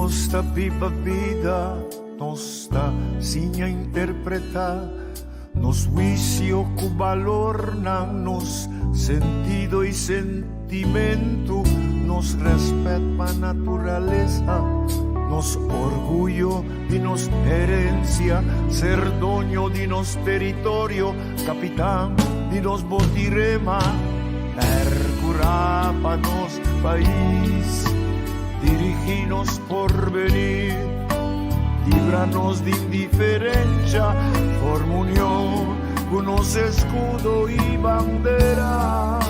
Nos ta biba bida, nos ta siña interpretá nos huisio ku balornan, nos sentido i sentimentu, nos rèspèt pa naturalesa, nos orguyo di nos herensia, ser doño di nos teritorio, kapitan di nos botirema, pèrkurá pa nos pais, dirigí nos porvenir, libra nos di indiferensha, forma union ku nos eskudo i bandera.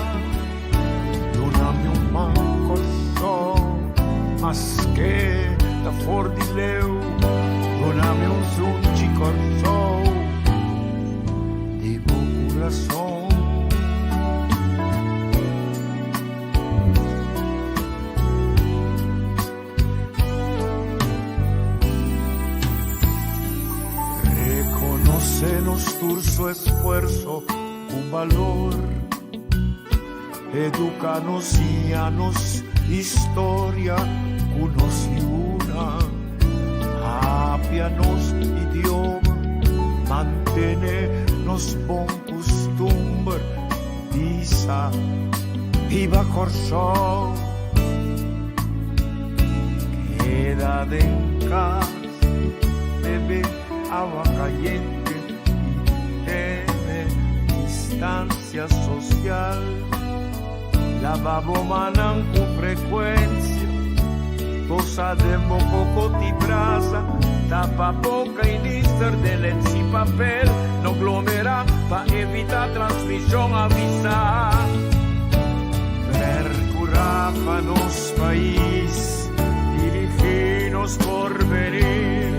Duna mi un man Kòrsou, maske ta for di leu, duna mi un sunchi Kòrsou di bo kurason. Reconoce nos tur su esfuerzo cu balor. Educa nos, siña nos historia cu nos yunan. Papia nos idioma, mantene nos bon custumber. Bisa, Biba Kòrsou! Keda den kas, bebe awa kayente i tene distansia sosial. Laba bo mannan ku frekuensia, tosa den bo kokot i brasa, tapa boka i nister den lens i papel, no glomerá pa evitá transmishon, avisá. Perkurá pa nos pais, dirigí nos porvenir,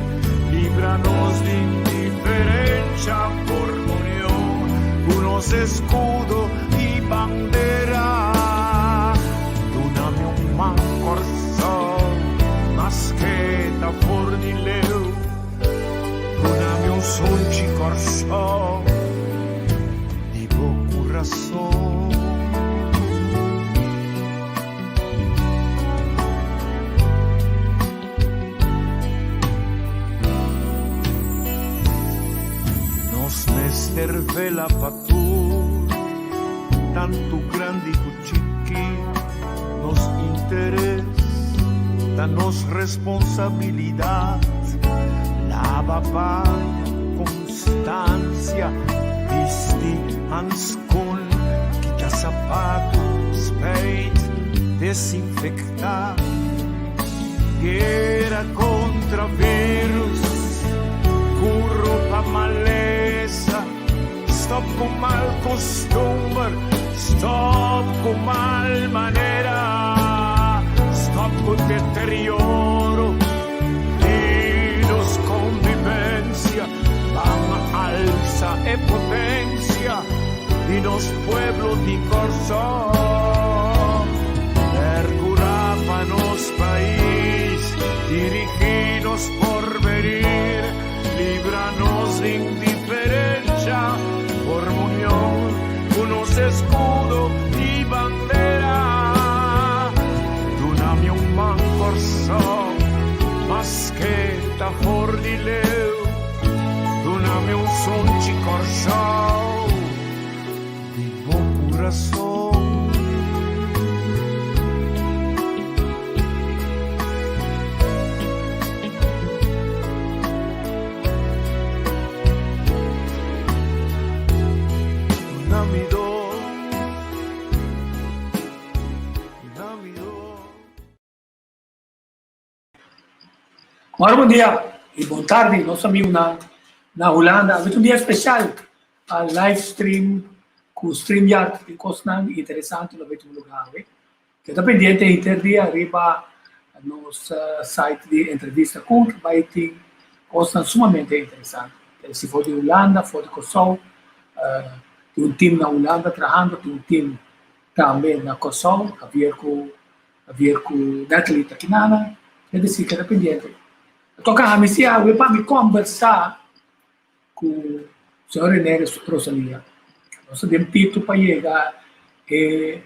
libra nos di indiferensha, forma union ku nos eskudo. I bandera. Duna mi un man Kòrsou, maske ta for di leu. Duna mi un sunchi Kòrsou, di bo kurason. Nos mester vela pa tur, tantu grandi ku chiki, nos interes ta nos responsabilidat. Laba paña konstansia, bisti hanskun, kita sapatu, spijt, desinfektá. Guera kontra virus, ku ropa malesa. Stop ku mal kustumber, stop ku mal manera, stop ku deterioro di nos konvivensia, ban alsa e potensia di nos pueblo di Kòrsou. Perkurá pa nos pais, dirigí nos porvenir. Libra nos di indiferencia, forma union cu nos escudo y bandera. Duna mi un man Kòrsou, maske ta for di leu. Duna mi un sunchi Kòrsou, di bo kurason. Mora bon dia y bon tardi nos amigunan na Hulanda. Awe ta un dia especial pa live stream cu StreamYard tin cosnan interesante lo bay tuma lugar awe. Keda pendiente henter dia riba nos site di entrevista cu ta bay tin cosnan sumamente interesante. Si for di Hulanda, for di Kòrsou, tin un team na Hulanda trahando, tin un team tambe na Kòrsou, Javier cu Javier cu Natalie ta kinana. Es deci keda pendiente. A toca ami si awe pa mi combersa cu señor Rene Rosalia. Nos ta den pito pa yega e,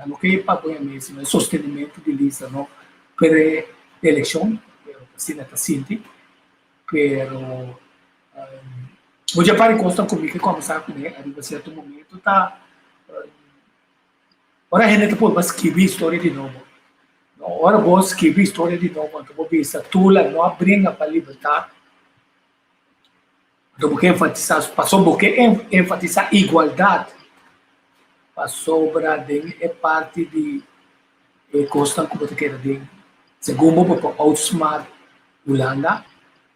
no ke pa pone mes, sino e sostenimento di lista, no? Pero e. elekshon, pero asina ta sinti. Pero un dje par di kosnan ku mi ke kòmbersá kuné ariba sierto momento ta ora hende ta purba skibi historia di nobo. Ora bo skibi historia di nobo anto bo bisa Tula no a bringa pa libertat, anto bo ke enfatisá pasobra bo ke enfatisá igualdat pasobra den e parti di e kosnan ku bo ta keda den segun bo bo por outsmart Hulanda,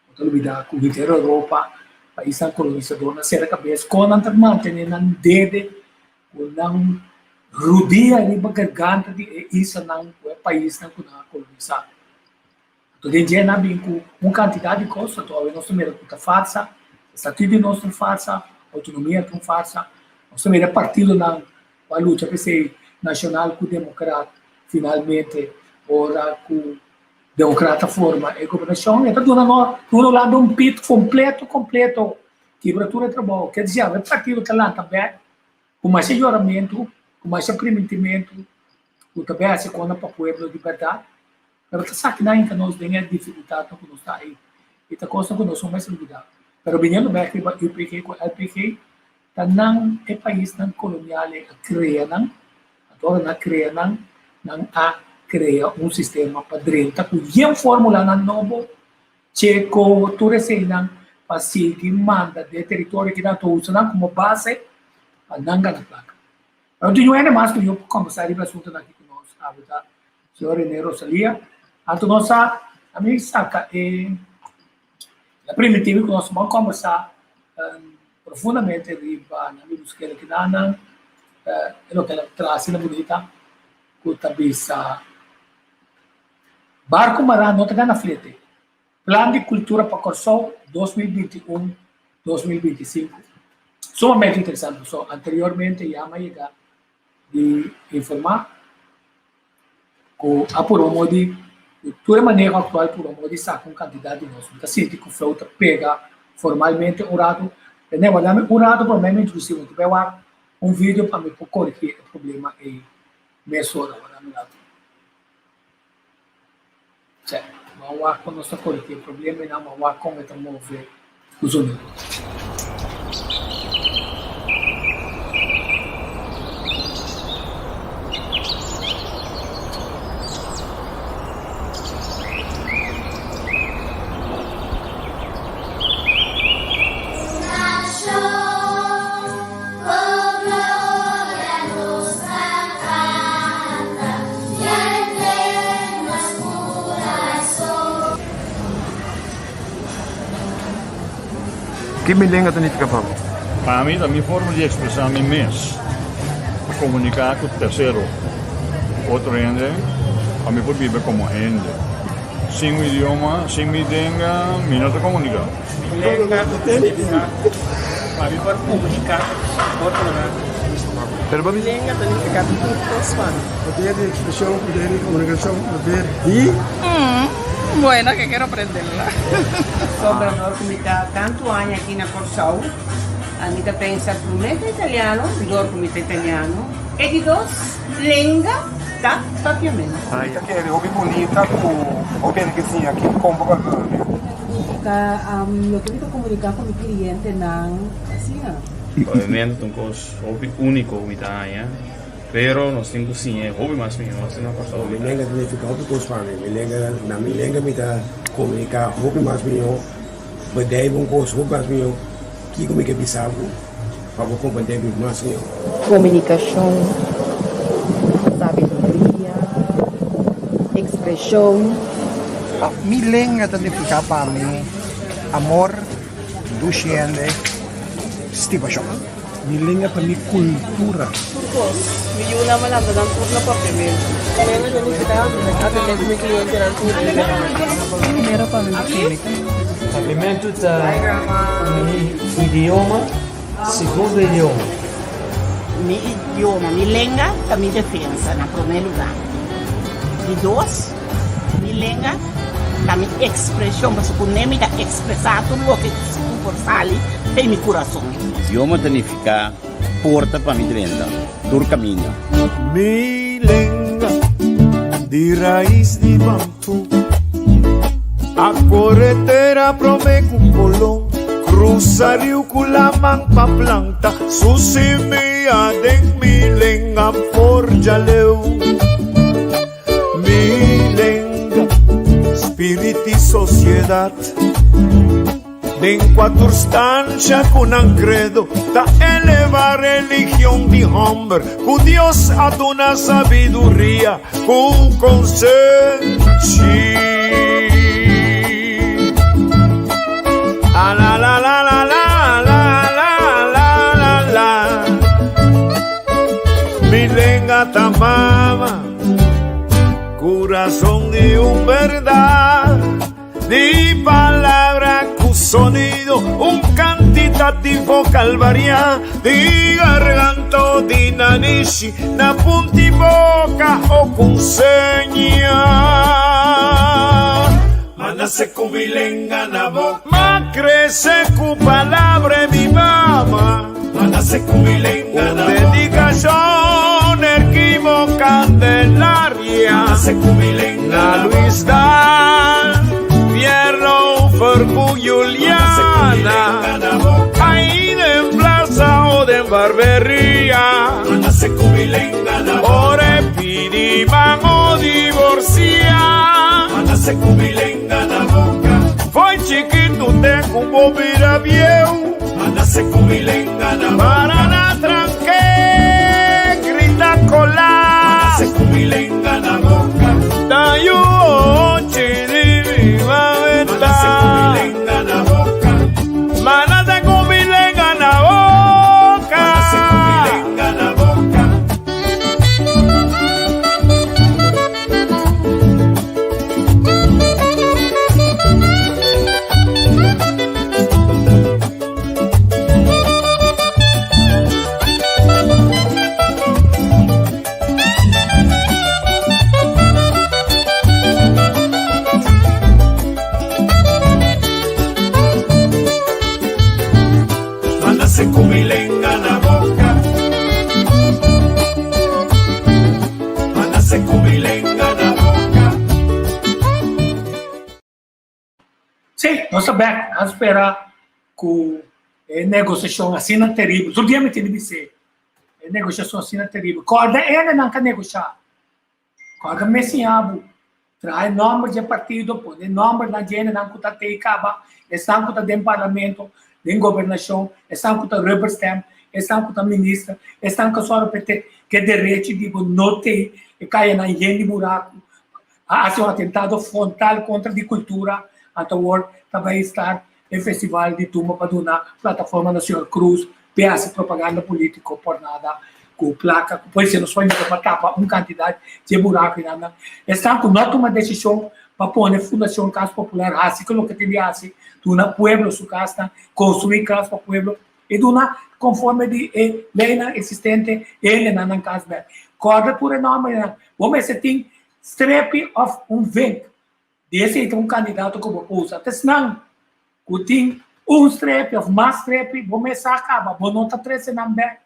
bo ta lubida ku henter Europa paisnan kolonisadornan sera kabes kon nan ta mantene nan dede ku nan rudia riba garganta di e islanan ku e paisnan ku nan a kolonisa. Anto den dje nan a bin ku un kantidat di kos, anto awe nos ta mira ku ta farsa, statut di nos ta un farsa, outonomia ta un farsa, nos ta mira e partidonan ku a lucha p'esei, Nashonal ku Demokrat, finalmente ora ku Democrata forma e gobernacion e ta duna no duna Hulanda un pit completo completo kibra tur e trabou ke disi e partido ta lanta bek ku masha yoramentu ku masha primintimentu ku ta bay hasi kona pa pueblo di berdad pero ta saki nan hinka nos den e dificultadnan ku nos ta ahi i ta kosnan ku nos no mester olbida pero biniendo bek riba UPG ku LPG ta nan e paisnan kolonial a krea nan Anto ora nan a krea nan, nan a krea un sistema pa drenta ku yen formulanan nobo, cheko, tur eseinan pa sigui manda den e teritorio ki nan ta usa nan komo base pa nan gana plaka. Pero tin un hende mas ku yo por kombersá riba e asuntunan aki ku nos awe ta señor Rene Rosalia. Anto nos a, ami saka e la primitivo ku nos ban kombersá profundamente riba nan mi buska el kinanan e loke el a traha asina bunita ku ta bisa Barku mará no ta gana flete, Plan di Kultura pa Kòrsou 2021, 2025. Sumamente interesante pasobra anteriormente ya mi a yega di informá ku a purba modi ku tur e maneho aktual purba modi saka un kantidat di nos. Mi ta sinti ku Flow ta pega formalmente un ratu. Rene, wak dame un ratu promé mi introdusí bo. Mi ta bai wak un video pa mi por korigí e problema ei mesora. Wak dame un ratu. Sè, ban wak kon nos ta korigí e problema einan, ban wak kon e ta move ku zonido. Ki mi lenga ta nifiká pa bo? Pa mi ta mi forma di ekspresá mi mes, pa komuniká ku tersero, otro hende, pa mi por biba komo hende. Sin un idioma, sin mi lenga, mi no ta komuniká. Mi lenga ta nifiká pa mi por komuniká ku otronan. Mi lenga ta nifiká tur kos pa mi. Poder di ekspreshon, poder di komunikashon, poder di. Bueno, que quiero aprenderla. Sobra dor ku mi ta tantu aña aki na Kòrsou, mi ta pensa promé ta italiano, dor ku mi ta italiano, e di dos lenga ta papiamentu. Mi ta kere hopi bunita ku hopi hende ke siña aki kon pa papia. Ta loke mi ta komuniká ku mi klientenan asina. Papiamentu ta un kos hopi úniko ku mi ta haña. Pero nos tin cu siña e hopi mas mihor si no Kòrsou. Mi lenga ta nifica hopi cos pa mi. Mi lenga, na mi lenga mi ta comunica hopi mas mihor, bedijf un cos hopi mas mihor, kico mi ke bisa bo pa bo comprende mi mas mihor. Comunicacion, sabiduria, expresion. Mi lenga ta nifica pa mi amor, dushi hende, stimacion. Mi lenga ta mi kultura. Tur kos. Mi yunan a lanta nan tur na papiamentu. Mi lenga ta nifiká atendé ku mi klientenan tur dia. Primero pa mi bikini. Papiamentu ta mi idioma, segundo idioma. Mi idioma, mi lenga ta mi defensa na promé lugá. Di dos, mi lenga ta mi ekspreshon, pasobra ku ne mi ta ekspresá tur loke ku por sali den mi kurason. Idioma ta nifiká porta pa mi drenta tur kaminda. Mi lenga di rais di bambu. A kore tera promé ku Kolon krusa riu ku laman pa planta su simia den mi lenga for djaleu. Mi lenga, spirit i sosiedat. Den kua tur stansha ku nan kredo ta eleva religion di hòmber ku Dios a duna sabiduria ku konsenshi. A la la la la la la la la la la Mi lenga ta mama, kurason di un bèrdat. Di palabra ku sonido, un kantitativo kalvariá di garganta o di nanishi, na punti boka o ku seña. Ma nase ku mi lenga na boka. Ma krese ku palabra e mi mama. Ma nase ku mi lenga na boka. Un dedikashon Erquimo Candelaria. Ma nase ku mi lenga na boka. Luis Daal, Fierro Fercu Juliana. Ahí den plaza o den barberia. Ma nase ku mi lenga na boka. Ora e pidi man o divorcia. Ma nase ku mi lenga na boka. Foi chikitu te ku bo bira bieu. Ma nase ku mi lenga na boka. Para na tranke, grita kola. Ma nase ku mi lenga na boka. Ta yu ochi di mi mameta. Ma nase ku mi lenga na boka. Ma nase ku mi lenga na boka. Ma nase ku mi lenga na boka. Sí, nos ta bek. A spera ku e negosiashon asina teribel. Tur dia mi tin di bis'é, e negosiashon asina teribel. Kòrda hendenan ka negoshá. Kòrda mes siña bo. Traha e nòmber dje partido, pone nòmbernan dje hendenan ku ta tei kaba, esnan ku ta den parlamento, den gobernashon, esnan ku ta rubber stamp, esnan ku ta minister, esnan ku a sòru pa e te ke derechi di bo no tei, e kayanan yen di buraku, a hasi un atentado frontal kontra di kultura, anto awor ta bai start e festival di tumba pa duna plataforma na señor Cruz p'e hasi propaganda politico por nada ku plaka ku por nos por yuda pa tapa un kantidat dje buraku i nan. Esnan ku no a tuma desishon pa pone Fundashon Kas Popular hasi ku loke tin di hasi, duna pueblo su kasnan, konstruí kas pa pueblo i duna konforme di e leinan eksistente e hendenan nan kas bèk. Kòrda tur e nòmbernan. Bo mester tin strepi òf un vink Di esei ta un kandidato ku bo por usa. Ta esnan ku tin un strepi òf mas strepi, bo mes sa kaba, bo no ta trese nan bèk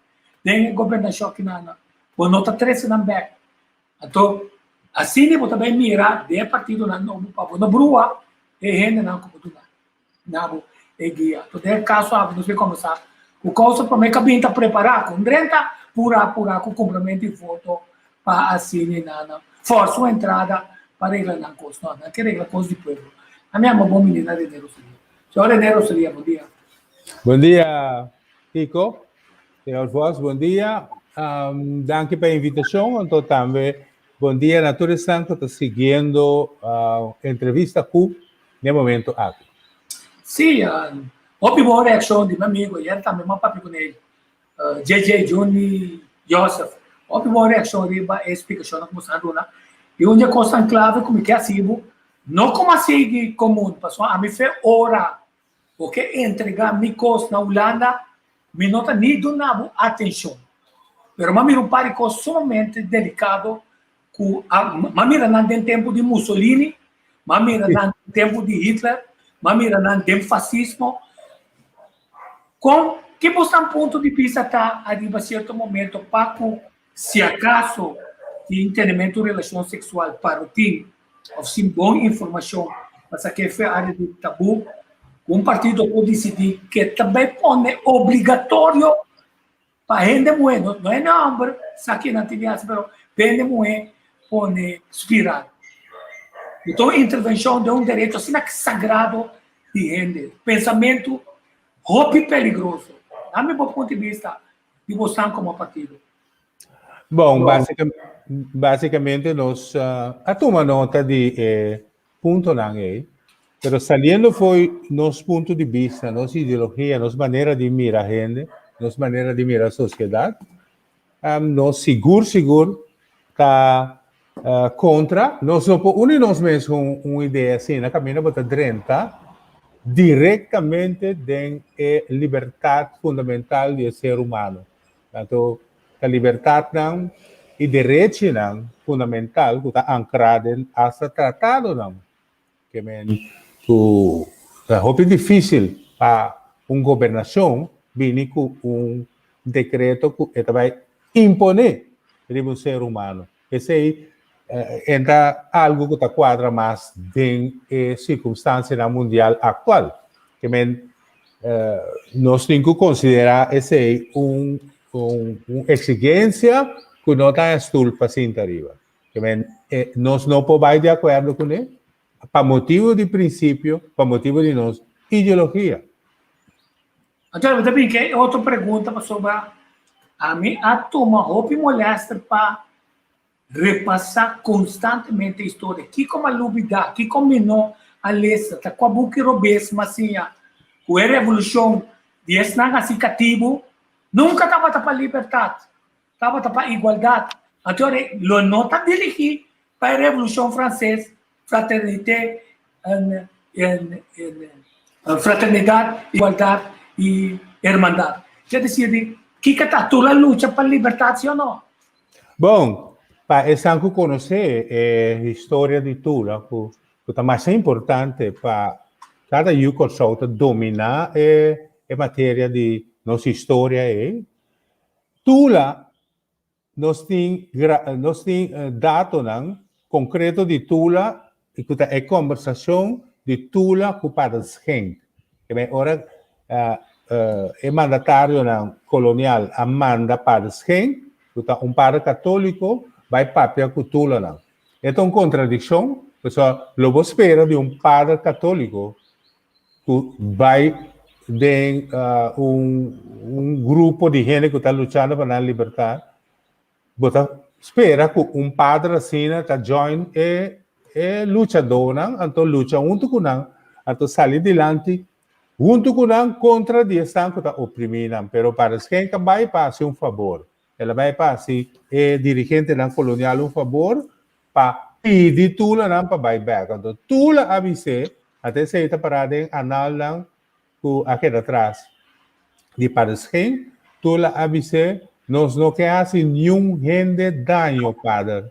den e gobernashon akinan. Bo no ta trese nan bèk. Anto, asina bo ta bai mira den e partidonan nobo pa bo no brua e hendenan ku bo duna na bo e guia. Anto, den e kaso aki nos bai kuminsá ku kousa promé kabin ta prepará ku un drenta purá purá ku kumpramentu di voto pa asina nan forsa un entrada pa regla nan kos. No, nan ke regla kos di pueblo. Ami ama bon minina Rene Rosalia. Señor Rene Rosalia, bon dia. Bon dia, Kiko. Señor Vos, bon dia. Um, danki pa e invitashon. Anto tambe bon dia na tur esnan ku ta siguiendo uh, entrevista ku n'e momento aki. Sí, um, hopi bon reakshon di mi amigo. Ayer tambe mi a papia ku ne. JJ Juni Joseph, hopi bon reakshon riba e splikashonnan ku bo sta duna. I un di e kosnan klave ku mi ke hasi bo, no komo a sigui komun, pasobra ami fe ora bo ke entregá mi kos na Hulanda, mi no ta ni duna bo atenshon. Pero mi a mira un par di kos sumamente delikado ku a mi a mira nan den tempu di Mussolini, mi a mira nan den tempu di Hitler, mi a mira nan den fasismo. Kon ki bosnan punto di bista ta ariba sierto momento pa ku si akaso tin tenementu un relashon seksual parotin òf sin bon informashon? Pa sak'é fe área di tabú ku un partido por disidí ke ta bai pone obligatorio pa hende muhé, no no hende hòmber sa ke nan tin di hasi pero pa hende muhé pone spiral. I ta un intervenshon den un derecho asina sagrado di hende. Pensamentu hopi peligroso. Na mi bo punto di bista di bosnan komo partido. Bon, básicamente nos a tuma nota di e puntonan ei, pero saliendo fo'i nos punto di bista, nos ideologia, nos manera di mira hende, nos manera di mira sosiedat, nos sigur sigur ta kontra, nos no por uni nos mes ku un idea asina, kaminda bo ta drenta direktamente den e libertat fundamental di e ser humano. Tanto ta libertatnan i derechinan fundamental ku ta ankrá den asta tratadonan. Ke men ku ta hopi difísil pa un gobernashon bini ku un dekreto ku e ta bai imponé riba un ser humano. Esei en ta algu ku ta kuadra mas den e sirkunstansianan mundial aktual. Ke men nos tin ku konsiderá esei un un eksigensia ku no ta e stul pa sinta riba. Ke men nos no por bai di akuerdo kuné pa motibu di prinsipio, pa motibu di nos ideologia. Anto mi ta bin ke otro pregunta pasobra ami a tuma hopi molester pa repasá konstantemente historia. Kiko mi a lubidá? Kiko mi no a lesa? Ta kua buki robes mi a siña ku e revolushon di esnan hasi katibu nunka tabata pa libertat, tabata pa igualdat. Anto lo no ta dirigí pa e revolushon franses Fraternité, fraternidad, igualdad y hermandad. Ke desir di kiko ta tur a lucha pa libertad si o no? Bon, pa esnan ku konosé e historia di Tula, ku ta masha importante pa kada yu Kòrsou ta dominá e materia di nos historia ei, Tula Nos tin nos tin datonan konkreto di Tula i ku ta e kombersashon di Tula ku Pader Schenk. Ke men ora e mandatarionan kolonial a manda Pader Schenk, ku ta un pader katóliko, bai papia ku Tulanan. E ta un kontradikshon, pasobra lo bo spera di un pader katóliko ku bai den un un grupo di hende ku ta luchando pa nan libertat, bo ta spera ku un padre asina ta join e e luchadónan, anto lucha huntu ku nan, anto sali dilanti huntu ku nan kontra di esnan ku ta oprimí nan. Pero Paresken ka bai pa hasi un fabor, el a bai pa hasi e dirigentenan kolonial un fabor pa pidi Tulanan pa bai bek. Anto Tula a bis'é, ata esei ta pará den analnan ku a keda tras di Paderschijn, Tula a bis'é, Nos no ke hasi niun hende daño, pader.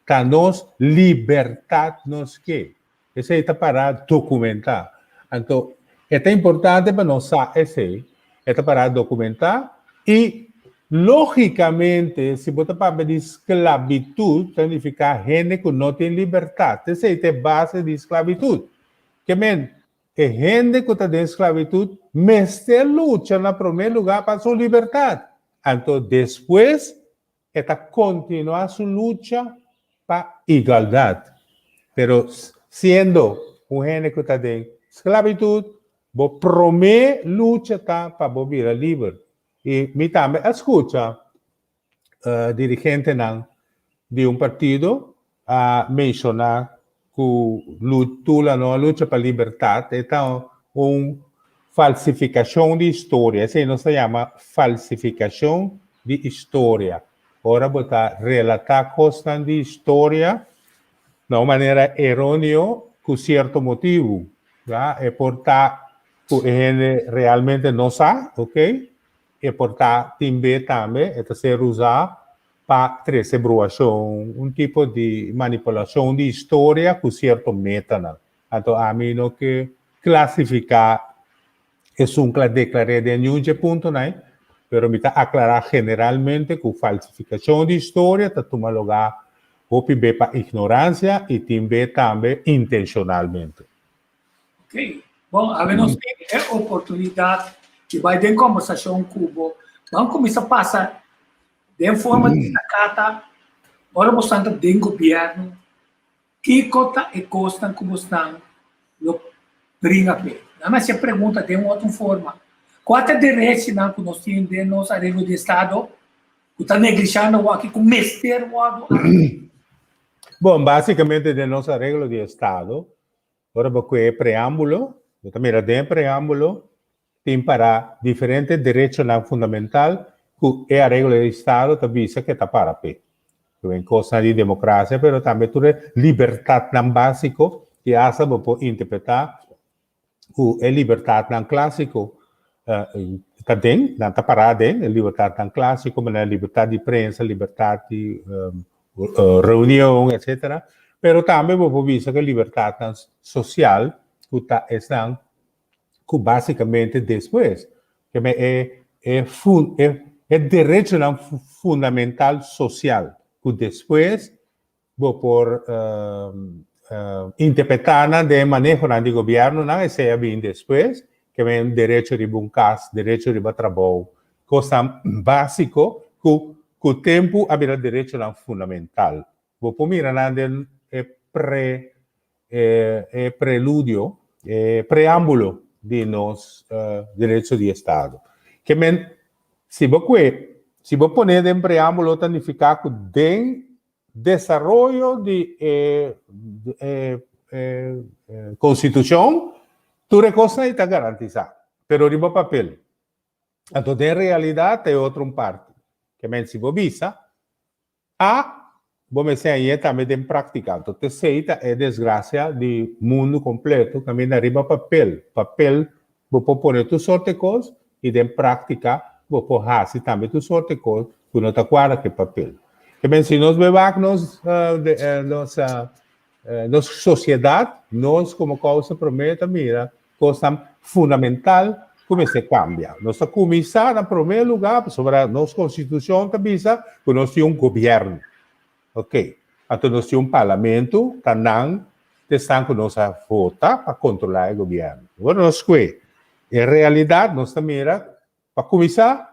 Ta nos libertat nos ke. Esei ta pará dokumentá. Anto, e ta importante pa nos sa esei. E ta pará dokumentá i lógikamente si bo ta papia di sklabitut ta nifiká hende ku no tin libertat. Esei ta e base di sklabitut. Ke men, e hende ku ta den sklabitut mester lucha na promé lugá pa su libertat. Anto despues E ta kontinuá su lucha pa igualdat. Pero siendo un hende ku ta den sklabitut, bo promé lucha ta pa bo bira liber. I mi tambe a skucha dirigentenan di un partido a menshoná ku Tula no a lucha pa libertat, e ta un falsifikashon di historia. Esei nos ta yama falsifikashon di historia. Ora bo ta relatá kosnan di historia na un manera eróneo ku sierto motibu, ya. E por ta ku e hende realmente no sa, oke. E por ta tin be tambe e ta ser usá pa trese bruashon, un tipo di manipulashon di historia ku sierto metanan. Anto ami no ke klasifiká esun ku a deklar'é den niun dje puntonan ei, pero mi ta aklará generalmente ku falsifikashon di historia ta tuma lugá hopi be pa ignoransia i tin be tambe intenshonalmente. Ok. Bon, awe nos tin e oportunidat di bai den kombersashon ku bo. Ban kuminsá pasa den forma di sakata ora bosan ta den gobièrnu, kiko ta e kosnan ku bosnan lo bringa p'e? Nan a hasi e pregunta den un otro forma. Kua ta e derechinan ku nos tin den nos areglo di estado ku ta neglishando awor ku mester wòrdu atendí? Bon, básikamente den nos areglo di estado, Ora bo kue e preámbulo, bo ta mira den e preámbulo tin pará diferente derechonan fundamental ku e areglo di estado ta bisa ke ta para p'e. Tin kosnan di demokrasia pero tambe tur e libertatnan básiko i asta bo por interpretá ku e libertatnan klásiko ta den, nan ta pará den, e libertatnan klásiko manera libertat di prensa, libertat di reunion, etcetera. Pero tambe bo por bisa ku e libertatnan sosial ku ta esnan ku básikamente despues ke men e e e derechonan fundamental sosial ku despues bo por interpretá nan den e manehonan di gobièrnunan, esei a bini despues, ke men derecho riba un kas, derecho riba trabou, kosnan básiko ku ku tempu a bira derechonan fundamental. Bo por mira nan den e pre e preludio, e preámbulo di nos derecho di estado. Ke men si bo kue, si bo pone den preámbulo ta nifiká ku den Desaroyo di e Constitucion, tur e cosnan ei ta garantisa, pero riba papel. Anto den realidad ta e otro un parti. Ke men si bo bisa A, bo mester hañ'é tambe den practica. Anto t'esei ta e desgracia di mundo completo, caminda riba papel. Papel Bo por pone tur sorte kos i den práktika bo por hasi tambe tur sorte kos ku no ta kuadra ku e papel. Te men si nos bewak nos nos nos sosiedat, nos komo kousa promé ta mira kosnan fundamental ku mester kambia. Nos ta kuminsá na promé lugá pasobra nos konstitushon ta bisa ku nos tin un gobièrnu. Ok, anto nos tin un parlamento, ta nan t'esnan ku nos a vota pa kontrolá e gobièrnu. Ora nos kue e realidat nos ta mira, pa kuminsá,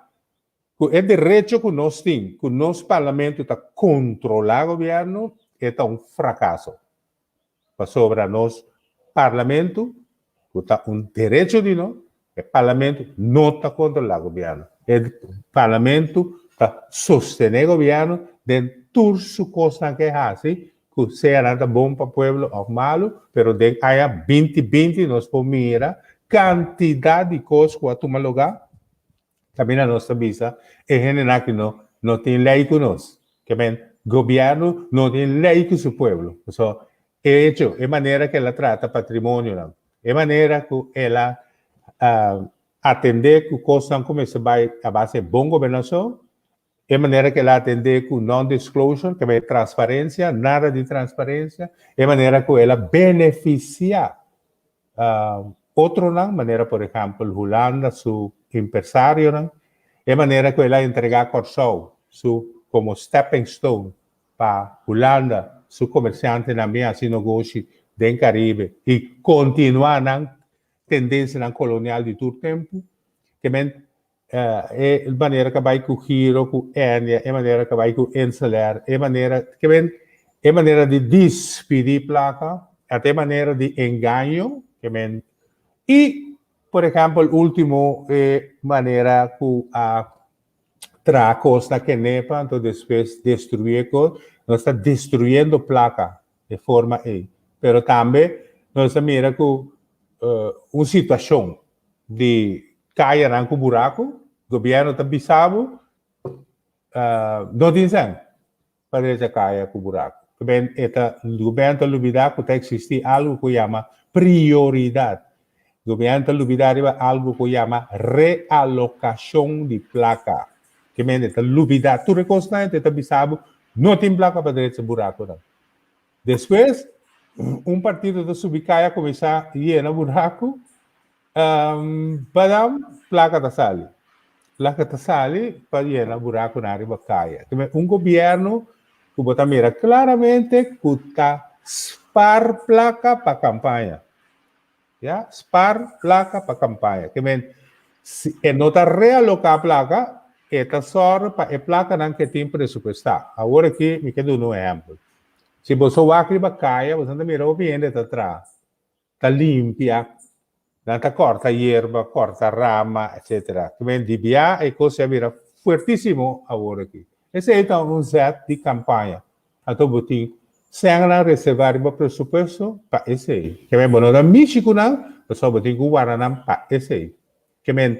ku e derecho ku nos tin, ku nos parlamento ta kontrolá gobièrnu, e ta un frakaso. Pasobra nos Parlamento, ku ta un derecho di nos, e Parlamento no ta kontrolá gobièrnu. E Parlamento ta sostené gobièrnu den tur su kosnan ku e hasi, ku sea nan ta bon pa pueblo òf malu, pero den aña binti binti nos por mira kantidat di kos ku a tuma lugá. Kaminda nos ta bisa e hendenan aki no no tin lei ku nos. Ke men gobièrnu no tin lei ku su pueblo. Pasobra e hecho, e manera ku el a trata patrimonionan, e manera ku el a atendé ku kosnan ku mester bai a base di bon gobernashon, e manera ku el a atendé ku non-disclosure, ke men transparensia, nada di transparensia, e manera ku el a benefisiá Otronan, manera por ehèmpel Hulanda su impresarionan, e manera ku el a entregá Kòrsou su komo stepping stone pa Hulanda su komersiantenan bin hasi nogoshi den Karibe i kontinuá nan tendensianan kolonial di tur tempu, ke men E manera ku a bai ku Giro, ku Ennia, e manera ku a bai ku InselAir, e manera, ke men, e manera di dispidí plaka, ata e manera di engaño, ke men, i por ehèmpel último e manera ku a traha kos na Kenepa, anto despues destruí e kos, nos ta destruyendo plaka e forma ei. Pero tambe nos ta mira ku un situashon di kayanan ku buraku, gobièrnu ta bisa bo no tin sèn pa drecha kaya ku buraku. Taben e ta gobièrnu ta lubidá ku ta eksistí algu ku yama prioridat. Gobièrnu ta lubidá riba algu ku yama realokashon di plaka. Ke men e ta lubidá tur e kosnan e ta bisa bo no tin plaka pa drecha burakunan. Despues un partido ta subi kaya kuminsá yena buraku Padam plaka ta sali. Plaka ta sali pa yena burakunan riba kaya. Un gobièrnu ku bo ta mira klaramente ku ta spar plaka pa kampaña. Ya, spar plaka pa kampaña. Ke men, si e no ta realoká plaka, e ta sòru pa e plakanan ke tin presupuestá. Awor aki mi ke duna un ehèmpel. Si boso wak riba kaya, boso ta mira hopi hende ta traha, ta limpia, nan ta kòrta yerba, kòrta rama, etsetera. Ke men, di bia e kos ya bira fuertísimo awor aki. Esei ta un zèt di kampaña. Anto bo tin sènnan reservá riba presupuesto pa esei. Ke men bo no ta mishi ku nan, pasobra bo tin ku warda nan pa esei. Ke men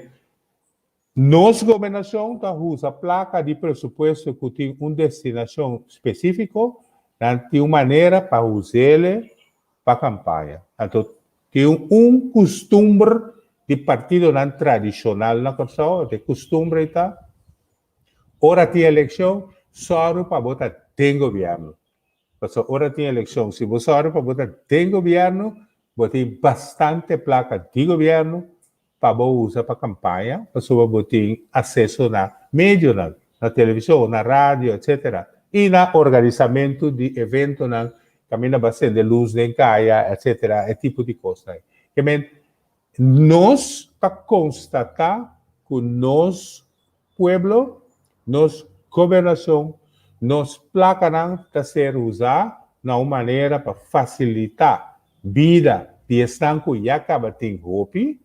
nos gobernashon ta usa plaka di presupuesto ku tin un destinashon spesífiko, nan tin un manera pa us'ele pa kampaña. Anto tin un kustumber di partidonan tradishonal na Kòrsou, anto e kustumber ei ta Ora tin elekshon, sòru pa bo ta den gobièrnu. Pasobra ora tin elekshon, si bo sòru pa bo ta den gobièrnu, bo tin bastante plaka di gobièrnu pa bo usa pa kampaña, pasobra bo tin aseso na medionan, na televishon, na radio, etsetera, i na organisamentu di eventonan kaminda bo a sende lus den kaya, etsetera, e tipo di kosnan. Ke men, nos ta konstatá ku nos pueblo, nos gobernacion, nos placanan ta ser usa na un manera pa facilita bida di esnan cu ya caba tin hopi,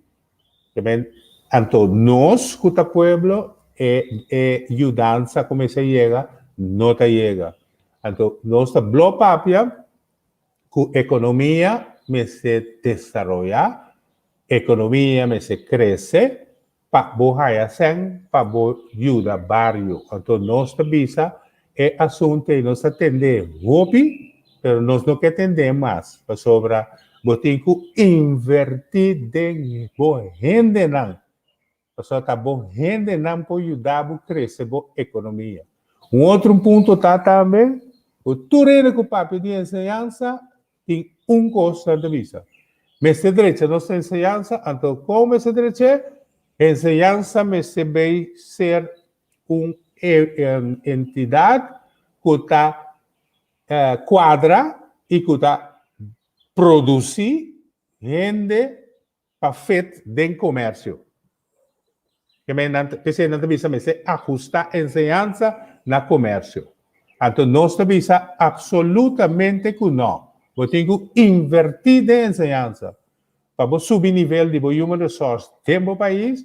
anto nos cu ta pueblo e e yudansa cu mester yega no ta yega. Anto nos ta blo papia cu economia mester desaroya, economia mester crece, Pa bo haya sèn pa bo yuda bario. Anto nos ta bisa e asuntu ei nos ta tendé hopi, pero nos no ke tendé mas, pasobra bo tin ku invertí den bo hendenan, pasobra ta bo hendenan por yuda bo krese bo ekonomia. Un otro punto ta tambe ku tur hende ku papia di enseñansa Tin un kos nan ta bisa, Mester drecha nos enseñansa, anto kon mester drech'é? Enseñansa mester bay ser un entidad ku ta kuadra i ku ta produsí hende pa fit den komersio. P'esei nan ta bisa mester ahustá enseñansa na komersio. Anto nos ta bisa apsolutamente ku nò. Bo tin ku invertí den enseñansa pa bo subi nivel di bo human resource den bo pais.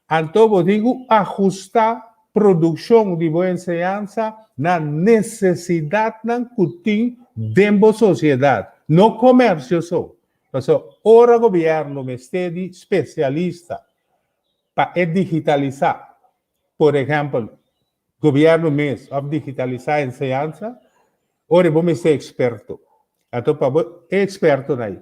Anto bo tin ku ahustá produkshon di bo enseñansa na nesesidatnan ku tin den bo sosiedat, no komersio so. Pasobra ora gobierno mester di specialista pa e digitalisa, por ehempel, gobierno mes of digitalisa enseñansa, ora bo mester experto. Anto pa bo e expertonan ei,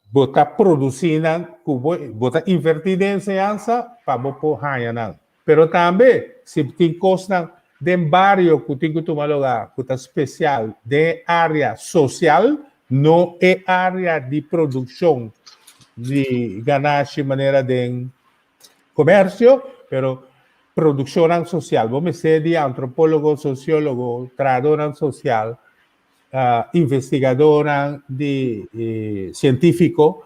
bo ta produci nan cu bo bo ta inverti den enseñansa pa bo por haña nan. Pero tambe si tin cosnan den bario cu tin cu tuma lugar cu ta special den e area social, no e area di produccion di ganashi manera den comercio, pero produccionnan social. Bo mester di antropologo, sociologo, trahadornan social, investigadornan di cientifico,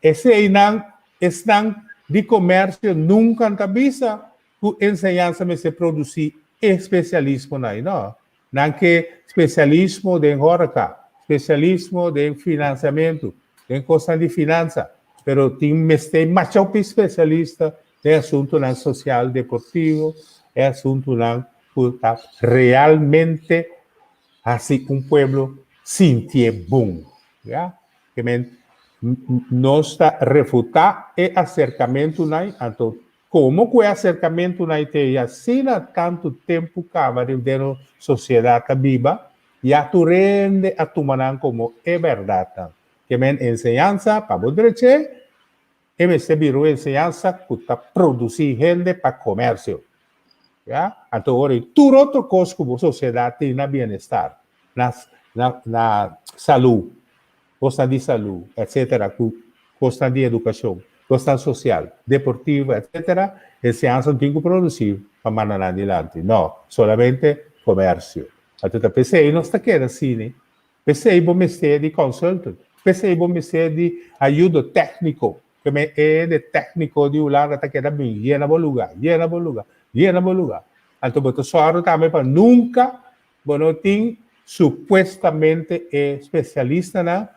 eseinan esnan di comercio nunca ta bisa cu enseñansa mester produci e specialismonan ei, no. Nan ke specialismo den horeca, specialismo den financiamento, den cosnan di finansa, pero tin mester masha hopi specialista den asuntonan social, deportivo, e asuntonan cu ta realmente Hasi un pueblo sintié bon. Ya. Ke men, nos ta refutá e aserkamentunan, anto komo ku e aserkamentunan te ya asina tantu tempu kaba den nos sosiedat ta biba, ya tur hende a tuma nan komo e bèrdatnan. Ke men, enseñansa pa bo drech'é, e mester bira un enseñansa ku ta produsí hende pa komersio. Ya? Anto ora i tur otro kos ku bo sosiedat tin na bienestar, na na na salú, kosnan di salú, etsetera, ku kosnan di edukashon, kosnan sosial, deportivo, etsetera, enseñansa no tin ku produsí pa manda nan dilanti. No, solamente komersio. Anto ta p'esei nos ta keda asina. P'esei bo mester di consultant. P'esei bo mester di ayudo tèkniko. Ke men e hende tèkniko di Hulanda ta keda bin yena bo lugá, yena bo lugá, yena bo lugá. Anto bo ta sòru tambe pa nunka bo no tin supuestamente e spesialistanan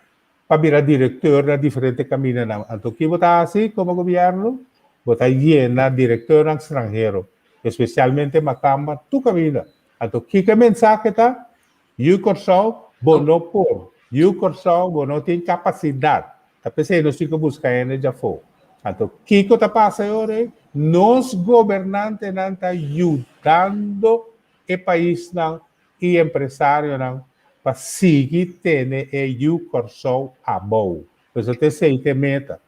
pa bira direkteur na diferente kamindanan. Anto ki bo ta hasi komo gobièrnu? Bo ta yena direkteurnan stranhero, espesialmente makamba, tur kaminda. Anto kiko e mensahe ta? Yu Kòrsou, bo no por. Yu Kòrsou, bo no tin kapasidat. Ta p'esei nos tin ku buska hende djafó. Anto kiko ta pasa e ora ei? Nos gobernantenan ta yudando e paisnan i empresarionan pa sigui tene e Yu Kòrsou abou. Pues ta esei ta e meta.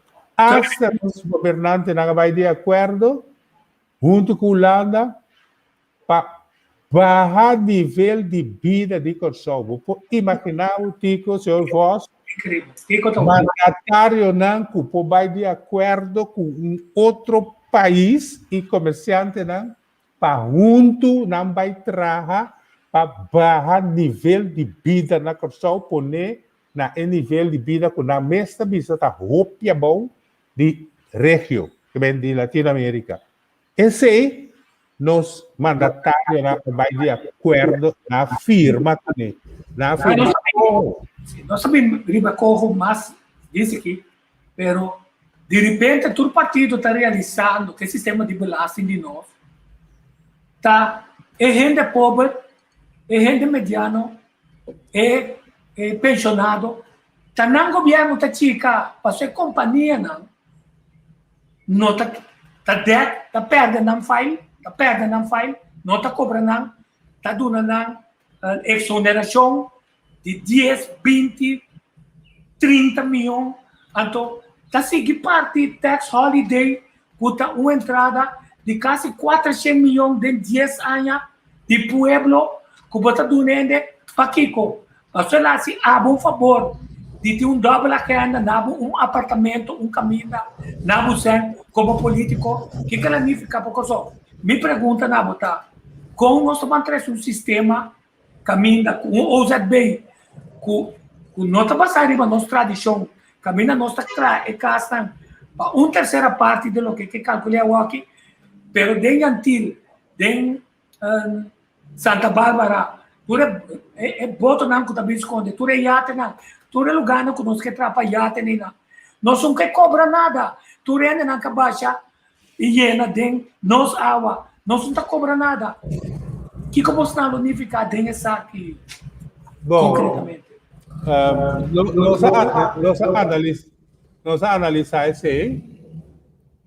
Asta nos gobernantenan a bai di akuerdo huntu ku Hulanda pa baha nivel di bida di Kòrsou. Bo por imaginá bo Tico, señor Vos, mandatarionan ku por bai di akuerdo ku un otro pais i komersiantenan pa huntu nan bai traha pa baha nivel di bida na Kòrsou pone na e nivel di bida ku nan mes ta bisa ta hopi abou di regio, ke men di Latinoamerika. Esei nos mandatarionan a bai di akuerdo na firma kuné. Na firma koho. Nos a bin riba koho mas dies aki, pero di repente tur partido ta realisando ku e sistema di belasting di nos ta e hende pober, e hende mediano, e penshonado, ta nan gobièrnu ta chika pasobra e kompanianan no ta ta dèk, ta pèrdè nan fail, ta pèrdè nan fail, no ta kobra nan, ta duna nan eksonerashon di dies, binti, trinta mion, anto ta sigui parti tax holiday ku ta un entrada di kasi kuatershen mion den dies aña di pueblo ku bo ta duna hende pakiko? Pasobra el a hasi abo un fabor di tin un dòbel agenda na bo un apartamento, un kaminda na bo sèn komo polítiko, kiko el a nifiká pa Kòrsou? Mi pregunta na bo ta, kon nos ta ban trese un sistema kaminda ku un OZB ku ku no ta basá riba nos tradishon, kaminda nos ta traha e kasnan pa un tersera parti di loke ke kalkul'é awoki, pero den Yantil, den Santa Barbara, tur e botonan ku ta bin skonde, tur e yatenan, tur e lugarnan ku nos ke traha pa yatenan, nos no ke kobra nada, tur hendenan ka basha i yena den nos awa, nos no ta kobra nada. Kiko bosnan lo nifiká den esaki konkretamente? Nos a Nos a analisá esei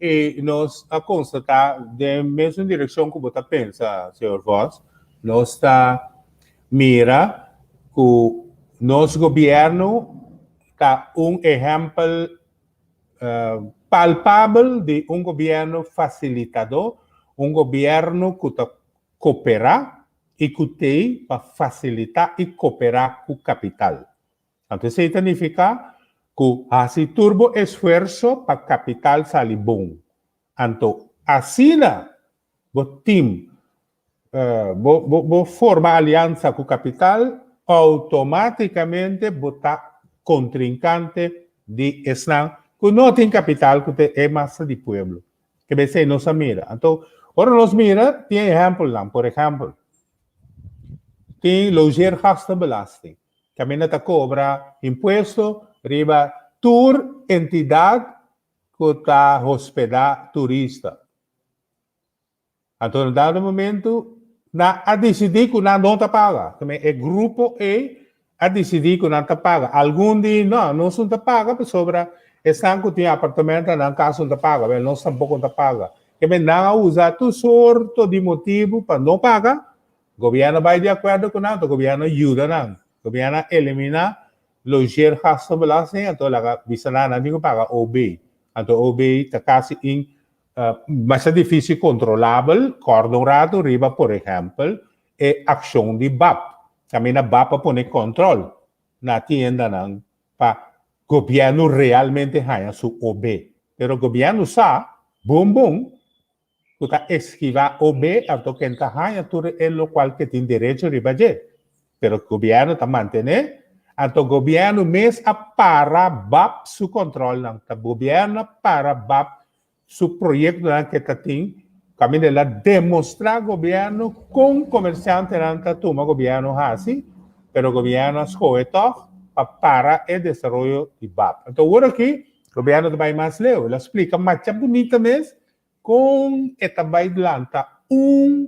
i nos a konstatá den mesun direkshon ku bo ta pensa, señor Vos. Nos ta mira ku nos gobièrnu ta un ehèmpel palpabel di un gobièrnu fasilitadó, un gobièrnu ku ta koperá i ku t'ei pa fasilitá i koperá ku kapital. Anto esei ta nifiká ku hasi tur bo esfuerso pa kapital sali bon. Anto asina bo tim bo bo forma aliansa ku kapital, outomátikamente bo ta kontrinkante di esnan ku no tin kapital ku ta e masa di pueblo. Ke esei nos a mira. Anto ora nos mira tin ehèmpelnan, por ehèmpel tin logeergastenbelasting. Kaminda ta kobra impuesto riba tur entidat ku ta hospedá turista. Anto na dado momentu nan a disidí ku nan no ta paga. E grupo ei a disidí ku nan ta paga. Algun di no, nos no ta paga pasobra esnan ku tin apartamento na nan kas no ta paga. Bèl, nos tampoko no ta paga. Nan a usa tur sorto di motibu pa no paga. Gobierno bai di acuerdo cu nan, anto gobierno yuda nan. Gobierno a elimina logeergastenbelasting, anto laga bisa nan, nan tin cu paga OB. Anto OB ta casi in masha dificil controlabel, corda un rato riba por ehempel e accion di bap. Caminda bap a pone control na tiendanan pa gobierno realmente haya su OB. Pero gobierno sa bon bon ku ta eskivá OB anto ken ta haña tur e lokual ke tin derecho riba dje. Pero gobièrnu ta mantené. Anto gobièrnu mes a para bap su kòntròlnan. Ta gobièrnu a para bap su proyektonan ke ta tin kaminda el a demostrá gobièrnu kon komersiantenan ta tuma gobièrnu hasi, pero gobièrnu a skohe tòg pa para e desaroyo di bap. Anto awor aki gobièrnu ta bai mas leu. El a splika masha bunita mes Kon e ta bai lanta un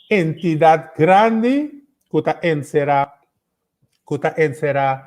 entidat grandi ku ta enserá ku ta enserá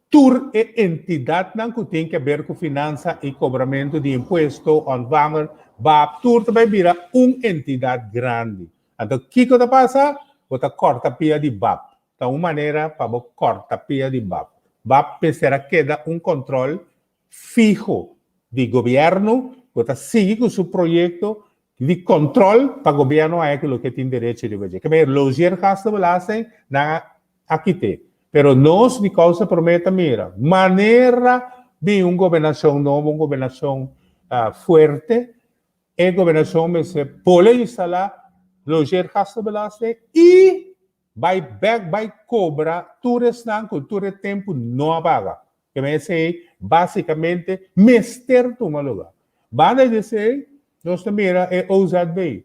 tur e entidatnan ku tin ke ber ku finansa i kobramentu di impuesto, ontvanger, bap, tur ta bai bira un entidat grandi. Anto kiko ta pasa? Bo ta kòrta pia di bap. Ta un manera pa bo kòrta pia di bap. Bap mester a keda un kòntròl fiho di gobierno cu ta sigui cu su proyecto di control pa gobierno haya cu loke tin derecho riba dje. Keme logeergastenbelasting nan a kite. Pero nos di Causa Prome ta mira manera bin un gobernacion nobo, un gobernacion fuerte, e gobernacion mester pole instala logeergastenbelasting y Bai bek bai kobra tur esnan ku tur e tempu no a paga. Keme esei basikamente mester tuma luga. Banda di esei nos ta mira e OZB.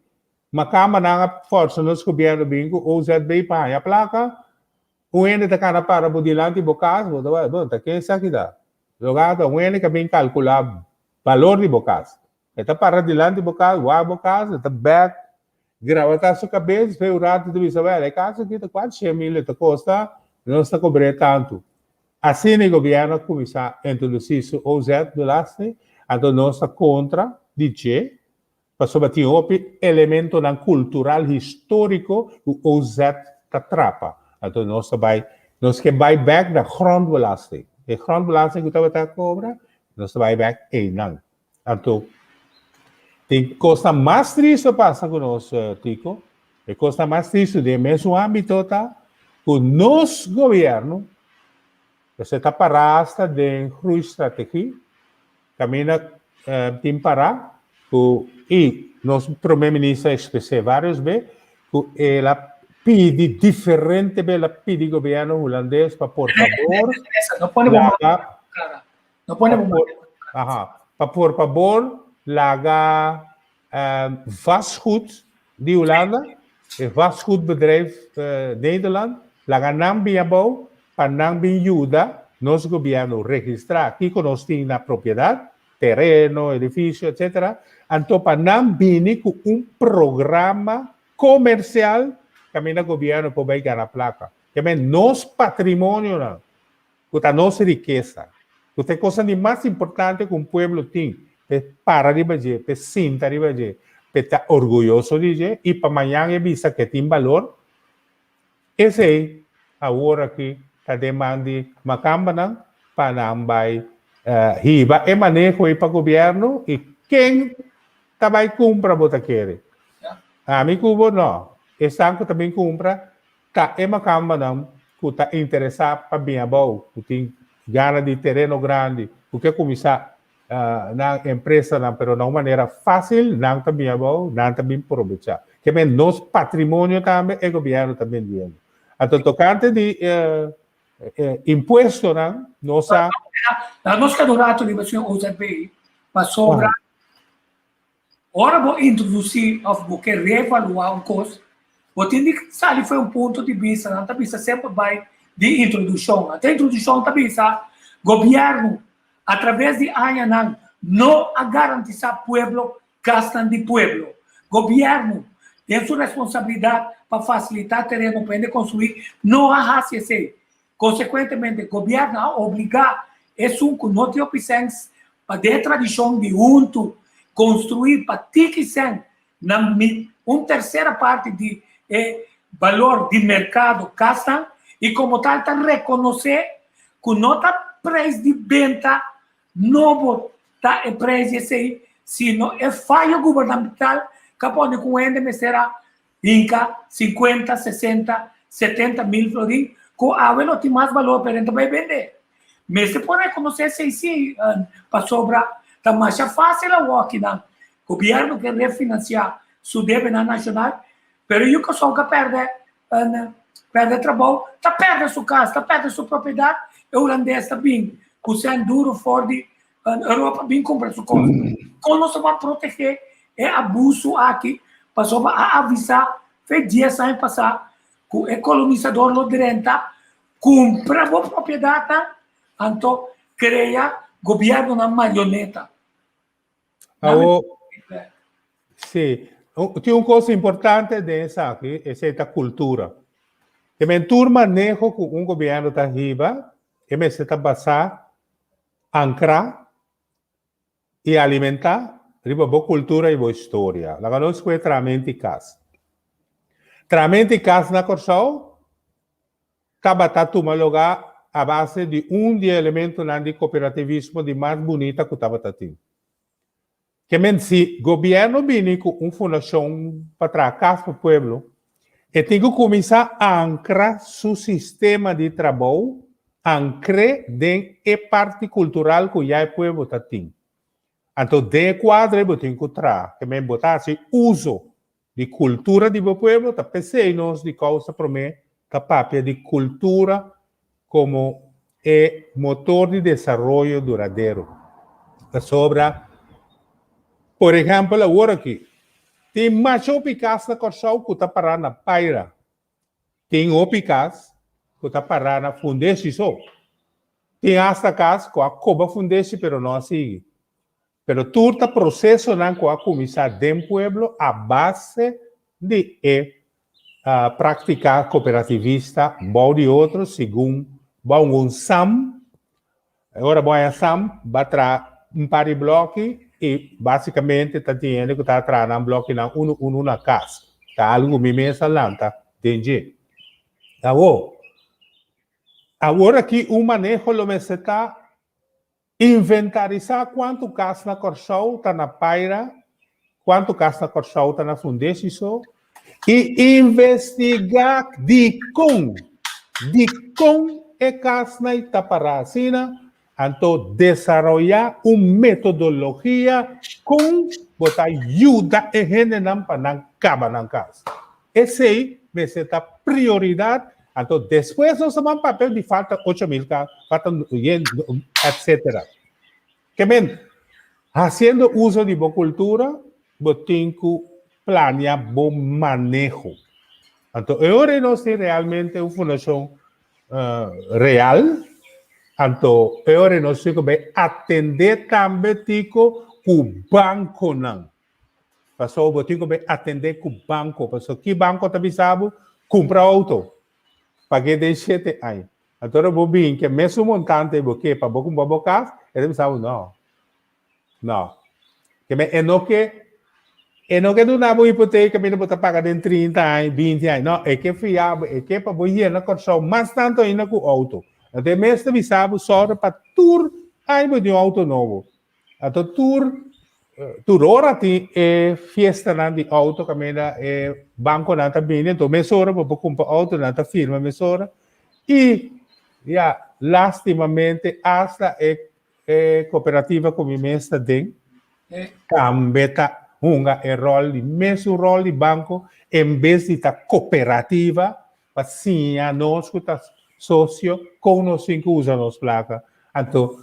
Makamba nan a forsa nos gobièrnu bin ku OZB pa haña plaka. Un hende ta kana para bo dilanti bo kas, bo ta bai, bon, ta ken esaki ta? Loga ta un hende ka bin kalkulá balor di bo kas. E ta para dilanti bo kas, wak bo kas, e ta bek, grabata su kabes, despues un ratu e ta bisa, wèl, e kas aki ta kuatshen mil e ta kosta, nos ta kobr'é tantu. Asina e gobièrnu a kuminsá introdusí su OZ-belasting, anto nos ta kontra di dje, pasobra tin hopi elementonan kultural históriko ku OZ ta trapa. Anto nos ta bai, nos ke bai bèk na grondbelasting. E grondbelasting ku tabata kobra, nos ta bai bèk einan. Anto, tin kosnan mas tristu a pasa ku nos, Tico. E kosnan mas tristu den e mesun ámbito ta ku nos gobièrnu mester ta pará asta den groeistrategie, kaminda tin pará ku i nos promé minister a ekspres'é vários be ku el a pidi diferente be el a pidi gobièrnu hulandes pa por fabor laga No pone bo man. Aha. Pa por fabor laga vastgoed di Hulanda, e vastgoedbedrijf Nederland, laga nan bin abou pa nan bin yuda nos gobierno registra kiko nos tin na propiedad, tereno, edificio, etcetera, anto pa nan bini ku un programa komersial kaminda gobierno por bai gana plaka. Keme nos patrimonionan ku ta nos rikesa, ku ta e kosa di mas importante ku un pueblo tin, p'e para riba dje, p'e sinta riba dje, p'e ta orguyoso di dje i pa mañan e bisa ku e tin balor, esei awor aki ta den man di makambanan pa nan bai hiba e maneho ei pa gobièrnu i ken ta bai kumpra bo ta kere? Ami ku bo no, esnan ku ta bin kumpra Ta e makambanan ku ta interesá pa bin abou, ku tin gana di tereno grandi, ku ke kuminsá nan empresanan pero na un manera fásil, nan ta bin abou, nan ta bin probechá. Ke men nos patrimonio tambe e gobièrnu ta bendiendo. Anto tokante di impuestonan nos a. Nos keda un ratu riba señor OZB pasobra Ora bo introdusí òf bo ke reevaluá un kos, bo tin di sali for un punto di bista, nan ta bisa semper bai di introdushon. Anto introdushon ta bisa, gobièrnu atraves di añanan no a garantisá pueblo kasnan di pueblo. Gobièrnu den su responsabilidat pa fasilitá tereno pa hende konstruí no a hasi esei. Konsekuentemente, gobièrnu a obligá esun ku no tin hopi sèns pa den e tradishon di huntu konstruí pa tiki sèn na un tersera parti di e balor di merkado kasnan i komo tal ta rekonosé ku no ta preis di benta nobo ta e preis di esei sino e fayo gubernamental ku a pone ku un hende mester a Hinka sinkuenta, sesenta, setenta mil florin ku awe no tin mas balor pero nan ta bai bende. Mester por rekonosé esei sí pasobra ta masha fásil awor kinan gobièrnu ke refinansiá su debenan nashonal pero yu Kòrsou ka pèrdè. pèrdè trabou, ta pèrdè su kas, ta pèrdè su propiedat, e hulandes ta bin ku sèn duru for di Europa bin kumpra su kos. Kon nos ta por protegé e abusu aki? Pasobra a avisá fe dies aña pasá ku e kolonisador lo drenta, kumpra bo propiedatnan, anto krea gobièrnunan marioneta. Awo, sí, tin un kos importante den esaki, esei ta kultura. Te men tur maneho ku un gobièrnu ta hiba, e mester ta basá, ankrá i alimentá riba bo kultura i bo historia. Laga nos kue trahamento di kas. Trahamento di kas na Kòrsou tabata tuma lugá a base di un di e elementonan di kooperativismo di mas bunita ku tabata tin. Ke men si gobièrnu bini ku un fundashon pa traha kas pa pueblo, e tin ku kuminsá ankra su sistema di trabou, ankr'é den e parti kultural ku ya e pueblo ta tin. Anto den e kuadro ei bo tin ku traha. Ke men bo ta hasi uso di kultura di bo pueblo, ta p'esei nos di Kousa Promé ta papia di kultura komo e motor di desaroyo duradero. Pasobra, por ehèmpel awor aki, tin masha hopi kas na Kòrsou ku ta pará na paira, tin hopi kas ku ta pará na fundeshi so, tin asta kas ku a koba fundeshi pero no a sigui. Pero tur ta procesonan cu a cuminsa den pueblo a base di e practica cooperativista bou di otro segun bou un sam. Ora bo haña sam ba traha un par di bloki y basicamente ta tin hende cu ta traha nan blokinan uno uno na cas. Ta algo cu mi mes a lanta den dje. Awor, awor aki un maneho lo mester ta Inventarisá kuantu kas na Kòrsou ta na paira, kuantu kas na Kòrsou ta na fundeshi so i investigá dikon, dikon e kasnan ta pará asina, anto desaroyá un metodologia kon bo ta yuda e hendenan pa nan kaba nan kas. Esei mester ta prioridat, anto despues nos ta ban papia di falta 8000 kas, falta yen, etcetera. Ke men, hasiendo uso di bo kultura, bo tin ku plania bo maneho. Anto e ora ei nos tin realmente un fundashon real, anto e ora ei nos tin ku bai atendé tambe tiko ku bankonan. Pasobra bo tin ku bai atendé ku banko. Pasobra ki banko ta bisa bo? Kumpra outo. Pag'é den shete aña. Anto ora bo bin ku e mesun montante bo ke pa bo kumpra bo kas, e ta bisa bo no. No. Ke men e no ke e no ke duna bo hipoteka kaminda bo ta paga den trinta aña, binti aña. No, e ke fia bo, e ke pa bo yena Kòrsou mas tantu ainda ku outo. Anto e mes ta bisa bo sòru pa tur aña bo tin un outo nobo. Anto tur tur ora tin e fiestanan di auto kaminda e bankonan ta bini, anto mesora bo por kumpra auto, nan ta firma mesora. I ya, lastimamente asta e e kooperativa ku mi mes ta den tambe ta hunga e ròl di mesun ròl di banko en bes di ta kooperativa pa siña nos ku ta sosio kon nos tin ku usa nos plaka. Anto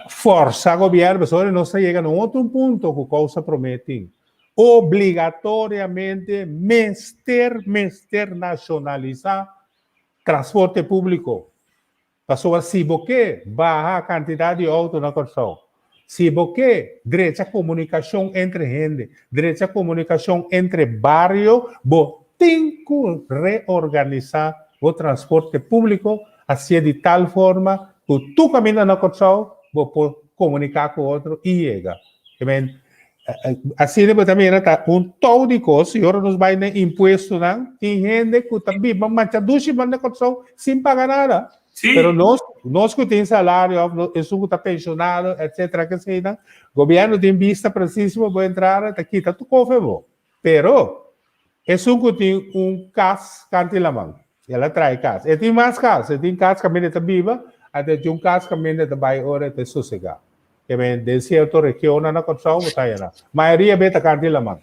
forsa gobièrnu pasobra nos ta yega na un otro punto ku kousa promé tin. Obligatoriamente mester mester nashonalisá transporte públiko. Pasobra si bo ke baha kantidat di outo na Kòrsou, si bo ke drecha komunikashon entre hende, drecha komunikashon entre bario, bo tin ku reorganisá bo transporte públiko hasié di tal forma ku tur kaminda na Kòrsou bo por komuniká ku otro i yega. Asina bo ta mira ta un tou di kos i ora nos bai na impuestonan tin hende ku ta biba mancha dushi banda Kòrsou sin paga nada. Pero nos nos ku tin salario òf esun ku ta penshonado etsetera keseinan gobièrnu tin bista presis pa bo entrada ta kita tur kofe bo. Pero esun ku tin un kas kanti laman el a trae kas e tin mas kas e tin kas kaminda e ta biba anto e tin un kas kaminda e ta bai ora e ta sosegá. Ke men den sierto regionnan na Kòrsou bo ta haña nan. Mayoria be ta kanta di laman.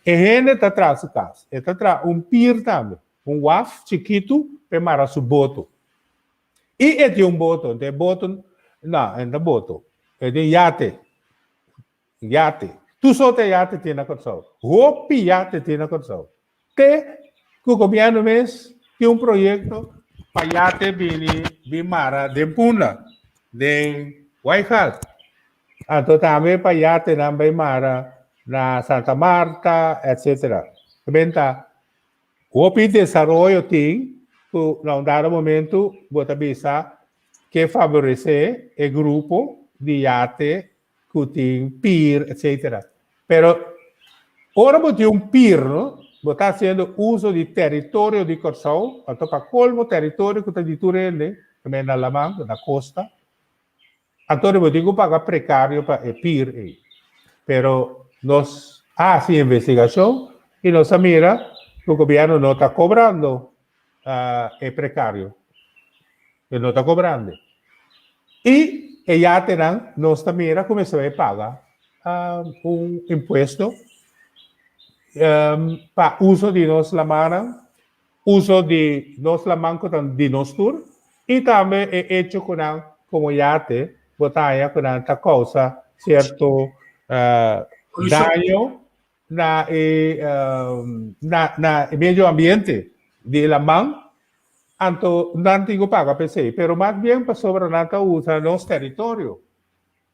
E hende ta traha su kas. E ta traha un pir tambe. un waf chikitu pa e mara su boto. I e tin un boto, anto e boto, no, e no ta boto, e tin yate, yate. Tur sorto di yate tin na Kòrsou. Hopi yate tin na Kòrsou. Te ku gobièrnu mes tin un proyekto pa yate bini bin mara den Punda, den Waaigat. Anto tambe pa yatenan bai mara na Santa Marta, etcetera. Taben ta hopi desaroyo tin ku na un dado momento bo ta bisa ke faboresé e grupo di yate ku tin pir, etcetera. Pero ora bo tin un pir, no, bo ta hasiendo uso di teritorio di Kòrsou, anto pa kolmo teritorio ku ta di tur hende, tambe na laman, na kosta, anto bo tin ku paga prekario pa e pir ei. Pero nos a hasi investigashon i nos a mira ku gobièrnu no ta kobrando e prekario. E no ta kobrando. I e yatenan nos ta mira ku mester bai paga un impuesto pa uso di nos lamannan, uso di nos laman ku ta di nos tur i tambe e echo ku nan komo yate bo ta haña ku nan ta kousa sierto daño na e na na e medio ambiente di e laman, anto nan tin ku paga pa esei. Pero mas bien pasobra nan ta usa nos teritorio,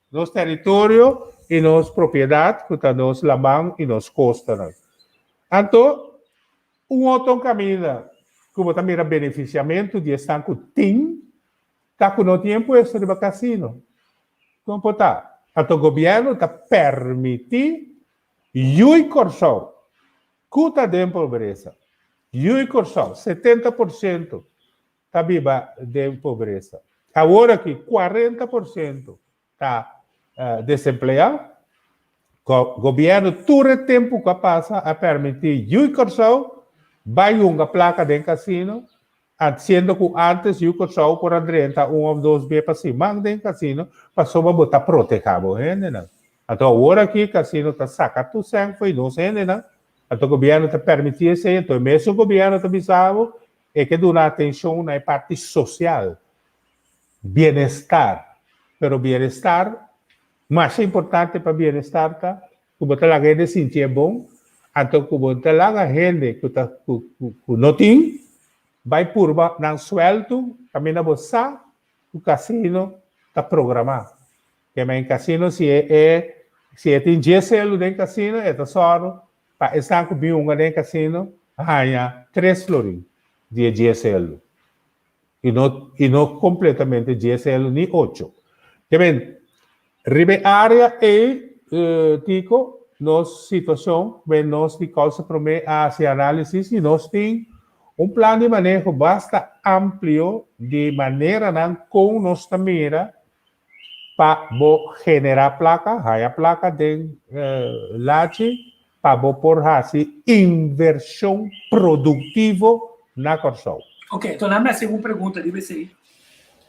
nos teritorio i nos propiedat ku ta nos laman i nos kostanan. Anto un otro kaminda ku bo ta mira benefisiamentu di esnan ku tin Ta ku no tin impuesto riba kasino. Kon por ta? Anto gobièrnu ta permití yui Kòrsou ku ta den pobresa. Yui Kòrsou, 70% ta biba den pobresa. Awor aki 40% ta desempleá. Gobièrnu tur e tempu ku a pasa a permití yui Kòrsou bai hunga plaka den kasino Siendo ku antes yu Kòrsou por a drenta un òf dos be pa siman den kasino pasobra bo ta protehá bo hendenan. Anto awor aki kasino ta saka tur sèn fo'i nos hendenan, anto gobièrnu ta permití esei, anto e mesun gobièrnu ta bisa bo e ke duna atenshon na e parti sosial, bienestar. Pero bienestar, masha importante pa bienestar ta ku bo ta laga hende sinti e bon, anto ku bo ta laga hende ku ta ku ku no tin bai purba nan suèltu kaminda bo sa ku kasino ta programá. Kema en kasino si e e si e tin dies selu den kasino e ta sòru pa esnan ku bin hunga den kasino haña tres florin di e dies selu i no i no kompletamente dies selu ni ocho. Kema Riba e área ei, Tico, nos situashon ben nos di Kousa Promé a hasi análisis i nos tin un plan di maneho basta amplio di maneranan kon nos ta mira pa bo generá plaka, haya plaka den lachi pa bo por hasi invershon produktivo na Kòrsou. Oké, enton nan mi hasi un pregunta riba esei.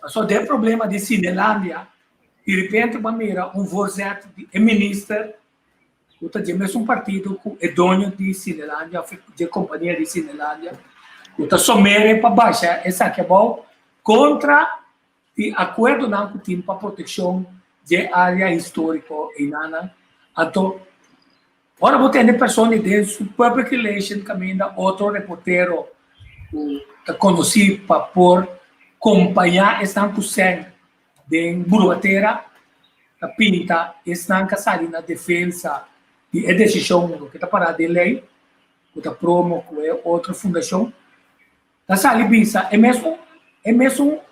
Pasobra den problema di Sinelandia Di repente bo a mira un voorzet di e minister ku ta dje mesun partido ku e doño di Cinelandia òf dje kompania di Cinelandia ku ta somere pa basha esaki abou kontra di akuerdonan ku tin pa protekshon dje área históriko einanan. Anto ora bo tende persona den su public relation kaminda otro reportero ku ta konosí pa por kompañá esnan ku sèn Den Bruatera ta pinta esnan ka sali na defensa di e desishon loke ta pará den lei ku ta promo ku e otro fundashon ta sali bisa e mesun e mesun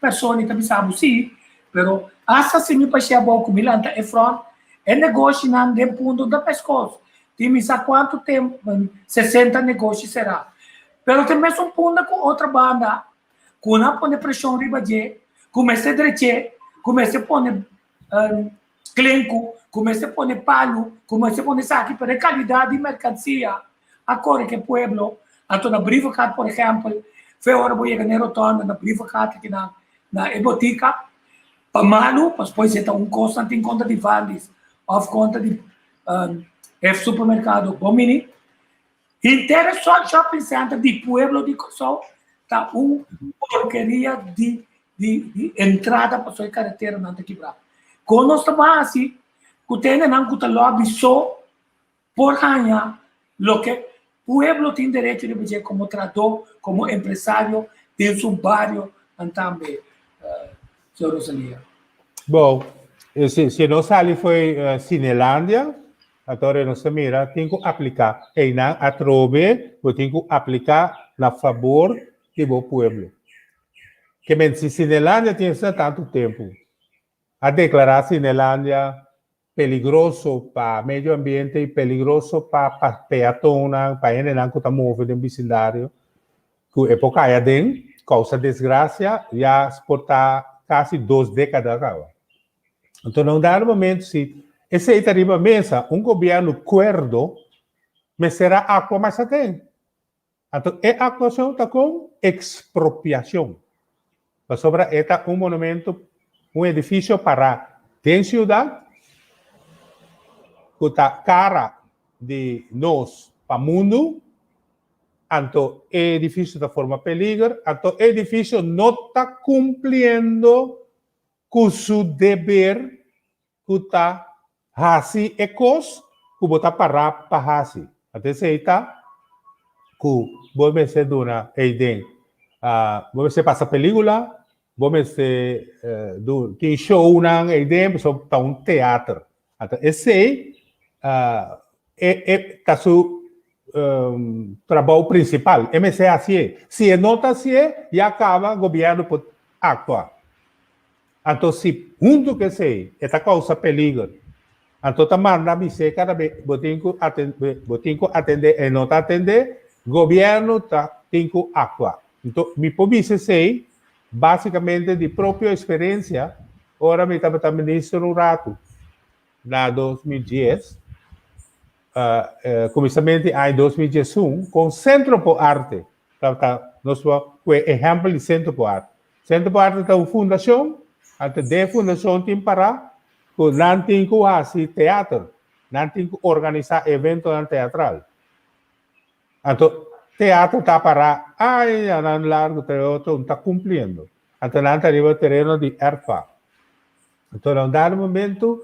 persona ta bisa bo si pero asta si mi pashia abou ku mi lanta e front e negoshinan den punto no ta peskos tin mi sa kuantu tempu 60 negoshi será pero ta e mesun punda ku otro banda ku nan pone preshon riba dje, ku mester drech'é, ku mester pone klenku, ku mester pone palu, ku mester pone esaki, pero e kalidat di merkansia a kore ku e pueblo. Anto na Brievengat, por ehèmpel, fe ora bo yega na e rotònda na Brievengat aki na na e botika, pa malu, pasobra esei ta un kos nan tin kontra di Vandis òf kontra di e supermerkado Bomini. Henter e shopping center di pueblo di Kòrsou ta un porkeria di di di entrada pasobra e kareteranan ta kibrá. Kon nos ta ban hasi ku ta hendenan ku ta lòbi so por haña loke pueblo tin derecho riba dje komo trahadó, komo empresario den su barionan tambe, señor Rosalia? Bon, si si nos sali fo'i Cinelandia, Atora nos ta mira tin ku apliká. Einan atrobe bo tin ku apliká na fabor di bo pueblo. Ke men si Sinelandia tin esnan tantu tempu a deklará Sinelandia peligroso pa medio ambiente i peligroso pa peatonnan, pa hendenan ku ta move den bisindario, ku e por kai aden, kousa desgrasia, ya por ta kasi dos dékada kaba. Anto na un dado momento si esei ta riba mesa, un gobierno cuerdo mester a actua mas aten. Anto e actuacion ta con expropiacion. Pasobra e ta un monumento, un edificio para den ciudad cu ta cara di nos pa mundo, anto e edificio ta forma peliger, anto e edificio no ta cumpliendo ku su deber ku ta hasi e kos ku bo ta pará pa hasi. Anto esei ta ku bo mester duna eiden. Bo mester pasa pelíkula, bo mester tin shownan eiden pasobra ta un teater. Anto esei e ta su trabou prinsipal, e mester hasié. Si e no ta hasié, ya kaba gobièrnu por aktua. Anto si huntu ku esei e ta kousa peliger, anto ta manda bis'é kada be bo tin ku bo tin ku atendé, e no ta atendé, gobièrnu ta tin ku aktua. Anto mi por bisa esei Básikamente di propio eksperensia, ora mi tabata minister un ratu na 2010, kuminsamentu di aña 2011, kon Sentro por Arte tabata, nos por kue ehèmpel di Sentro por Arte. Sentro por Arte ta un fundashon, anto den e fundashon tin pará ku nan tin ku hasi teater, nan tin ku organisá eventonan teatral. Anto teatro ta pará añanan largu te otro no ta kumpliendo. Anto nan ta riba tereno di erfa. Anto na un dado momento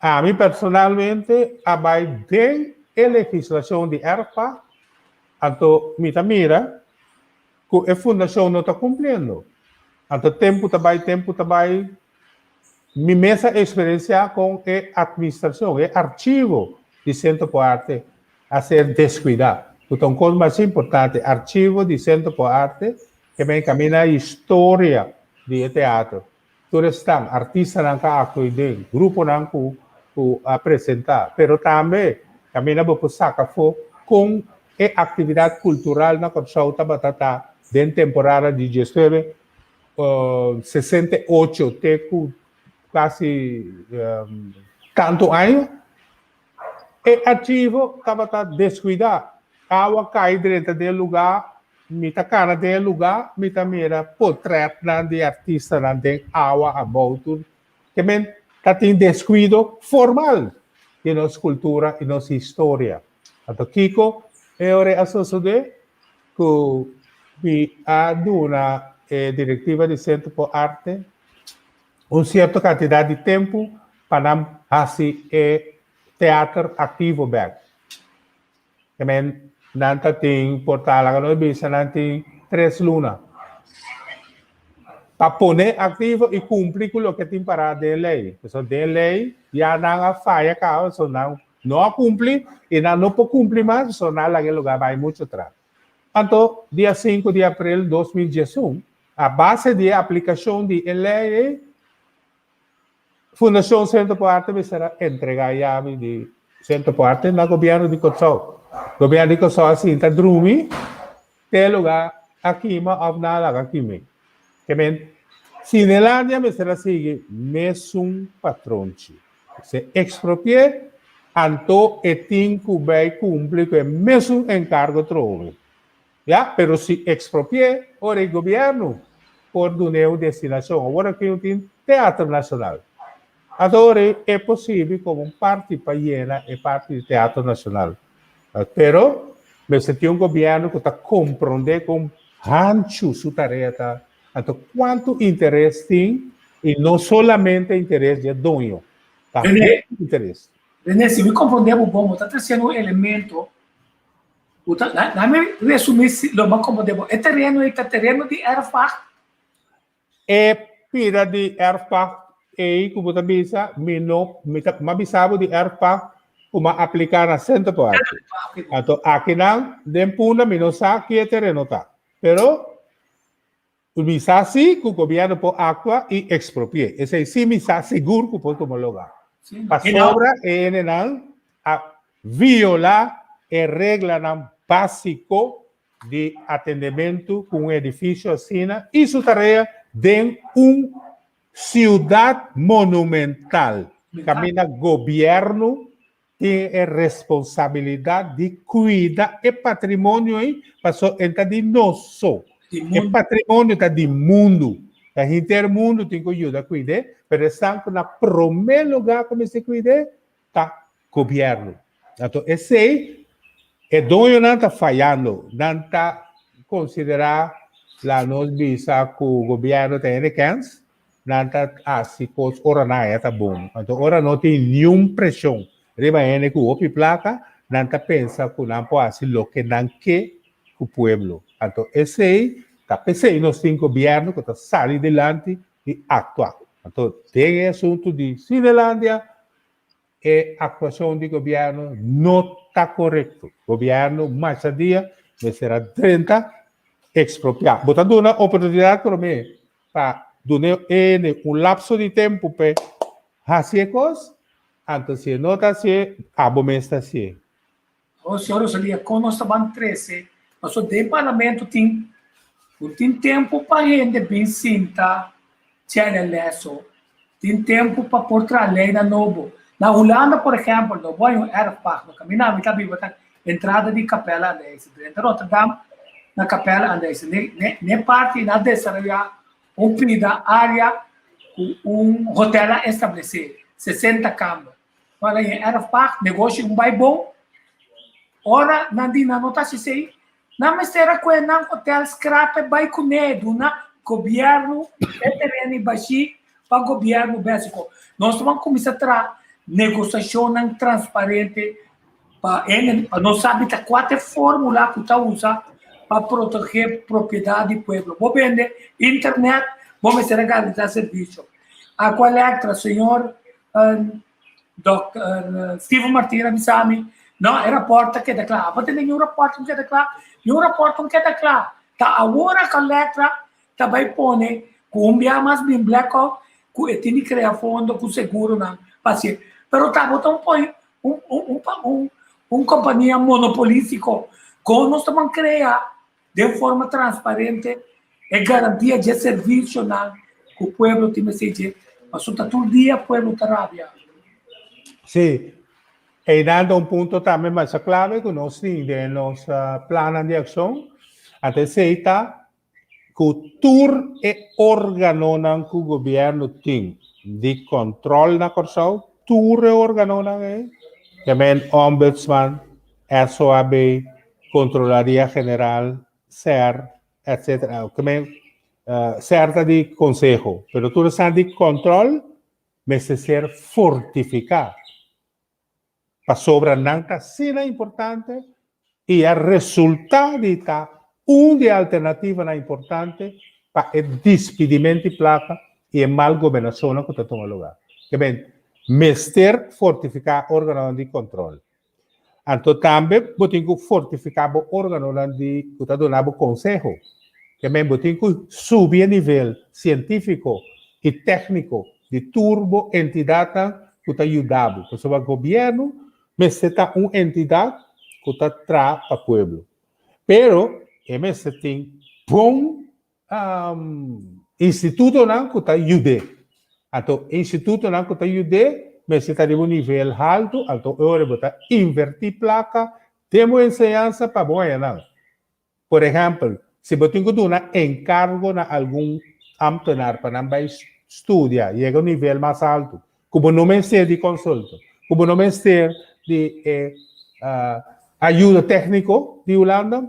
ami personalmente a bai den e legislashon di erfa, anto mi ta mira ku e fundashon no ta kumpliendo. Anto tempu ta bai, tempu ta bai, mi mes a eksperensiá kon e atministrashon, e archivo di Sentro por Arte a ser descuida. Cu ta un cos mas importante, archivo di Centro por Arte ke men camina historia di e teatro. Tur esnan, artistanan cu a actua den, gruponan cu cu a presenta, pero tambe camina bo por saca afo con e actividad cultural na Corsou tabata ta den temporada di diesnuebe 68 te cu casi tanto aña. E archivo tabata deskuidá. Awa kai drenta den e lugá, mi ta kana den e lugá, mi ta mira potrètnan di artistanan den awa abou tur. Ke men ta tin deskuido formal di nos kultura i nos historia. Anto kiko e ora a sosodé? Ku mi a duna e direktiva di Sentro por Arte un sierto kantidat di tempu pa nan hasi e teater aktivo bèk. E men nan ta tin por ta laga nos bisa nan tin tres luna pa pone aktivo i kumpli ku loke tin pará den lei. Pasobra den lei ya nan a faya kaba, so nan no a kumpli i nan no por kumpli mas pasobra nan a laga e lugá bai muchu tras. Anto dia sinku di aprel 2011 a base di e aplikashon di e lei ei, Fundashon Sentro por Arte mester a entregá yabi di Sentro por Arte na gobièrnu di Kòrsou. Gobièrnu di Kòrsou a sinta drumi te e lugá a kima òf nan a laga kim'é. Ke men, Sinelandia mester a sigui mesun patronchi. Se ekspropi'é, anto e tin ku bai kumpli ku e mesun enkargo trobe. Ya, pero si ekspropi'é, ora e gobièrnu por dun'é un destinashon. Awor aki no tin Teatro Nashonal. Anto ora e por sirbi komo un parti pa yena e parti di Teatro Nashonal. Pero. Mester tin un gobièrnu ku ta komprondé kon hanchu su tarea ta, anto kuantu interes tin i no solamente interes di e doño, ta René, hopi interes. René, si mi komprondé bo bon, bo ta tresiendo un elemento ku ta, na mi resumí si lo mi a komprondé bo, e tereno ei ta tereno di erfpacht? E pida di erfpacht ei ku bo ta bisa, mi no, mi ta, mi a bisa bo di erfpacht ku mi a apliká na Centerpark. Anto akinan den Punda mi no sa ki e tereno ta. Pero mi sa si ku gobièrnu por aktua i ekspropi'é. Esei si mi sa sigur ku por tuma lugá. Pasobra e hendenan a violá e reglanan básiko di atendementu ku un edifisio asina i su tarea den un siudat monumental kaminda gobièrnu tin e responsabilidat di kuida e patrimonio ei pasobra e ta di nos so. E patrimonio ta di mundu. Ta henter mundu tin ku yuda kuid'é, pero esnan ku na promé lugá ku mester kuid'é ta gobièrnu. Anto esei e doñonan ta fayando. Nan ta konsiderá la nos bisa ku gobièrnu ta hende kèns, nan ta hasi kos ora nan haya ta bon. Anto ora no tin niun preshon riba hende ku hopi plaka, nan ta pensa ku nan por hasi loke nan ke ku pueblo. Anto esei ta p'esei nos tin gobièrnu ku ta sali dilanti i aktua. Anto den e asuntu di Cinelandia E aktuashon di gobièrnu no ta korekto. Gobièrnu masha dia mester a drenta ekspropiá. Bo ta duna oportunidat promé pa duna e hende un lapso di tempu p'e hasi e kos, anto si e no ta hasié, abo mes ta hasié. Oh, señor Rosalia, kon nos ta ban trese? Pasobra den parlamento tin no tin tempu pa hende bin sinta chèlè lèso. Tin tempu pa por traha leinan nobo. Na Hulanda, por ehèmpel, no bo hay un erfpacht. No kaminda ami ta biba ta entrada di Kapèl aan de IJssel. Drenta Rotterdam na Kapèl aan de IJssel. Ne, ne, ne parti nan a desaroyá un pida área ku un hotel a establesé, 60 kamber. Ora e erfpacht, negoshi un bai bon, ora nan di nan no ta hasi esei, nan mester a kohe nan hotel skrape bai kuné, duna gobièrnu e tereno i bashí pa gobièrnu bèsiko. Nos ta ban kuminsá traha negosiashonnan transparente pa hende, pa nos sabi ta kua ta e fórmula ku ta usa pa protegé propiedat di pueblo. Bo bende internet, bo mester a garantisá servisio. Aqualectra, señor Dòkter Steven Martina bisa mi, no, e rapòrt ta keda kla. Abo tende niun rapòrt ku keda kla? Niun rapòrt no keda kla. Ta awor Aqualectra ta bai pone ku un bia mas bin blackout ku e tin di krea fondo ku seguronan pa hasié. Pero tabata un poi un un un un kompania monopolístiko. Kon nos ta ban krea den forma transparente e garantia dje servicionan cu pueblo tin mester dje, pasobra ta tur dia pueblo ta rabia. Sí, einan ta un punto tambe masha clave cu nos tin den nos plannan di accion, anto esey ta cu tur e organonan cu gobierno tin di control na Corsou, tur e organonan ey, ta Ombudsman, SOAB, Controlaria General, ser, etc. Ke men ser ta di konseho, pero tur esnan di kòntròl mester ser fortifiká pasobra nan ta asina importante i a resultá di ta un di e alternativanan importante pa e dispidimento di plaka i e mal gobernashonnan ku ta tuma lugá. Ke men mester fortifiká órganonan di kòntròl. Anto tambe bo tin ku fortifiká bo órganonan di ku ta duna bo konseho. Ke men bo tin ku subi e nivel sientífiko i tékniko di tur bo entidatnan ku ta yuda bo. Pasobra gobièrnu mester ta un entidat ku ta traha pa pueblo. Pero e mester tin bon Institutonan ku ta yud'é. Anto institutonan ku ta yud'é mester ta riba un nivel haltu, anto e ora bo ta invertí plaka den bo enseñansa pa bo haña nan. Por ehèmpel, si bo tin ku duna enkargo na algun ámtenar pa nan bai studia, yega un nivel mas haltu, ku bo no mester di konsulto, ku bo no mester di e. ayudo tékniko di Hulanda.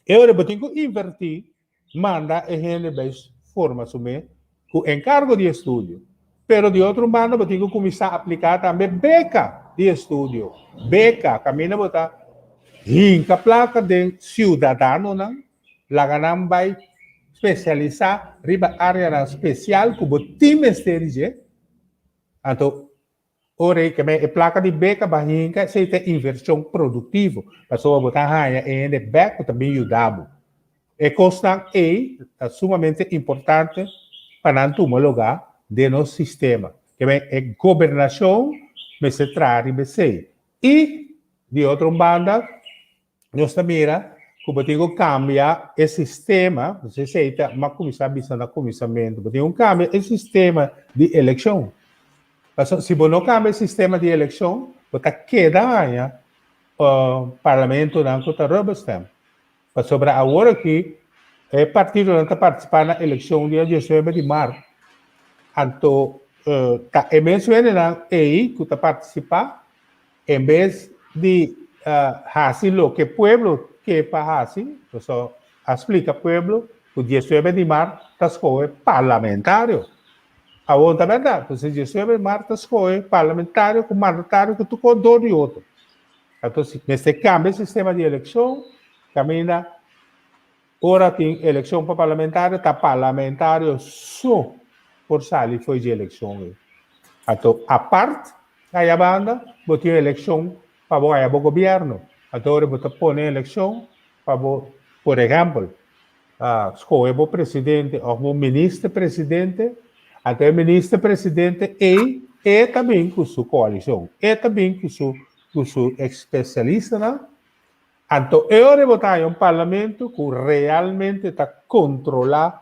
E ora bo tin ku invertí manda e hende bai forma su mes ku enkargo di estudio. Pero di otro banda bo tin ku kuminsá apliká tambe beka di estudio. Beka kaminda bo ta hinka plaka den siudadanonan, laga nan bai spesialisá riba áreanan spesial ku bo tin mester di dje. Anto Ora ei keme e plaka di beka ba hinka esei ta invershon produktivo, pasobra bo ta haña e hende bek ku ta bin yuda bo. E kosnan ei ta sumamente importante pa nan tuma lugá den nos sistema. Keme e gobernashon mester traha riba esei. I di otro un banda nos ta mira ku bo tin ku kambia e sistema, esei ta m'a kuminsá bisa na kuminsamentu, bo tin ku kambia e sistema di elekshon. Pasobra si bo no kambia e sistema di elekshon, bo ta keda haña parlamentonan ku ta rubber stamp. Pasobra awor aki e partidonan ta partisipá na elekshon dia diesnuebe di mart, anto ta e mes hendenan ei ku ta partisipá En bes di hasi loke pueblo ke pa hasi, pasobra a splika pueblo ku diesnuebe di mart ta skohe parlamentario. Awor ta bèrdat, pasobra diesnuebe di mart ta skohe parlamentario ku mandatario ku tur kos dor di otro. Anto si mester kambia e sistema di elekshon kaminda Ora tin elekshon pa parlamentario ta parlamentario so por sali fo'i dje elekshon ei. Anto apart aya banda bo tin elekshon pa bo haya bo gobièrnu. Anto ora bo ta pone elekshon pa bo por ehèmpel skohe bo presidente òf bo minister presidente, anto e minister presidente ei e ta bin ku su koalishon, e ta bin ku su ku su espesialistanan. Anto e ora bo ta haña un parlamento ku realmente ta kontrolá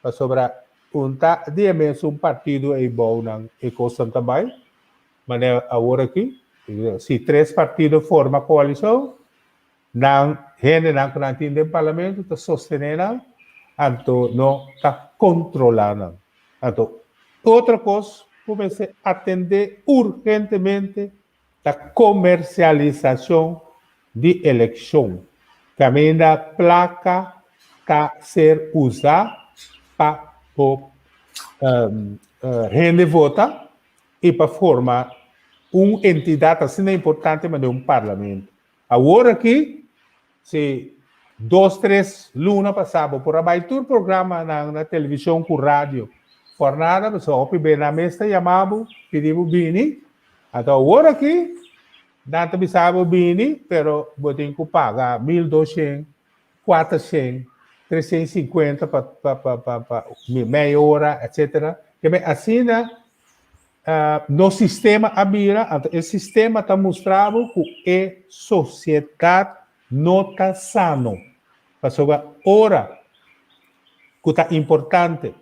pasobra un ta di e mesun partido ei bou nan e kosnan ta bai, manera awor aki si tres partido forma koalishon nan hendenan ku nan tin den parlamento ta sostené nan anto no ta kontrolá nan. Anto otro kos ku mester atendé urgentemente Ta komersialisashon di elekshon, kaminda plaka ta ser usá pa bo hende vota i pa forma un entidat asina importante manera un parlamento. Awor aki Si dos tres luna pasá bo por a bai tur programanan na televishon ku radio for nada pasobra hopi be nan mes ta yama bo pidi bo bini. Anto awor aki nan ta bisa bo bini pero bo tin ku paga 1200, 400, 350 pa pa pa pa mei ora etcetera. Keme asina Nos sistema a bira, anto e sistema ta mustra bo ku e sosiedat no ta sano. Pasobra ora ku ta importante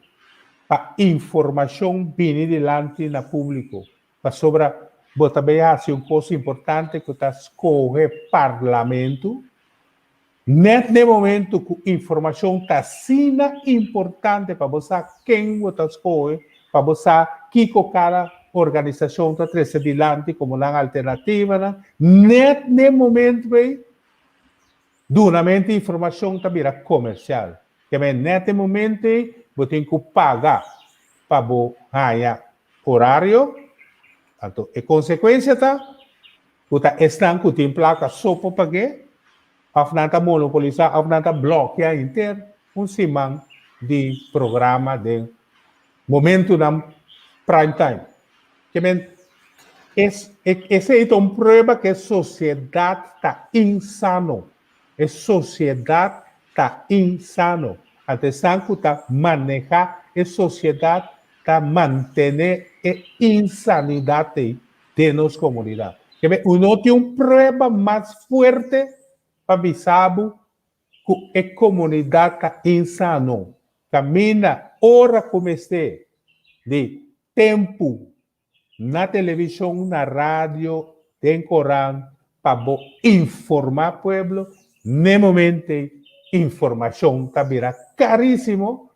pa informashon bini dilanti na públiko, pasobra bo ta bay hasi un kos importante ku ta skohe parlamento, Nèt n'e momentu ku informashon ta asina importante pa bo sa ken bo ta skohe, pa bo sa kiko kada organisashon ta trese dilanti komo nan alternativanan, nèt n'e momentu ei dunamentu di informashon ta bira komersial. Keme nèt e momentu ei bo tin ku paga pa bo haña orario, anto e konsekuensia ta ku ta esnan ku tin plaka so por pag'é, Of nan ta monopolisá of nan ta blòkia henter un siman di programa den momentunan prime time. Ke men es esei ta un prueba ku e sosiedat ta insano. E sosiedat ta insano. Anto esnan ku ta manehá e sosiedat ta mantené e insanidat ei den nos komunidat. Kebe u no tin un prueba mas fuerte pa bisa bo ku e komunidat ta insano. Kaminda ora ku mester di tempu na televishon, na radio, den korant pa bo informá pueblo, n'e momento ei informashon ta bira karísimo,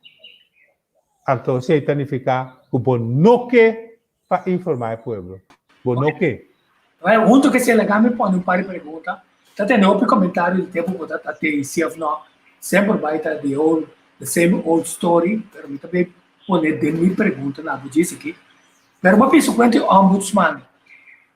anto esei ta nifiká ku bo no ke pa informá e pueblo. Bo no ke. Hunto ku esei laga mi pone un par di pregunta. Ta tene hopi komentario di tempu ku ta ta te si òf no. Semper bai ta the old, the same old story, pero mi ta bay pone den mi pregunta na bo djis aki. Pero bo a bisa kuenta e ombudsman.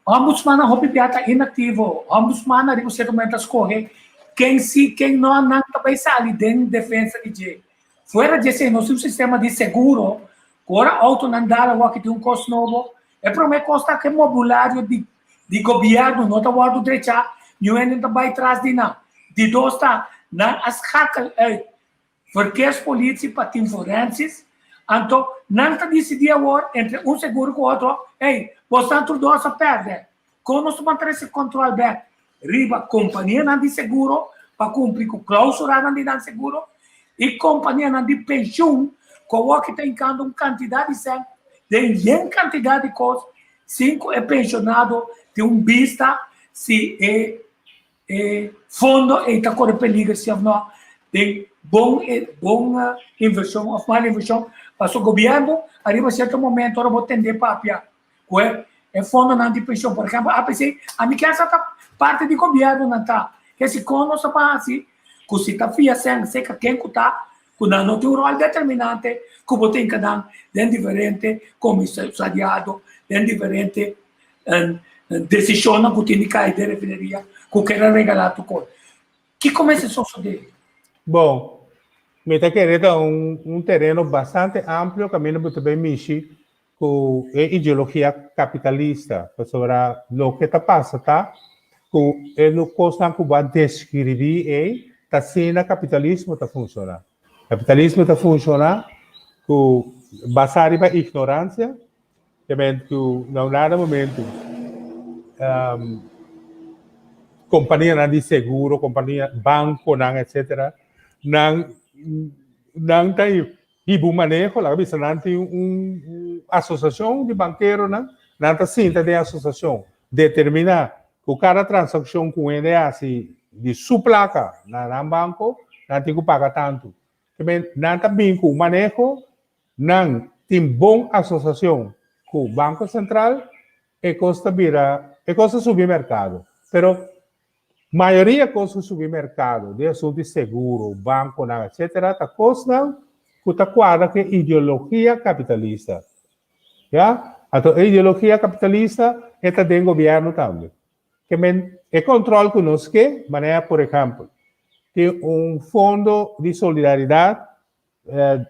Ombudsman a hopi bia ta inaktivo. Ombudsman riba sierto momento a skohe ken si, ken no, nan ta bay sali den defensa di dje. Fuera di esei nos tin un sistema di seguro ku ora outonan dal awor ki tin un kos nobo, e promé kos ta ku e mobulario di di gobièrnu no ta wòrdu drechá, niun hende no ta bai tras di nan. Di dos ta nan a schakel uit verkeerspolitie pa tin forensisch, anto nan ta disidí awor entre un seguro ku otro, hey, bosnan tur dos a pèrdè, kon nos ta ban trese kòntròl bèk riba kompanianan di seguro pa kumpli ku klausulanan di nan seguro i kompanianan di penshun ku awor ki ta hinkando un kantidat di sèn den yen kantidat di kos sin ku e penshonado tin un bista si e e fondo ei ta kore peliger si òf no den bon bon invershon òf mal invershon pasobra gobièrnu ariba sierto momento ora bo tende papia Ku e e fondonan di penshon, por ehèmpel APC, ami kier sa ta parti di gobièrnu nan ta. Ke si kon nos ta ban hasi ku si ta fia sèn seka ken ku ta, ku nan no tin un ròl determinante ku bo tin ka nan den diferente komisariado, den diferente desishonnan ku tin di kai den refineria ku kere regalá tur kos. Kiko mester sosodé? Bon, mi ta kere ta un un tereno bastante amplio kaminda bo ta bay mishi ku e ideologia kapitalista, pasobra loke ta pasa ta ku e kosnan ku bo a deskribí ei ta asina kapitalismo ta funshoná. Kapitalismo ta funshoná ku basá riba ignoransia, ku na un dado momento kompanianan di seguro, kompania, bankonan etsetera, nan nan ta Hiba un maneho, laga bisa nan tin un asosiashon di bankeronan, nan ta sinta den asosiashon, determiná ku kada transakshon ku un hende hasi di su plaka na nan banko, nan tin ku paga tantu. Te men nan ta bin ku un maneho, nan tin bon asosiashon ku Banko Sentral, e kos ta bira, e kos ta subi merkado. Pero Mayoria kos ku subi merkado den asuntu di seguro, bankonan etcetera ta kosnan ku ta kuadra ku e ideologia kapitalista. Ya? Anto e ideologia kapitalista e ta den gobièrnu tambe. Ke men e kòntròl ku nos ke, manera por ehèmpel tin un fondo di solidaridat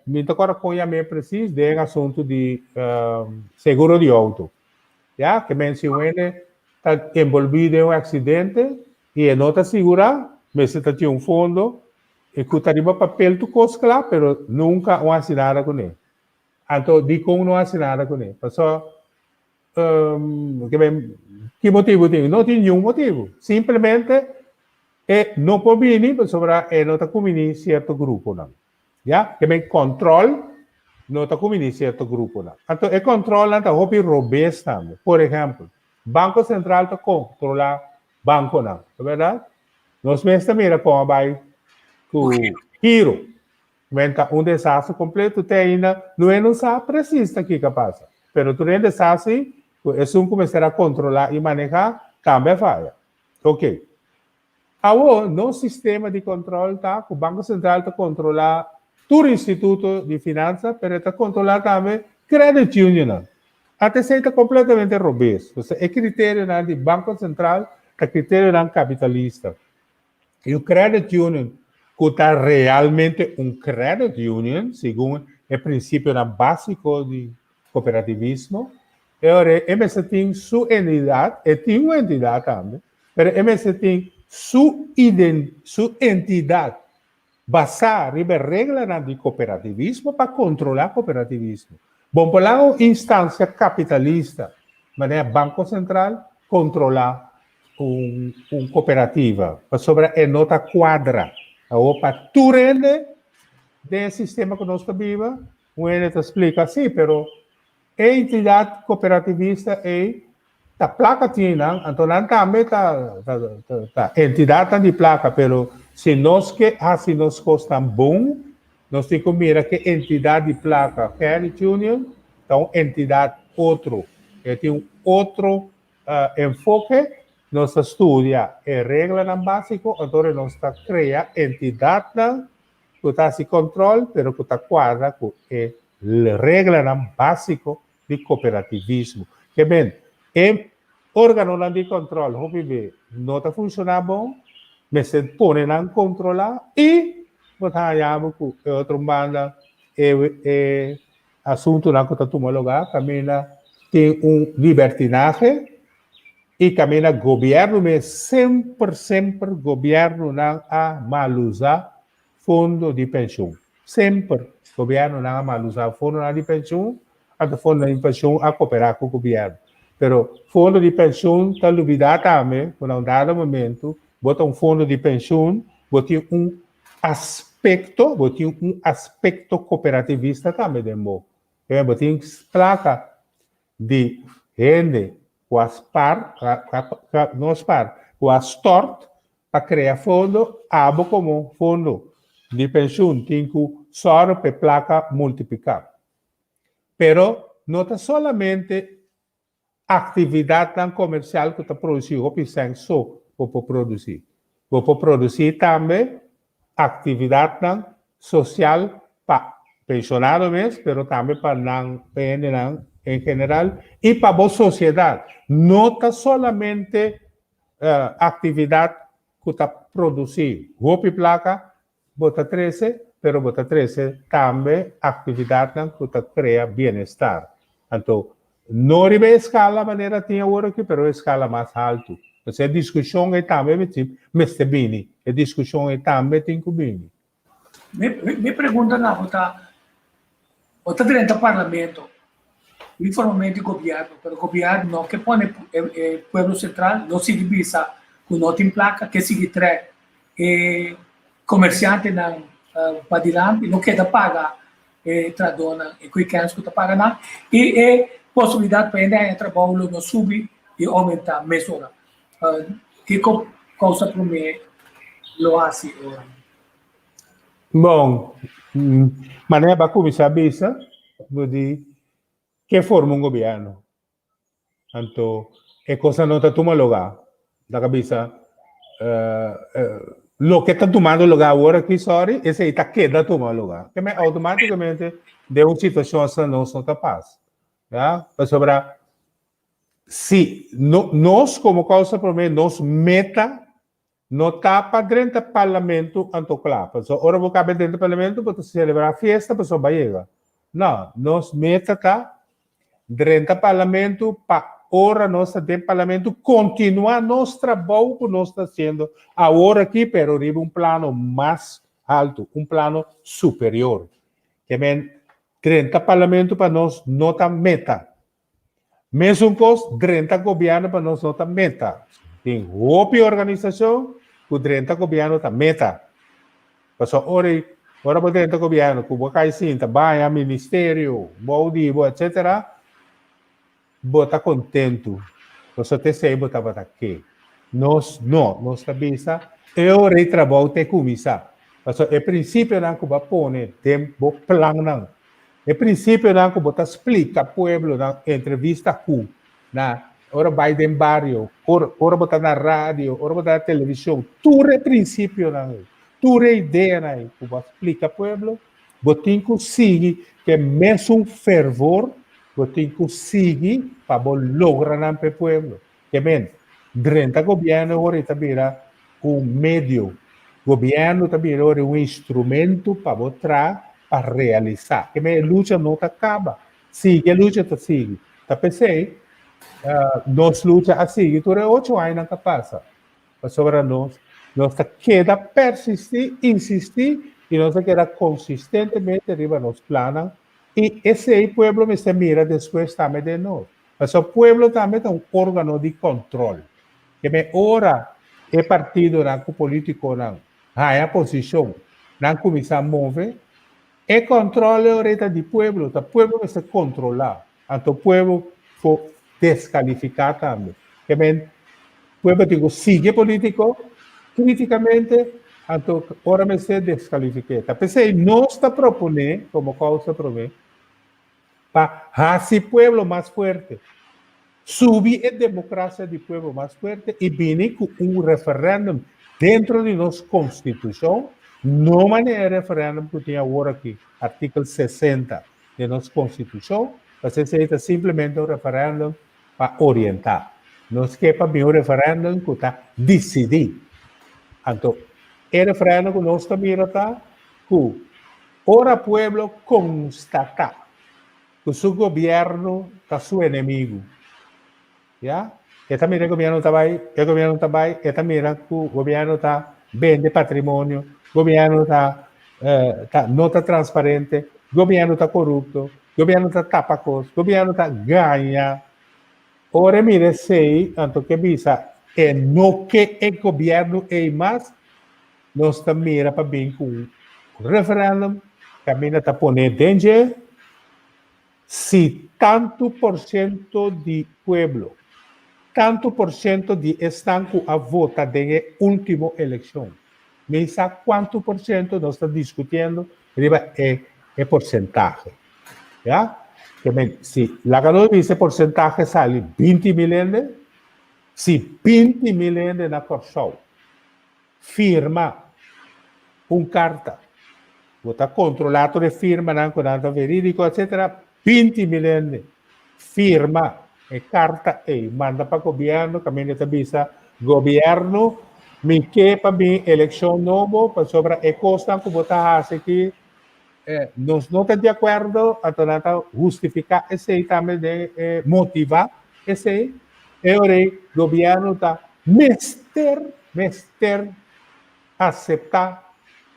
Mi ta kòrda kon yam'é presis den asuntu di seguro di outo. Ya, ke men si un hende ta enbolbí den un aksidente i e no ta sigurá, mester ta tin un fondo i ku ta riba papel tur kos kla, pero nunka un hasi nada kuné. Anto dikon no hasi nada kuné? Pasobra Ki motibu tin? No tin niun motibu. Simplemente e no por bini pasobra e no ta kumini sierto gruponan. Ya, ke men kòntròl no ta kumini sierto gruponan. Anto e kòntròlnan ta hopi robes tambe. Por ehèmpel, Banko Sentral ta kontrolá bankonan, ta bèrdat? Nos mes ta mira kon a bai ku giro. Men ta un desastre completo te ainda no e no sa precies ta kiko a pasa. Pero tur hende sa si cu esun cu mester a controla y maneha tambe a faya. Ok. Awo nos sistema di control ta cu Banco Central ta controla tur instituto di finansa pero e ta controla tambe credit unionnan. ATC ta completamente robes. Pasobra e criterionan di Banco Central ta criterionan capitalista. E un credit union cu ta realmente un credit union, segun e principionan basico di cooperativismo, e ora e mester tin su entidad, e tin un entidad tambe, pero e mester tin su su entidad basá riba e reglanan di cooperativismo pa controla cooperativismo. Bon por laga un instancia capitalista manera Banco Central controla un un cooperativa pasobra e no ta cuadra. Awor pa tur hende den e sistema cu nos ta biba un hende ta splica si pero e entidad cooperativista ey ta placa tin nan anto nan tambe ta ta ta entidadnan di placa pero si nos ke haci nos cosnan bon nos tin cu mira ke entidad di placa Credit Union ta un entidad otro e tin un otro enfoke. Nos ta studia e reglanan básiko, anto nos ta krea entidatnan ku ta hasi kòntròl pero ku ta kuadra ku e reglanan básiko di kooperativismo. Ke men, e órganonan di kòntròl hopi be no ta funshoná bon, mester pone nan kontrolá i bo ta haña bo ku e otro banda e e asuntunan ku ta tuma lugá kaminda tin un libertinahe i kaminda gobièrnu mes semper semper gobièrnunan a malusá fondo di penshun. Semper gobièrnunan a mal usa fondonan di penshun, anto fondonan di penshun a koperá ku gobièrnu. Pero fondo di penshun ta lubidá tambe ku na un dado momentu bo ta un fondo di penshun, bo tin un aspekto, bo tin un aspekto kooperativista tambe den bo. Bo tin plaka di hende ku a spar, no spar, ku a stòrt pa krea fondo, abo komo fondo di penshun tin ku sòru pa e plaka multipliká. Pero no ta solamente aktividatnan komersial ku ta produsí hopi sèn so bo por produsí. Bo por produsí tambe aktividatnan sosial pa penshonado mes, pero tambe pa nan pa hendenan en general i pa bo sosiedat. No ta solamente aktividat ku ta produsí hopi plaka bo ta trese, pero bo ta trese tambe aktividatnan ku ta krea bienestar. Anto, no riba e eskala manera tin awor aki, pero e eskala mas haltu. Entonces e diskushon ei tambe mester bini. E diskushon ei tambe tin ku bini. Mi pregunta na bo ta, bo ta drenta parlamento, informalmente gobierno, pero gobierno no ke pone e pueblo central, no sigui bisa ku no tin plaka, ke sigui trek e komersiantenan padilanti, no keda paga e trahadónan, e koikens ku ta paga nan, i e posibilidat pa hende haña trabou lo no subi i oumentá mesora. Kiko kousa promé lo hasi ora? Bon, manera bo a kuminsá bisa, bo di ke forma un gobièrnu. Anto e kosnan no ta tuma lugá. Ta ka bisa loke ta tumando lugá awor aki, sorry, esei ta keda tuma lugá. Ke men outomátikamente den un situashon asina nos no ta pas. Ya, pasobra si no nos komo kousa promé nos meta no ta pa drenta parlamento anto kla. Pasobra ora bo kabe drenta parlamento bo ta selebrá fiesta pasobra bo a yega. No, nos meta ta drenta parlamento pa ora nos ta den parlamento kontinuá nos trabou ku nos ta hasiendo awor aki pero riba un plano mas haltu, un plano superior. Ke men drenta parlamento pa nos no ta meta. Mesun kos, drenta gobièrnu pa nos no ta meta. Tin hopi organisashon ku drenta gobièrnu ta meta. Pasobra ora i ora bo drenta gobièrnu ku bo kai sinta baña ministerio bou di bo etsetera, bo ta kontentu pasobra ta esei bo tabata ke. Nos no, nos ta bisa e ora i trabou ta e kuminsá. Pasobra e prinsipionan ku bo a pone den bo plannan E prinsipionan ku bo ta splika pueblo na entrevista ku na ora bai den bario, ora ora bo ta na radio, ora bo ta na televishon, tur e prinsipionan ei, tur e ideanan ei ku bo a splika pueblo, bo tin ku sigui ku e mesun fervor, bo tin ku sigui pa bo logra nan pa e pueblo. Ke men, drenta gobièrnu ora i ta bira un medio. Gobièrnu ta bira ora un instrumento pa bo tra pa realisá. Ke men e lucha no ta kaba. Sigui e lucha ta sigui. Ta p'esei nos lucha a sigui tur e ocho añanan ta pasa. Pasobra nos nos ta keda persistí, insistí i nos ta keda konsistentemente riba nos plannan i esei pueblo mester mira despues tambe den nos. Pasobra pueblo tambe ta un órgano di kòntròl. Ke men ora e partidonan ku polítikonan haña posishon, nan kuminsá move, e kòntròl e ora ei ta di pueblo, ta pueblo mester kontrolá. Anto pueblo por deskalifiká tambe. Ke men pueblo tin ku sigui e polítiko krítikamente, anto ora mester deskalifik'é. Ta p'esei nos ta proponé komo kousa promé pa hasi pueblo mas fuerte. Subi e demokrasia di pueblo mas fuerte i bini ku un referèndum dentro di nos konstitushon, no manera e referèndum ku tin awor aki, artikel 60 den nos konstitushon, pasobra esei ta simplemente un referèndum pa orientá. Nos ke pa bin un referèndum ku ta disidí. Anto e referèndum ku nos ta mira ta ku ora pueblo konstatá ku su gobièrnu ta su enemigu. Ya? E ta mira e gobièrnu ta bai, e gobièrnu ta bai, e ta mira ku gobièrnu ta bende patrimonio, gobièrnu ta ta no ta transparente, gobièrnu ta korupto, gobièrnu ta tapa kos, gobièrnu ta gaña. Ora e mira esei, anto ke bisa e no ke e gobièrnu ei mas, nos ta mira pa bin ku un referendum kaminda ta pone den dje si tantu por siento di pueblo, tantu por siento di esnan ku a vota den e ultimo elekshon. Mi sa kuantu por siento nos ta diskutiendo riba e e porsentahe. Ya? Ke men si laga nos bisa e porsentahe sali 20.000 hende, si 20.000 hende na Kòrsou Firma un karta. Bo ta kontrolá tur e firmanan ku nan ta verídiko, etsetera. 20.000 hende firma e karta ei, manda pa gobièrnu, kaminda ta bisa, Gobièrnu, mi ke pa bin elekshon nobo pasobra e kosnan ku bo ta hasi aki nos no ta di akuerdo, anto nan ta hustifiká esei tambe den e motivá esei. E ora ei gobièrnu ta mester mester aseptá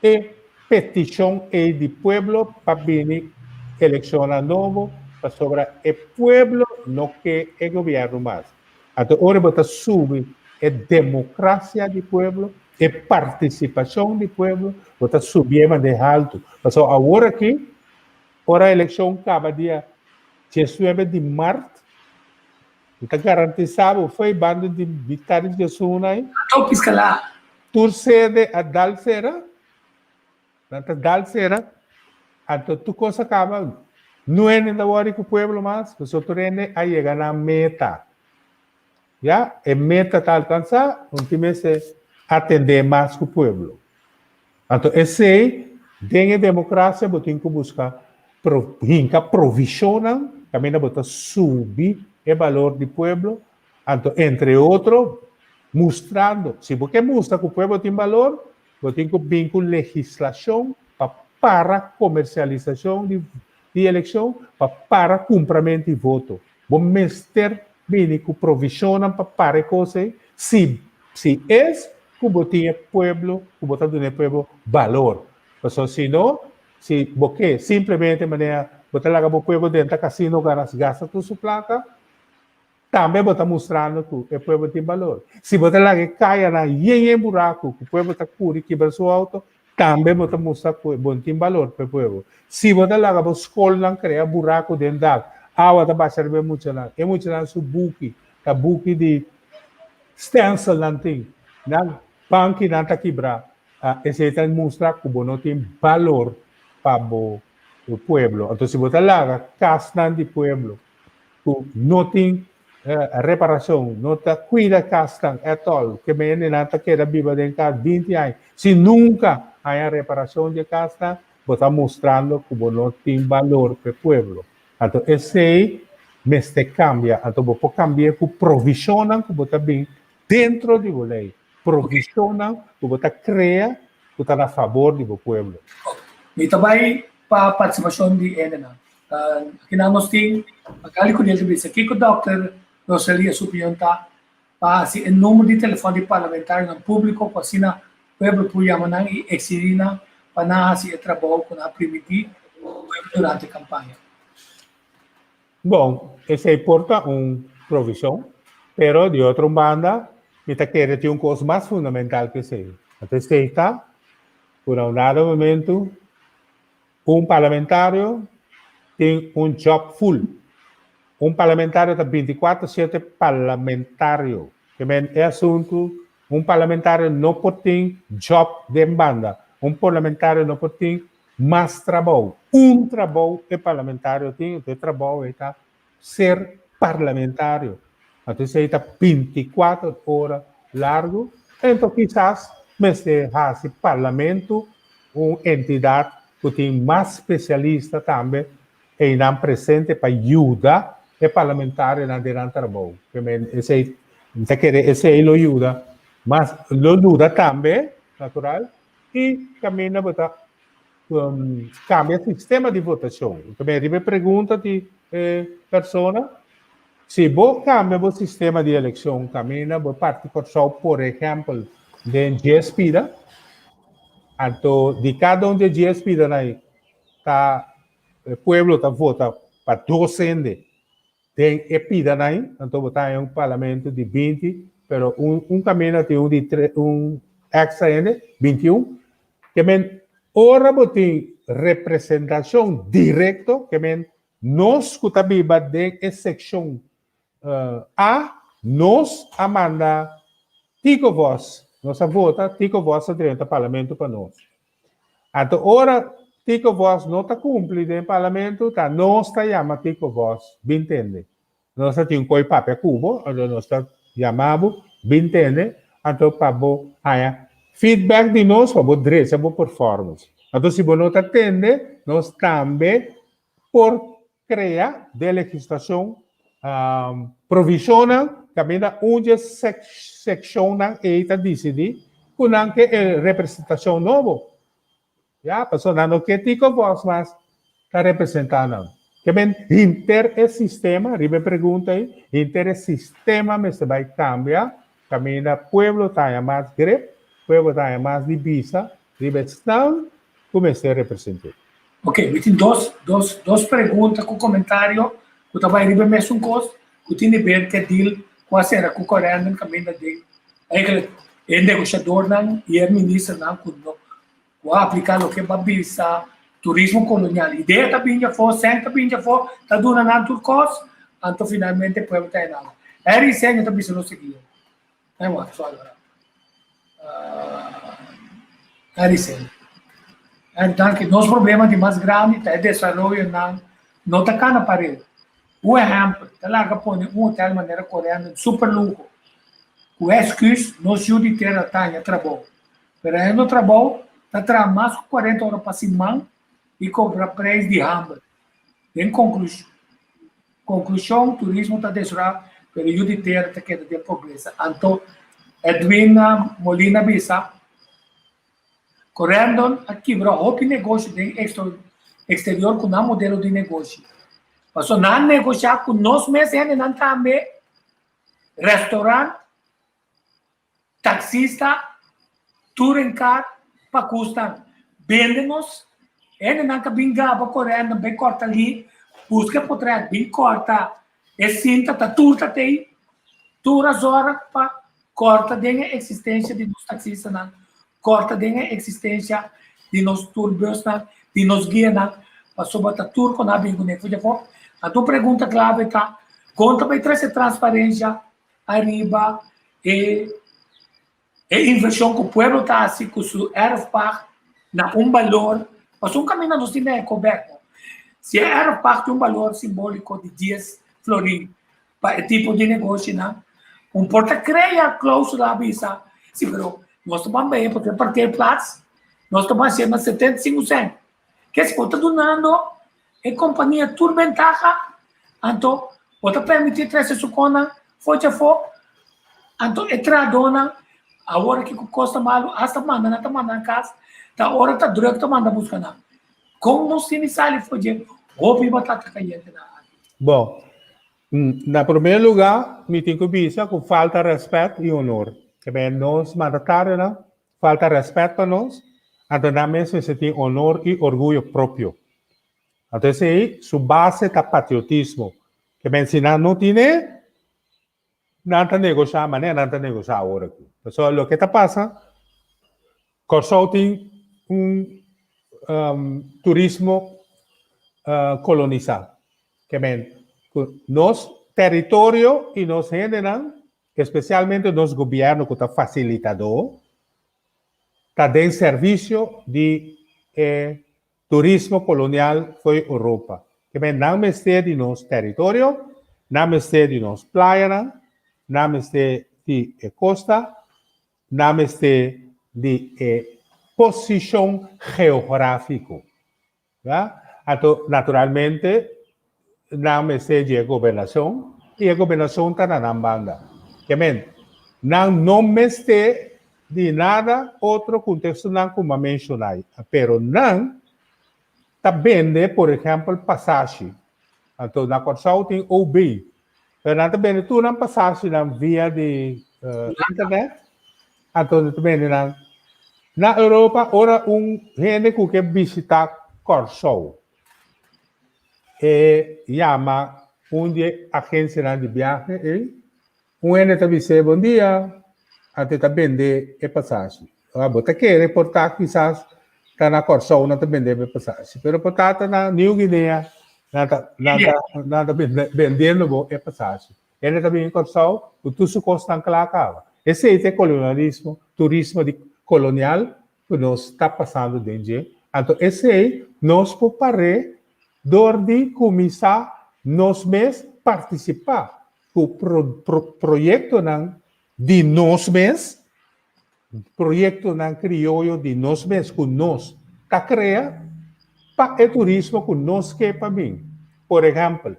e petishon ei di pueblo pa bini elekshonnan nobo pasobra e pueblo no ke e gobièrnu mas. Anto ora bo ta subi e demokrasia di pueblo, e partisipashon di pueblo, bo ta subié manda haltu. Pasobra awor aki, ora elekshon kaba dia 19 di mart, Mi ta garantisá bo fo'i banda di mitad di djesun ai. Anto piskalá. Tur sede a dal sera. Nan ta dal sera. Anto tur kos a kaba. No hende ta wòri ku pueblo mas, pasobra tur hende a yega nan meta. Ya, e meta ta alkansá, un tin mester atendé mas ku pueblo. Anto esei, den e demokrasia bo tin ku buska hinka provishonnan kaminda bo ta subi e balor di pueblo, anto entre otro mustrando, si bo ke mustra ku pueblo tin balor, bo tin ku bin ku legislashon pa para komersialisashon di elekshon, pa para kumpramentu di voto. Bo mester bini ku provishonnan pa para e kos ei, si si es ku bo tin e pueblo, ku bo ta duna e pueblo balor. Pasobra si no, si bo ke simplemente manera bo ta laga bo pueblo drenta kasino gana gasta tur su plaka, tambe bo ta mustrando ku e pueblo tin balor. Si bo ta laga e kayanan yen yen buraku ku pueblo ta kuri kibra su outo, Tambe bo ta mustra ku bo no tin balor pa e pueblo. Si bo ta laga bo skolnan krea buraku den dak, awa ta basha riba e muchanan. E muchanan su buki ta buki di stensil nan tin, nan bankinan ta kibrá. Esei ta mustra ku bo no tin balor pa bo pueblo. Anto si bo ta laga kasnan di pueblo ku no tin reparacion, no ta cuida casnan at all, ke mendenan ta keda biba den cas 20 aña, si nunca haña reparacion di e casnan, bo ta mustrando cu bo no tin balor p'e pueblo. Anto esey mester cambia, anto bo por cambi'e cu provisionnan cu bo ta bin dentro di bo ley, provisionnan cu bo ta crea cu ta na fabor di bo pueblo. Mi ta bay pa participacion di hendenan. Akinan nos tin Magali Curiel ta bisa kiko Dòkter Rosalia su opinion ta pa hasi e number di telefòn di parlamentarionan públiko ku asina pueblo por yama nan i eksigí nan pa nan hasi e trabou ku nan a primintí pueblo durante kampaña. Bon, esei por ta un provishon, pero di otro banda mi ta kere tin un kos mas fundamental ku esei. Anto esei ta ku na un dado momento Un parlamentario tin un job full. Un parlamentario ta 24 siete parlamentario. Ke men e asuntu, un parlamentario no por tin job den banda. Un parlamentario no por tin mas trabou. Un trabou e parlamentario tin, e trabou ei ta ser parlamentario. Anto esei ta bintikuater ora largu. Ento kisas mester hasi parlamento un entidat ku tin mas spesialista tambe einan presente pa yuda e parlamentarionan den nan trabou. Esei, mi ta kere esei lo yuda mas, lo yuda tambe, natural, i kaminda bo ta kambia sistema di votashon. Tambe riba e pregunta di e persona, si bo kambia bo sistema di elekshon kaminda bo parti Kòrsou por ehèmpel den dies pida, anto di kada un di e dies pidanan ei ta e pueblo ta vota pa dos hende Den e pidanan ei, anto bo ta haña un parlamento di 20, pero un un kaminda tin un di tre un èkstra hende, 21. Ke men ora bo tin representashon direkto, ke men nos ku ta biba den e sekshon A, nos a manda Tico Vos, nos a vota Tico Vos a drenta parlamento pa nos. Anto ora Tico Vos no ta cumpli den parlamento ta nos ta yama Tico Vos bin tende. Nos ta tin un coy papia cu bo, anto nos ta yama bo bin tende, anto pa bo haya feedback di nos pa bo drecha bo performance. Anto si bo no ta tende nos tambe por Krea den legislashon provishonnan kaminda un dje sekshonnan ei ta disidí ku nan ke e representashon nobo. Ya, pasobra nan no ke Tico Vos mas ta representá nan. Ke men hinter e sistema, riba e pregunta ei, hinter e sistema mester bai kambia kaminda pueblo ta haña mas grip, pueblo ta haña mas di bisa riba esnan ku mester represent'é. Ok, mi tin dos, dos, dos pregunta ku komentario ku ta bai riba e mesun kos ku tin di ber ku e deal ku a sera ku Corendon kaminda den eigenlijk e negoshadornan i e ministernan ku no ku a aplika loke ba bisa turismo kolonial. Idea ta bin di afó, sèn ta bin di afó, ta duna nan tur kos, anto finalmente pueblo ta haña nada. Harry Señor ta bisa lo siguiente. Ai wak suave ora. Harry Señor. Harry, danki. Nos problema di mas grandi ta e desaroyonan no ta kana pareu. Un ehèmpel, ta laga pone un hotel manera Corendon super luho. Ku èsküs nos yu di tera ta haña trabou. Pero hañando trabou ta traha mas ku kuarenta ora pa siman i kobra preis di hamber. Den konklushon, turismo ta desorá, pero yu di tera ta keda den pobresa. Anto Edwin Molina bisa, Corendon a kibra hopi negoshi den eksterior ku nan modelo di negoshi. Pasobra nan a negoshá ku nos mes hendenan tambe, restaurant, Taxista, touringcar, pakusnan, bende nos, hendenan ta bin gaba korendo bin korta li, buska e potret bin korta e sinta ta tur ta tei, tur a zora pa korta den e eksistensia di nos taxistanan, korta den e eksistensia di nos tourbusnan, di nos guianan, pasobra ta tur ku nan a bin kuné. Anto pregunta klave ta, kon ta bai trese transparensia ariba e e inversion ku pueblo ta hasi ku su erfpacht na un balor, pasobra un kaminda nos tin na Ecobek, si e erfpacht tin un balor simboliko di dies florin pa e tipo di negoshinan, un por ta krea klausula a bisa, si pero nos ta ban beye pasobra e parkeerplaats nos ta ban hasié na 75 sènt, ke si bo ta dunando E kompania tur bentaha, anto bo ta permití trese su konnan for djafó, anto e trahadónan awor aki ku kos ta malu asta manda nan ta manda nan kas, ta ora ta drùk ta manda buska nan. Kon nos tin di sali for dje hopi batata kayente nan aki? Bon, na promé lugá mi tin ku bisa ku falta rèspèt i honor. Kebé nos mandatarionan Falta rèspèt pa nos, anto nan mes mester tin onor i orguyo propio. Anto esei su base ta patriotismo. Ke men si nan no tin e, nan ta negoshá manera nan ta negoshá awor aki. Pasobra loke ta pasa, Kòrsou tin un turismo kolonisá. Ke men ku nos teritorio i nos hendenan Especialmente nos gobierno cu ta facilitador ta den servicio di e turismo colonial fo'i Europa. Keme nan mester di nos territorio, nan mester di nos playanan. Nan mester di e kosta, nan mester di e posishon geográfiko. Ya? Anto, naturalmente, nan mester di e gobernashon i e gobernashon ta na nan banda. Ke men, nan no mester di nada otro ku tekstonan ku mi a menshoná, pero nan ta bende, por ehèmpel, pasashi. Anto, na Kòrsou tin OB, pero nan ta bende tur nan pasashinan via di internet. Anto nan ta bende nan na Europa ora un hende ku ke bishitá Kòrsou e yama un di e agensianan di biahe ei, un hende ta bis'é bon dia, anto e ta bende e pasashi. Ora bo ta kere por ta kisas ta na Kòrsou nan ta bende bo e pasashi, pero por ta ta na Nieuw Guinea nan ta nan ta nan ta bendiendo bo e pasashi. Hende ta bini Kòrsou ku tur su kosnan kla kaba. Esei ta e kolonialismo, turismo di kolonial ku nos ta pasando den dje. Anto esei nos por par'é dor di kuminsá nos mes partisipá ku proyektonan di nos mes, proyektonan krioyo di nos mes ku nos ta krea pa e turismo ku nos ke pa bin. Por ehèmpel,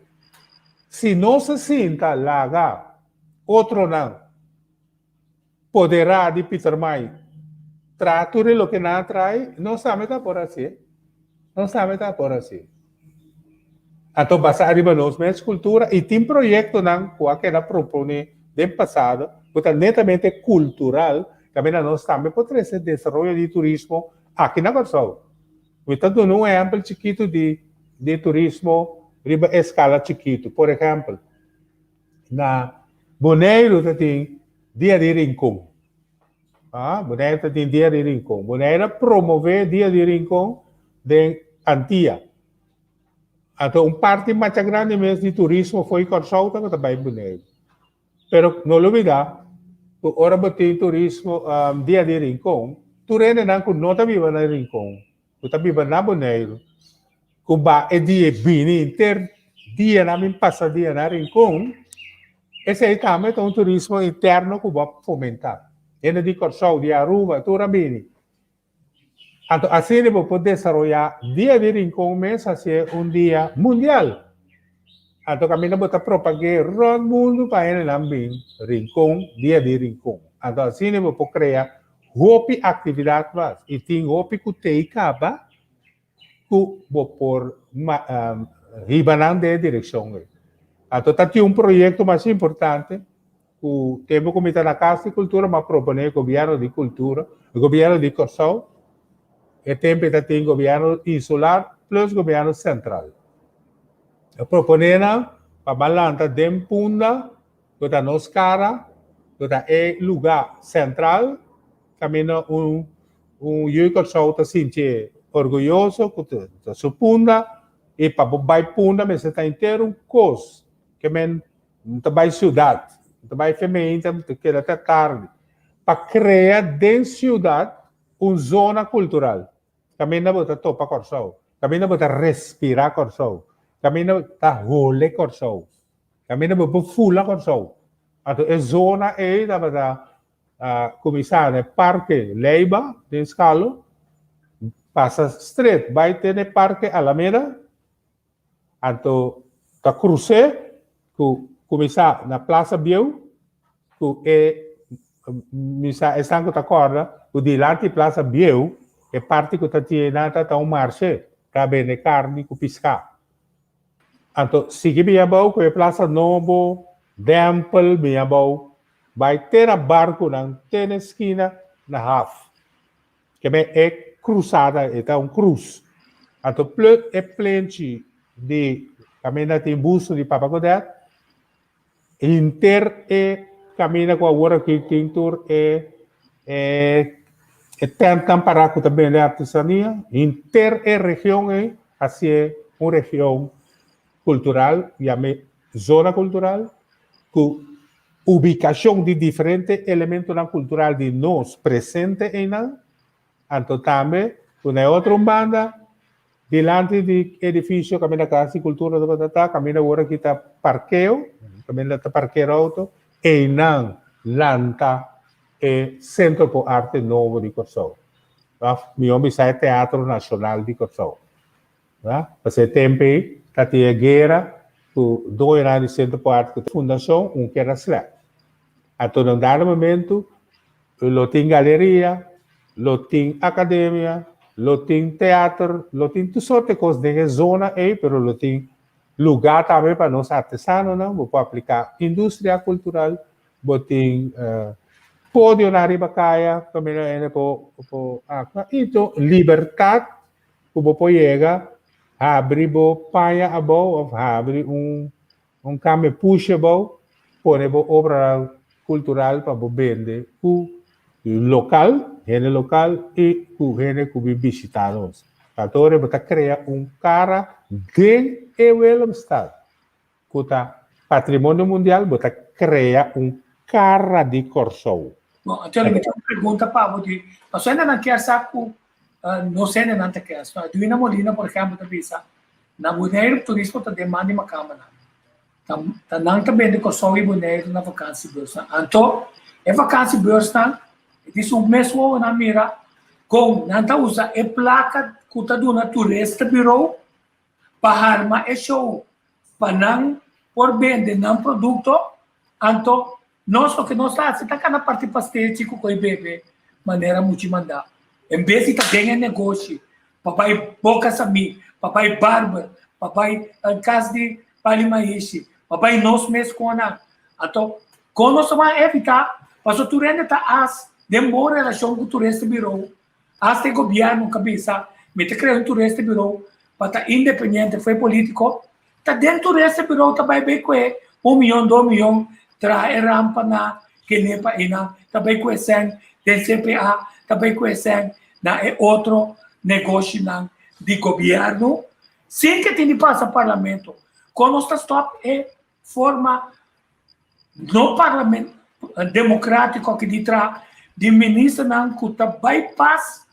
si nos a sinta laga otronan poderá di Pietermaai traha tur e loke nan a traha, nos tambe ta por hasié. Nos tambe ta por hasié. Anto basá riba nos mes kultura i tin proyektonan ku a keda proponé den pasado ku ta netamente kultural, kaminda nos tambe por trese desaroyo di turismo aki na Kòrsou. Mi ta duna un ehèmpel chikitu di di turismo riba eskala chikitu. Por ehèmpel, na Boneiru ta tin Dia di Rincon. Boneiru ta tin Dia di Rincon. Boneiru a promové Dia di Rincon den Antia. Anto un parti masha grandi mes di turismo fo'i Kòrsou tabata bai Boneiru. Pero no lubidá ku ora bo tin turismo dia di Rincon, tur hendenan ku no ta biba na Rincon, ku ta biba na Boneiru, ku ba e dia bini henter dianan bin pasa dia na Rincon, esei tambe ta un turismo interno ku bo a fomentá. Hende di Kòrsou, di Aruba, tur a bini. Anto asina bo por desaroyá Dia di Rincon mes hasié un dia mundial. Anto kaminda bo ta propag'é rònt mundu pa hendenan bin Rincon, Dia di Rincon. Anto asina bo por krea hopi aktividat mas i tin hopi ku tei kaba ku bo por hiba nan den e direkshon ei. Anto ta tin un proyekto mas importante Ku tempu ku mi ta na Kas di Kultura mi a proponé e gobièrnu di kultura, e gobièrnu di Kòrsou, e tempu e ta tin gobièrnu insular plus gobièrnu sentral. A proponé nan pa ban lanta den Punda ku ta nos kara, ku ta e lugá sentral kaminda un un yu di Kòrsou ta sintié orguyoso ku ta su Punda i pa bo bai Punda mester ta henter un kos ke men N ta bai siudat, N ta bai gemeente, N ta keda te tardi. Pa krea den siudat un zona kultural kaminda bo ta topa Kòrsou, kaminda bo ta respirá Kòrsou, kaminda bo ta hole Kòrsou, kaminda bo por fula Kòrsou. Anto e zona ei tabata kuminsá na e parke Leiba den Skalo, pasa stret bai te na e parke Alameda, Anto ta krus'é ku kuminsá na Plaza Bieu ku e misa esnan ku ta kòrda ku dilanti Plaza Bieu e parti ku ta tin einan ta ta un marshe ta bende karni ku piská. Anto sigui bin abou ku e Plaza Nobo, Dèmpel bin abou bai te na barkunan te na e skina na haf. Keme e krusada e ta un krus. Anto plu e plenchi di kaminda tin busto di Papa Godett, henter e kaminda ku awor aki tin tur e e e tèntnan pará ku ta bende artesania, henter e region ei hasié un region kultural, yam'é zona kultural, ku Ubikashon di diferente elementonan kultural di nos presente einan, anto tambe ku na e otro un banda, dilanti di edifisio kaminda Kas di Kultura tabata ta, kaminda awor aki ta parkeo, kaminda ta parkera outo. Einan lanta e Sentro por Arte nobo di Kòrsou. Òf mihó bisa e Teatro Nashonal di Kòrsou. Pasobra e tempu ei ta tin e guera ku doñonan di Sentro por Arte ku fundashon un keda slèp. Anto na un dado momentu lo tin galeria, lo tin akademia, lo tin teater, lo tin tur sorte kos den e zona ei, pero lo tin lugá tambe pa nos artesanonan, bo por apliká industria kultural, bo tin podionan riba kaya kaminda hende por por aktua i tur libertat ku bo por yega habri bo paña abou òf habri un Un kambio pusha bo, pone bo obranan kultural pa bo bende ku lokal, hende lokal i ku hende ku bin bishita nos. Tanto ora bo ta krea un kara den e Willemstad ku ta patrimonio mundial, bo ta krea un kara di Kòrsou. Bon, Antonio, mi tin un pregunta pa bo di, pasobra hendenan kier sa ku nos hendenan ta kier sa. Edwina Molina, por ehèmpel, ta bisa, Na Boneiru turismo ta den man di makamanan. Ta ta nan ta bende Kòrsou i Boneiru na vakansiebeursnan. Anto e vakansiebeursnan e tin su mes wowonan mira kon nan ta usa e plaka ku ta duna toeristenburo pa harma e show pa nan por bende nan produkto. Anto Nos loke nos ta hasi ta kana parti pastechi ku koi bebe manera muchi manda. En bes di ta den e negoshi pa bai Boka Samí, pa bai Barber, pa bai kas di Pali Maishi, pa bai nos mes konan. Anto kon nos ta bai evitá? Pasobra tur hende ta as den bon relashon ku turista birou. Asta e gobièrnu ka bisa mi ta krea un turista birou pa ta independiente fo'i polítiko. Ta den tur ese birou ta bai bay kue un miyon, do miyon, traha e rampa na Kenepa einan, ta bay kue sèn den CPA, ta bay kue sèn na e otro negoshinan di gobièrnu, sin ke tin di pasa parlamento. Kon nos ta stòp e forma no parlament demokratiko aki di traha di ministernan ku ta bay pas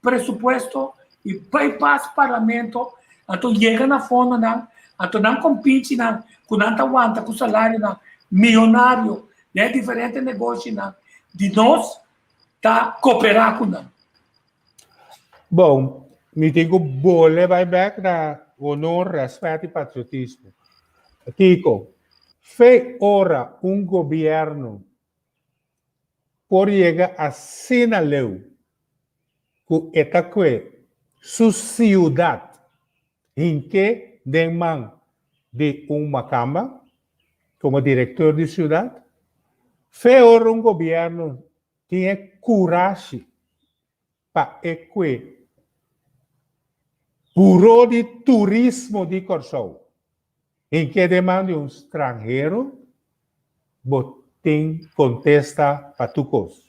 presupuesto y bypass parlamento, anto yega na fondonan, anto nan compinchinan cu nan ta wanta cu salarionan miyonario den e diferente negoshinan di nos ta coopera cu nan. Bon, mi tin cu bole bai bek na honor, respet y patriotismo. Kiko? Fe ora un gobierno por yega asina leu ku e ta kue su siudat hink'é den man di un makamba komo direktor di siudat. Fe ora un gobièrnu tin e kurashi pa e kue Buro di Turismo di Kòrsou hink'é den man di un stranhero, bo tin kontesta pa tur kos.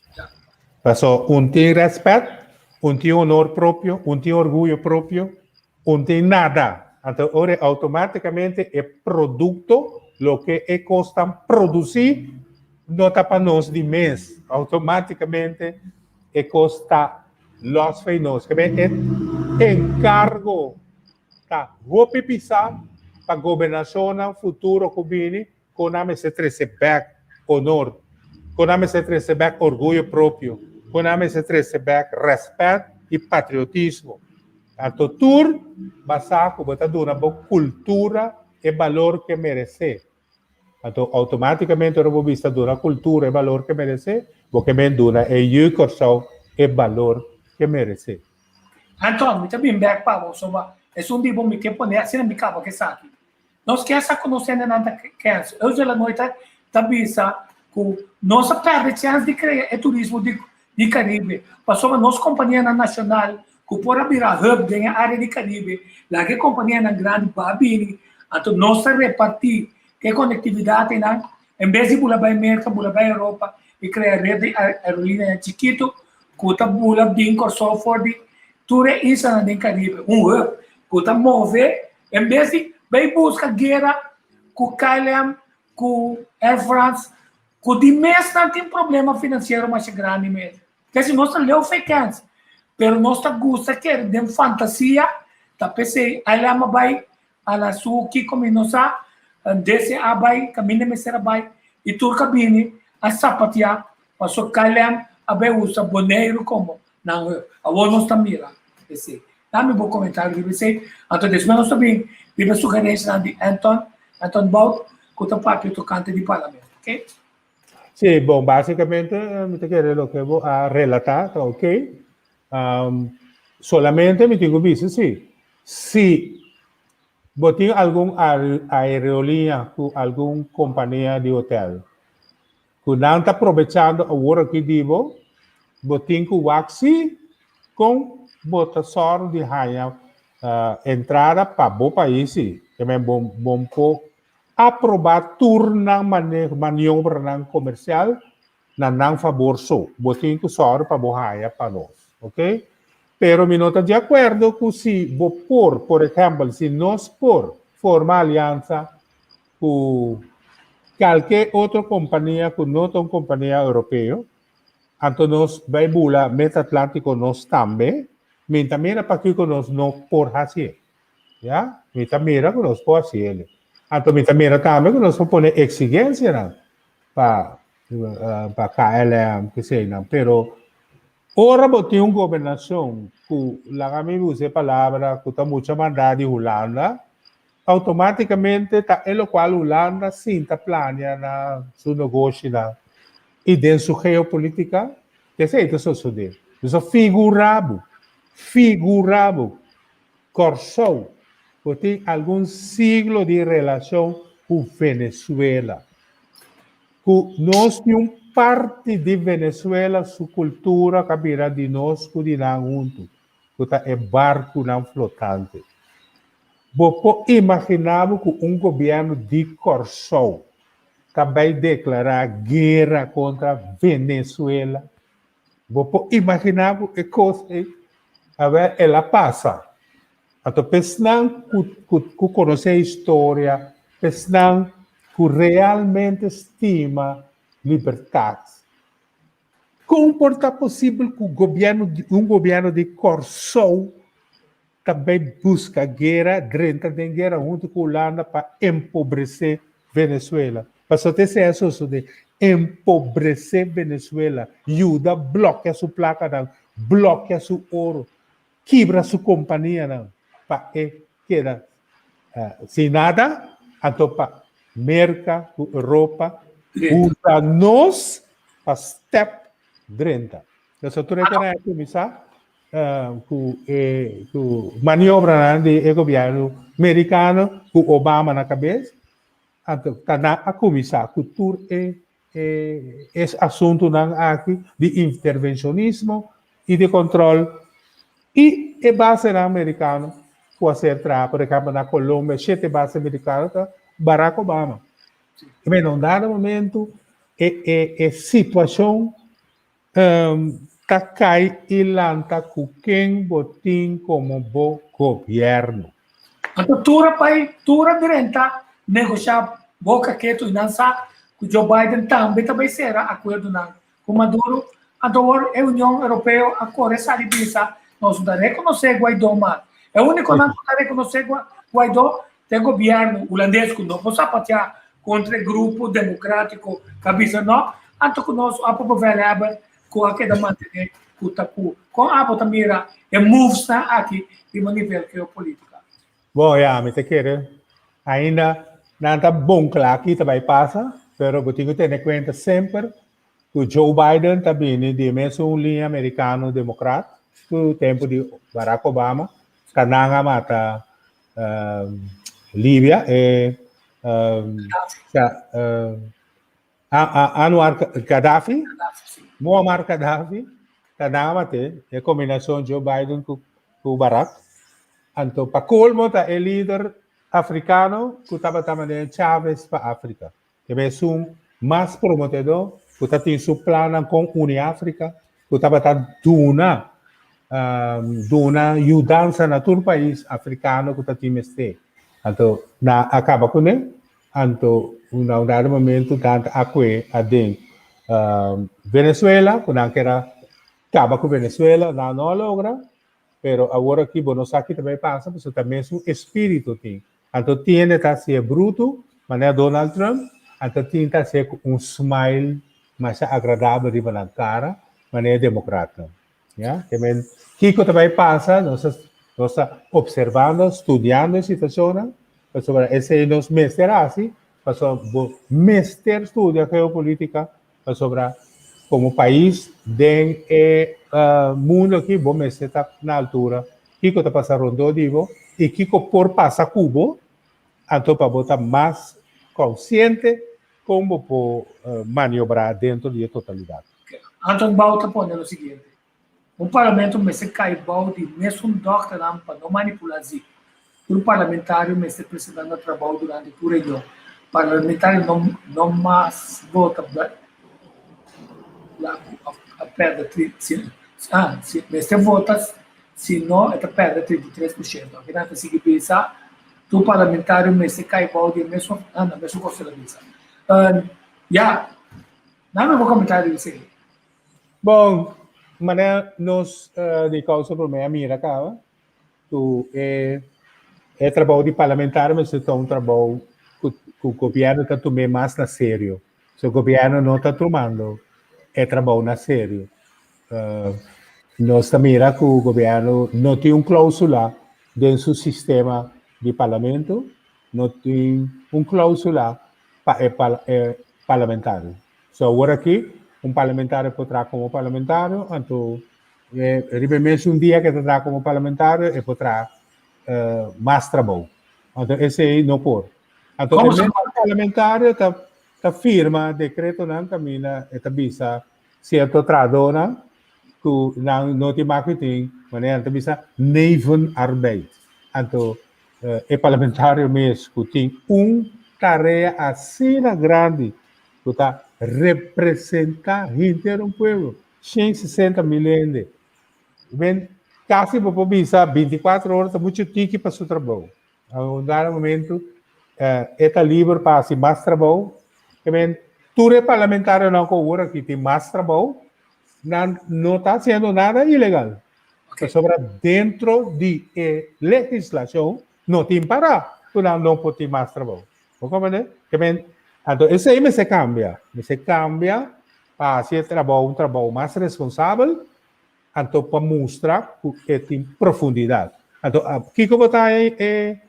Paso un tin rèspèt, un tin honor propio, un tin orguyo propio, un tin nada. Anto ora outomátikamente e produkto, loke e kosnan produsí, no ta pa nos di mes. Outomátikamente e kos ta lòs fei nos. Kebé e enkargo ta hopi pisá pa gobernashonnan futuro ku bini Kon nan mester trese bèk honor? Kon nan mester trese bèk orguyo propio? Kon nan mester trese bèk rèspèt i patriotismo? Anto tur basá ku bo ta duna bo kultura e balor ku e meresé. Anto outomátikamente ora bo bisa duna kultura e balor ku e meresé, bo ke men duna e yu Kòrsou e balor ku e meresé. Anton, mi ta bin bèk pa bo, soba esun di bo mi ke pone asina mi kaba ku esaki. Nos kier sa ku nos hendenan ta kens. Eus de la Noy ta ta bisa ku nos a pèrdè chèns di krea e turismo di di Karibe pasobra nos kompanianan nashonal ku por a bira hub den e área di Karibe laga e kompanianan grandi ba bini anto nos ta repartí e konektividat einan en bes di bula bai Merka bula bai Europa i krea ret di aerolíneanan chikitu ku ta bula bin Kòrsou for di tur e islanan den Karibe un hub ku ta move En bes di bay busca guera cu KLM, cu Air France, cu di mes nan tin problema financiero masha grandi mes. Kesi nos ta leu fe kens, pero nos ta gusta kere den fantasia, ta pesey KLM a bay a la su kico mi no sa, DCA a bay, caminda mester a bay. i tur ku a bini a sapateá paso KLM a bai usa Boneiru komo nan hub. Awor nos ta mira esei. Dami bo komentario riba esei. Anto despues nos ta bin riba e sugerensianan di Anton, Anton Bout, ku ta papia tokante di parlamento. Oké? Sí, bon, básikamente mi ta kere loke bo a relatá ta oké. Solamente mi tin ku bisa si, si bo tin algun aerolínea ku algun kompania di hotel ku nan ta probechando awor aki di bo, bo tin ku wak si kon bo ta sòru di haña entrada pa bo pais si. Te men bo bo por aprobá tur nan maniobranan komersial na nan fabor so. Bo tin ku sòru pa bo haña pa nos. Oke? Pero mi no ta di akuerdo ku si bo por, por ehèmpel, si nos por forma aliansa ku kalke otro kompania ku no ta un kompania europeo, anto nos bai bula Meta Atlantiko nos tambe, mi ta mira pakiko nos no por hasié. Ya, mi ta mira ku nos por hasié. Anto mi ta mira tambe ku nos por pone eksigensianan pa pa KLM, keseinan, pero ora bo tin un gobernashon ku, laga mi usa e palabra, ku ta mucha mandá di Hulanda, Automáticamente ta e locual Hulanda sinta plania na su negoshinan y den su geopolítica, esey ta sosode. Entonces figura bo, figura bo, Kòrsou bo tin algun siglo di relacion cu Venezuela, cu nos tin un parti di Venezuela su cultura cu a bira di nos cu di nan hunto, cu ta e barcunan flotante. Bo por imaginá bo ku un gobièrnu di Kòrsou ta bai deklará guera kontra Venezuela? Bo por imaginá bo e kos ei? Awèl, el a pasa. Anto p'esnan ku ku konosé historia, p'esnan ku realmente stima libertat, kon por ta posibel ku gobièrnu un gobièrnu di Kòrsou ta bay busca guera, drenta den guera hunto cu Hulanda pa empobrece Venezuela. Pasobra ta esey a sosode, empobrece Venezuela, yuda blokia su placanan, blokia su oro, kibra su companianan pa e keda sin nada, anto pa Merca cu Europa usa nos pa step drenta. Pasobra tur e kos a cuminsa ku e ku maniobranan di e gobièrnu merikano ku Obama na kabes anto ta nan a kuminsá ku tur e e es asuntunan aki di intervenshonismo i di kòntròl i e basenan merikano ku a ser traha por ehèmpel na Colombia shete base merikano ta Barack Obama. I na un dado momento e e e situashon Ta kai i lanta ku ken bo tin komo bo gobièrnu. Anto tur a bai, tur a drenta negoshá boka ketu i nan sa ku Joe Biden tambe ta bai sera akuerdonan ku Maduro. Anto awor e Union Europeo a kore sali bisa nos no ta rekonosé Guaidó mas. E únikonan ku ta rekonosé Guaidó ta e gobièrnu hulandes ku no por sapateá kontra e grupo demokratiko ku a bisa no, anto ku nos opperbevelhebber ku a keda mantené ku ta ku. Kon abo ta mira e movesnan aki riba nivel geopolitika? Bon, ya, mi ta kere ainda nan ta bon kla ki ta bai pasa, pero bo tin ku tene kuenta semper ku Joe Biden ta bini di e mesun liña merikano demokrat ku tempu di Barack Obama, ta nan a mata Libia e Anwar Gaddafi, Muammar Gaddafi, ta nan a mat'é, e kombinashon Joe Biden ku Barack. Anto pa kolmo ta e lider afrikano ku tabata manera Chavez pa Afrika. E ta esun mas promotedó ku ta tin su plannan kon uni Afrika, ku tabata duna duna yudansa na tur pais afrikano ku ta tin mester. Anto nan a kaba kuné, anto na un dado momento nan a kue aden Venezuela, ku nan kier a kaba ku Venezuela, nan no a logra, pero awor aki bo no sa ki ta bai pasa pasobra ta mesun espiritu tin. Anto tiende ta hasié brutu, manera Donald Trump. Anto tin ta hasié ku un smile masha agradabel riba nan kara, manera e demokratnan. Ya, ke men kiko ta bai pasa, nos ta nos ta opservando, studiando e situashonnan, pasobra esei nos mester hasi, pasobra bo mester studia geopolítika, pasobra komo pais den e mundo aki bo mester ta na altura kiko ta pasa rondó di bo i kiko por pasa ku bo, anto pa bo ta mas konsiente kon bo por maniobrá dentro di e totalidat. Anton Bouw ta pone lo siguiente, Un parlamento mester kai bou di mesun dòkternan pa no manipulá zi. Tur parlamentario mester presentá na trabou durante tur reunion. Parlamentario no no mas vota blanku òf a pèrdè tri si ah si mester vota si no e ta pèrdè 33%. Akinan ta sigui bisa tur parlamentario mester kai bou di e mesun ah no mesun kos el a bisa. Ya. Dame bo komentario di esei. Bon, manera nos di Kousa Promé a mira kaba, ku e e trabou di parlamentario mester ta un trabou ku ku gobièrnu ta tum'é mas na serio. So gobièrnu no ta tumando e trabou na serio. Nos ta mira ku gobièrnu no tin un klousula den su sistema di parlamento, no tin un klousula pa e e parlamentario. So awor aki un parlamentario por traha komo parlamentario, anto riba e mesun dia ke ta traha komo parlamentario e por traha mas trabou. Anto esei no por. Anto e mes parlamentario ta ta firma dekretonan kaminda e ta bisa sierto trahadónan ku nan no tin mag di tin manera nan ta bisa nevenarbeid. Anto e parlamentario mes ku tin un tarea asina grandi ku ta representá henter un pueblo, 160 mil hende, ben kasi bo por bisa 24 ora ta muchu tiki pa su trabou. A un dado momento e ta liber pa hasi mas trabou. Ke men tur e parlamentarionan ku awor aki tin mas trabou, nan no ta hasiendo nada ilegal. Pasobra dentro di e legislashon no tin pará ku nan no por tin mas trabou. Bo komprendé? Ke men, anto esei mester kambia. Mester kambia pa hasi e trabou un trabou mas responsabel, anto pa mustra ku e tin profundidat. Anto kiko bo ta e e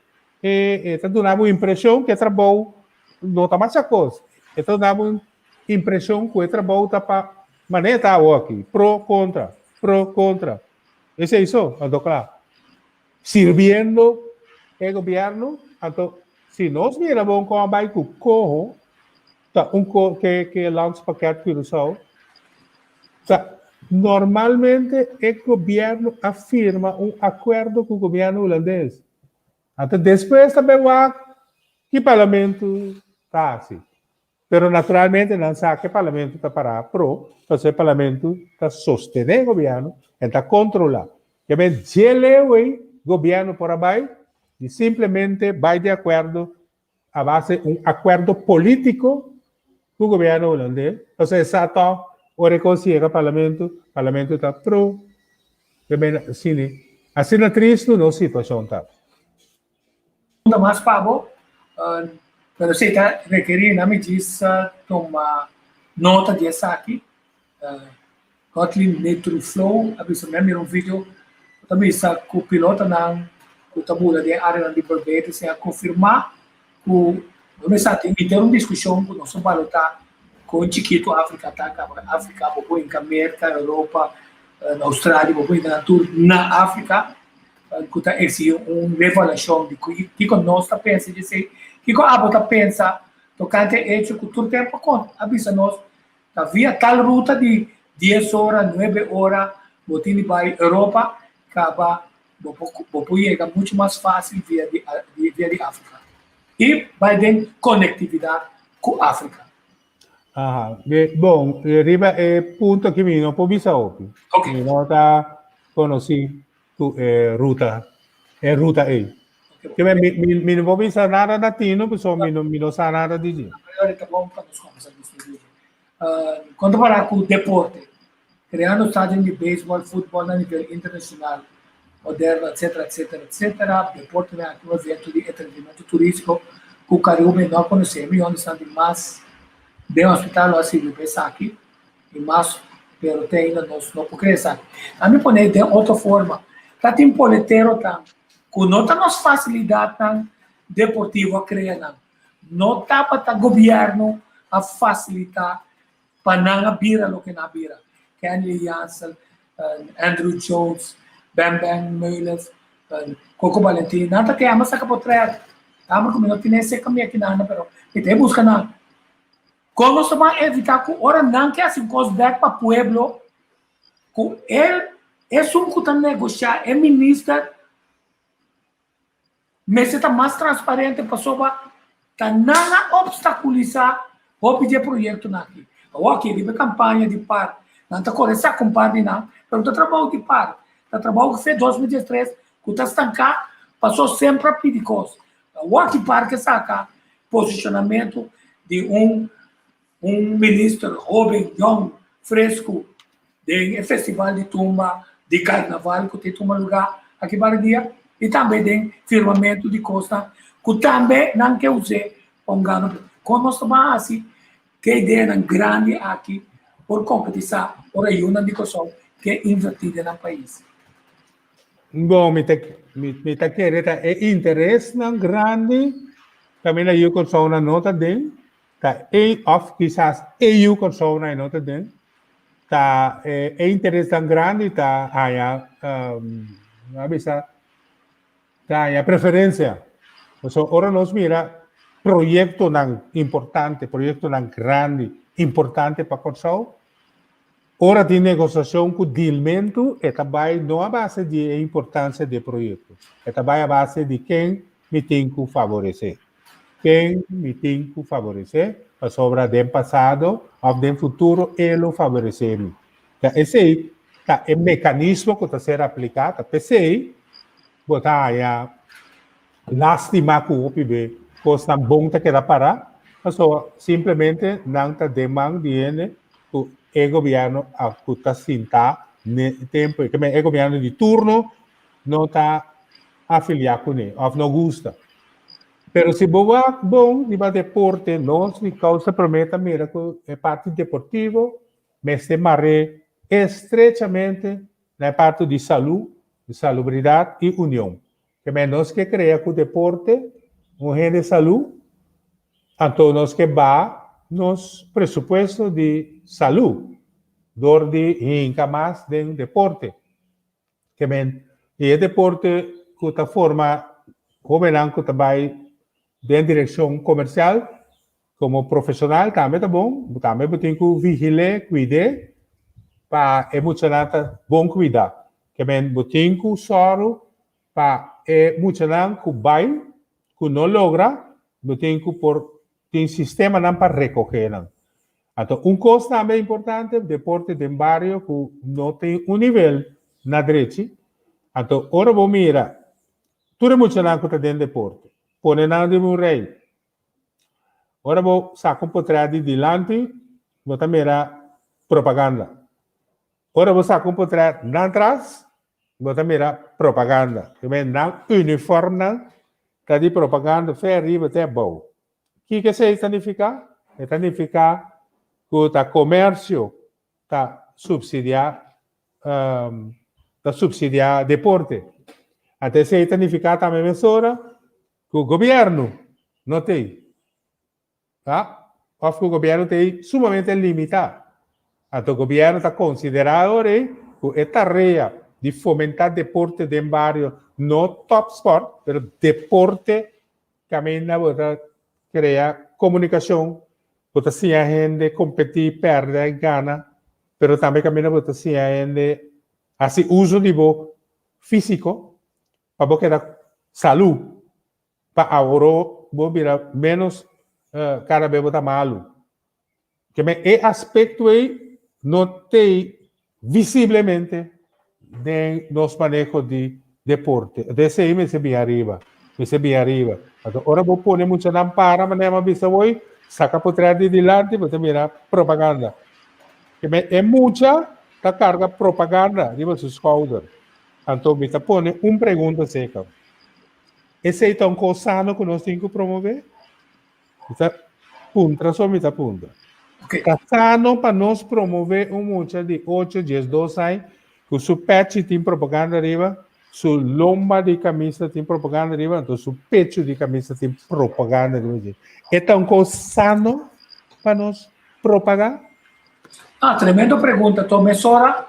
e ta duna bo impreshon ku e trabou no ta masha kos. E ta duna bo impreshon ku e trabou ta pa manera ta awor aki, pro kontra, pro kontra. Esei so, anto kla. Sirbiendo e gobièrnu, anto si nos mira bon kon a bai ku koho, ta un ko ke ke landspakket Curaçao, ta normalmente e gobièrnu a firma un akuerdo ku gobièrnu hulandes. Anto despues ta bai wak ki parlamento ta hasi. Pero naturalmente nan sa ke parlamento ta para pro, pasobra e parlamento ta sostené gobièrnu en ta kontrolá. Ke men dje leu ei gobièrnu por a bai di simplemente bai di akuerdo a base un akuerdo polítiko ku gobièrnu hulandes, pasobra e sa tòg ora e kos yega parlamento, parlamento ta pro. Ke men asina, asina tristu nos situashon ta. Pregunta mas pa bo, pero si ta rekerí na mi djis tuma nota di esaki. Gottlieb Metroflow a bisa mi a mira un video ku ta bisa ku pilotonan ku ta bula den areanan di Barbados a konfirmá ku bo mester tin henter un diskushon ku nos ta balotá kon chikitu Afrika ta kaba Afrika bo por hinka Merka, Europa, Australia bo por hinka nan tur na Afrika. ku ta eksigí un revaluashon di kiko nos ta pensa di esei, kiko abo ta pensa tokante e echo ku tur tempu a bisa nos ta via tal ruta di dies ora, nuebe ora bo tin di bai Europa kaba bo por yega muchu mas fásil via di via di Afrika i bai den konektividat ku Afrika. Aha, bon, riba e punto aki mi no por bisa hopi. Mi no ta konosí ku e ruta, e ruta ei. Ke men, mi, mi, mi no por bisa nada na tino, pasobra mi no, mi no sa nada di dje. Ahora ta bon pa nos kombersa di dje. Uh, konta para ku deporte, kreando stadion di beisbòl, futbòl na nivel internashonal, moderno, etcetera, etcetera, etcetera. Deporte na aki un evento di entretenimento turístiko. ku Caribe no a konosé. E mion esnan di mas den hospital lo a sirbi pa esaki i mas, pero te ainda nos no por kere esaki. Ami pone den otro forma, ta tin poleterotan ku no ta nos fasilidatnan deportivo a krea nan, no tabata gobièrnu a fasilitá pa nan a bira loke nan a bira. Kenley Jansen, Andruw Jones, Ben Ben Meulens, Coco Valentin, nan ta kema saka potret. Jammer ku mi no tene esei kami aki nan, pero mi ta e buska nan. Kon nos ta ban evita ku ora nan ke hasi un kos bek pa pueblo, ku el esun ku ta negosha, e minister, Mester ta mas transparente pasobra ta nan a obstaculisá hopi di e proyectonan aki. Awor aki riba e campaña di par nan ta core sa con par di nan, pero ta trabou di par, ta trabou cu fe 2013 cu ta stanca paso semper a pidi cos. Awor aki par ke saca posicionamento di un Un minister hoben, yong, fresku den e festival di tumba di karnaval ku tin tuma lugá aki bari dia i tambe den firmamentu di kosnan ku tambe nan ke us'é pa un gano. Kon nos ta ban hasi ke ideanan grandi aki por konkretisá ora yunan di Kòrsou ke invertí den nan pais? Bon, mi ta mi ta kere ta e interesnan grandi kaminda yu Kòrsounan no ta den. Ta e of kisas e yu Kòrsou na e no ta den. Ta e e interesnan grandi ta haña a bisa ta haña preferensia. Pasobra ora nos mira proyektonan importante, proyektonan grandi importante pa Kòrsou, ora tin negosiashon ku dilmentu e ta bai no a base di e importansia di e proyekto, e ta bai a base di ken mi tin ku faboresé. Ken mi tin ku faboresé, pasobra den pasado òf den futuro e lo faboresé mi. Ta esei ta e mekanismo ku ta ser apliká, ta p'esei bo ta haña lástima ku hopi be kosnan bon ta keda pará, pasobra simplemente nan ta den man di hende ku e gobièrnu a ku ta sintá n'e tempu ei. E gobièrnu di turno no ta afiliá kuné òf no gusta. Pero si bo wak bon riba deporte, nos di Kousa Promé ta mira ku e parti deportivo mester mar'é estrechamente na e parti di salú, di salubridat i union. Ke men nos ke krea ku deporte un hende salú, anto nos ke baha nos presupuesto di salú dor di hinka mas den deporte. Ke men, i e deporte ku ta forma hóbennan ku ta bai den direkshon komersial komo profeshonal tambe ta bon, bo tambe bo tin ku vigil'é, kuid'é pa e muchanan ta bon kuidá. Ke men, bo tin ku sòru pa e muchanan ku bai ku no logra, bo tin ku por tin sistemanan pa rekohé nan. Anto un kos tambe importante, deporte den bario ku no tin un nivel na drechi. Anto ora bo mira tur e muchanan ku ta den deporte, pone nan riba un rei. Ora bo saka un potret di dilanti, bo ta mira propaganda. Ora bo saka un potret nan tras, bo ta mira propaganda. Nan uniformnan ta di propaganda fe ariba te abou. Kiko esei ta nifiká? E ta nifiká ku ta komersio ta supsidiá ta supsidiá deporte. Anto esei ta nifiká tambe mesora ku gobièrnu no t'ei. Ta? Òf ku gobièrnu t'ei sumamente limitá. Anto gobièrnu ta konsiderá awor ei ku e tarea di fomentá deporte den bario, no tòpspòrt, pero deporte Caminda bo ta crea comunicacion, bo ta siña hende competi, perde y gana, pero tambe caminda bo ta siña hende haci uso di bo fisico pa bo keda salu, pa aworo bo bira menos cada bes bo ta malu. Keme e aspecto ei no t'ei visiblemente den nos maneho di deporte. Entonces esei mester bin ariba, mester bin ariba. Anto ora bo pone muchanan para manera mi a bisa hoy, saca potret di dilanti bo ta mira propaganda. Keme e mucha ta carga propaganda riba su schouder. Anto mi ta pone un pregunta seca. Esei ta un cos sano cu nos tin cu promove? Mi ta puntra so mi ta puntra. Ta sano pa nos promove un mucha di ocho, diesdos aña ku su pechi tin propaganda riba, su lomba di kamisa tin propaganda riba, anto su pechu di kamisa tin propaganda riba dje. E ta un kos sano pa nos propagá? Ah, tremendo pregunta. To mesora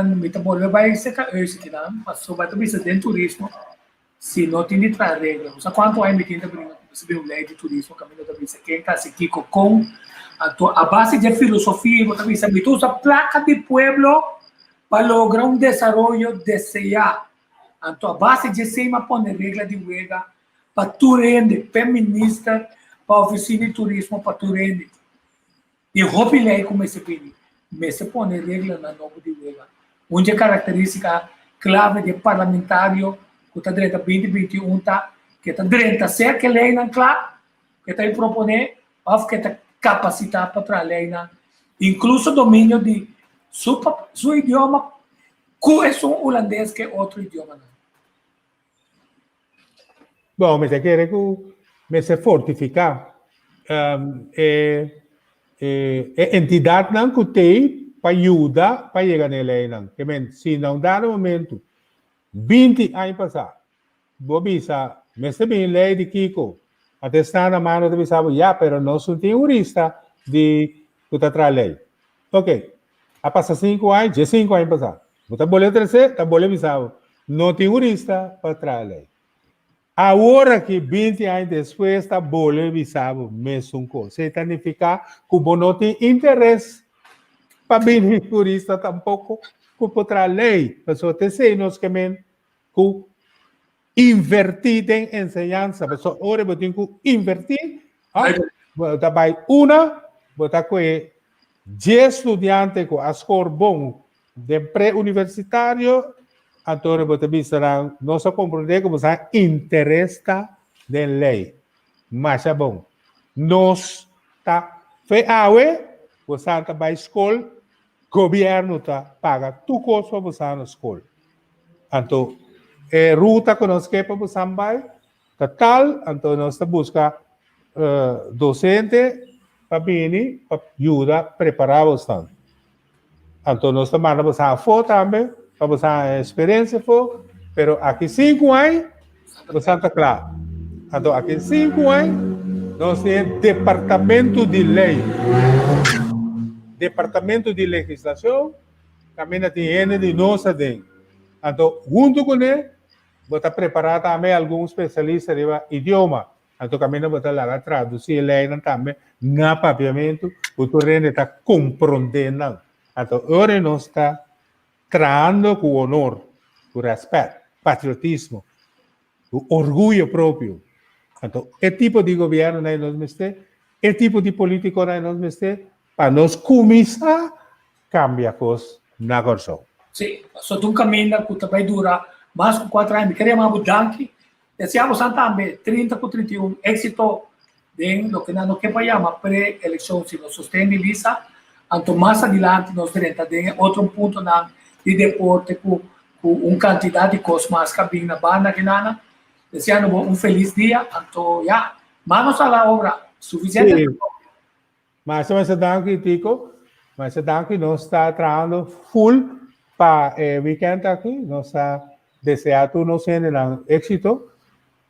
mi ta bolbe bai seka Eusy kinan, pasobra ta bisa den turismo Si no tin di traha regla, bo sa kuantu aña mi tin ta bringa ku mester bin un lei di turismo kaminda ta bisa ken ta hasi kiko kon. Anto a base dje filosofia bo ta bisa mi ta usa plaka di pueblo pa logra un desaroyo deseá. Anto a base dje esei mi a pone regla di wega pa tur hende, p'e minister, pa ofisina di turismo, pa tur hende. I hopi lei ku mester bini, mester pone reglanan nobo di wega. Un dje karakterístika klave di e parlamentario ku ta drenta binti 21 ta ku e ta drenta ser ku e leinan kla ku e ta proponé òf ku e ta kapasitá pa traha leinan, inkluso dominio di su su idioma ku esun hulandes ku e otro idiomanan. Bon, mi ta kere ku mester fortifiká e e entidatnan ku t'ei pa yuda pa yega na e leinan. Ke men, si na un dado momentu, binti aña pasá, bo bisa mester bini lei di kiko, anto esnan na mano ta bisa bo, ya, pero nos no tin hurista di ku ta traha lei. Oke, a pasa sinku aña, dje sinku aña pasá. Bo ta bole trese, ta bole bisa bo. No tin hurista pa traha lei. Awor aki, binti aña despues, ta bole bisa bo mesun kos. Esei ta nifiká ku bo no tin interes pa bini hurista tampoko ku por traha lei. Pasobra ta esei nos ke men ku invertí den enseñansa. Pasobra ora bo tin ku invertí, bo ta bai una, bo ta kohe dies studiante ku a skor bon Den pre-universitario, anto bo ta bisa nan, nos a comprende cu bo sa interes ta den ley. Masha bon. Nos ta fe awe, bo sa ta bay scol, gobierno ta paga tur cos pa bo sa na scol. Anto e ruta cu nos ke pa bo sa bay ta tal, anto nos ta busca docente pa bini pa yuda prepara bo sa. Anto nos ta manda boso afó tambe pa boso haña eksperensia afó, pero aki sinku aña boso ta kla. Anto aki sinku aña nos tin e departamento di lei, departamento di legislashon, kaminda tin hende di nos aden. Anto huntu kuné bo ta prepará tambe algun spesialista riba idioma. Anto kaminda bo ta laga tradusí e leinan tambe na papiamentu ku tur hende ta komprondé nan. Anto ora nos ta trahando ku honor, ku rèspèt, patriotismo, ku orguyo propio. Anto e tipo di gobièrnunan nos mester, e tipo di polítikonan nos mester pa nos kuminsá kambia kos na Kòrsou. Sí, pasobra ta un kaminda ku ta bai dura mas ku kuater aña. Mi kere yama bo danki Deseamos nan tambe 30 ku 31 éksito den loke nan no ke pa yama pre-elekshon si nos sosten di Lisa, anto mas adilanti nos drenta den e otro puntonan di deporte ku ku un kantidat di kos mas ka bin na banda kinana. Deseando bo un felis dia, anto ya, manos a la obra, sufisiente Sí. Masha masha danki Tico. Masha danki nos ta trahando full pa e weekend aki. Nos ta desea tur nos hendenan éxito.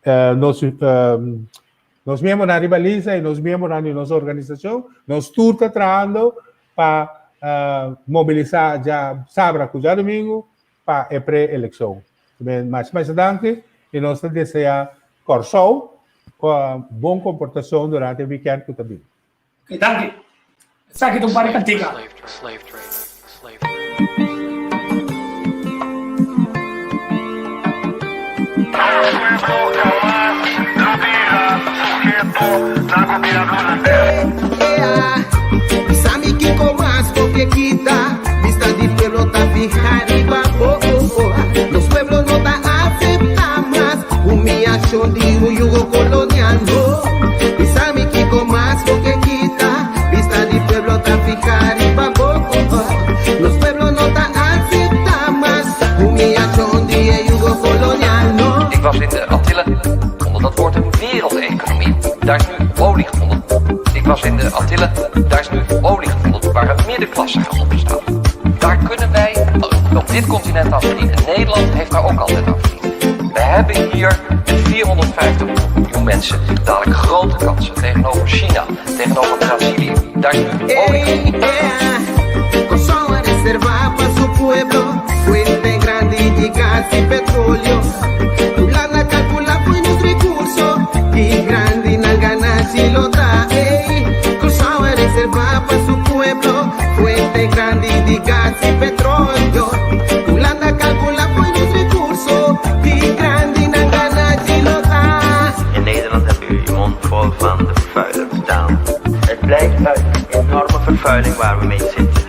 Eh, nos um, nos miembronan riba lista y nos miembronan di nos organisacion, nos tur ta trahando pa uh, mobilisa ja sabra ku djadomingo pa e pre-elekshon. Masha masha danki y nos ta desea Kòrsou bon komportashon durante e weekend ku ta bin. Ok, danki. Esaki ta un par di kantika. Ik was in de Antillen onder dat woord een wereldeconomie. Daar is nu olie gevonden. Ik was in de Antillen, daar is nu olie gevonden waar een middenklasse gaat opstaan. Daar kunnen wij op dit continent aan verdienen. Nederland heeft daar ook altijd aan verdiend. We hebben hier met 450 miljoen mensen dadelijk grote kansen tegenover China, tegenover Brazilië. Daar is nu olie gevonden. Kòrsou a reservá pa su pueblo fuente grandi di gas i petroleo. Hulanda kalkulá fo'i nos rekurso ki grandi nan ganashi lo ta. Ey, Kòrsou a reservá pa su pueblo fuente grandi di gas i petroleo. Hulanda kalkulá fo'i nos rekurso ki grandi nan ganashi lo ta. In Nederland heb u je mond vol van de vervuiler staan. Het blijft uit een enorme vervuiling waar we mee zitten.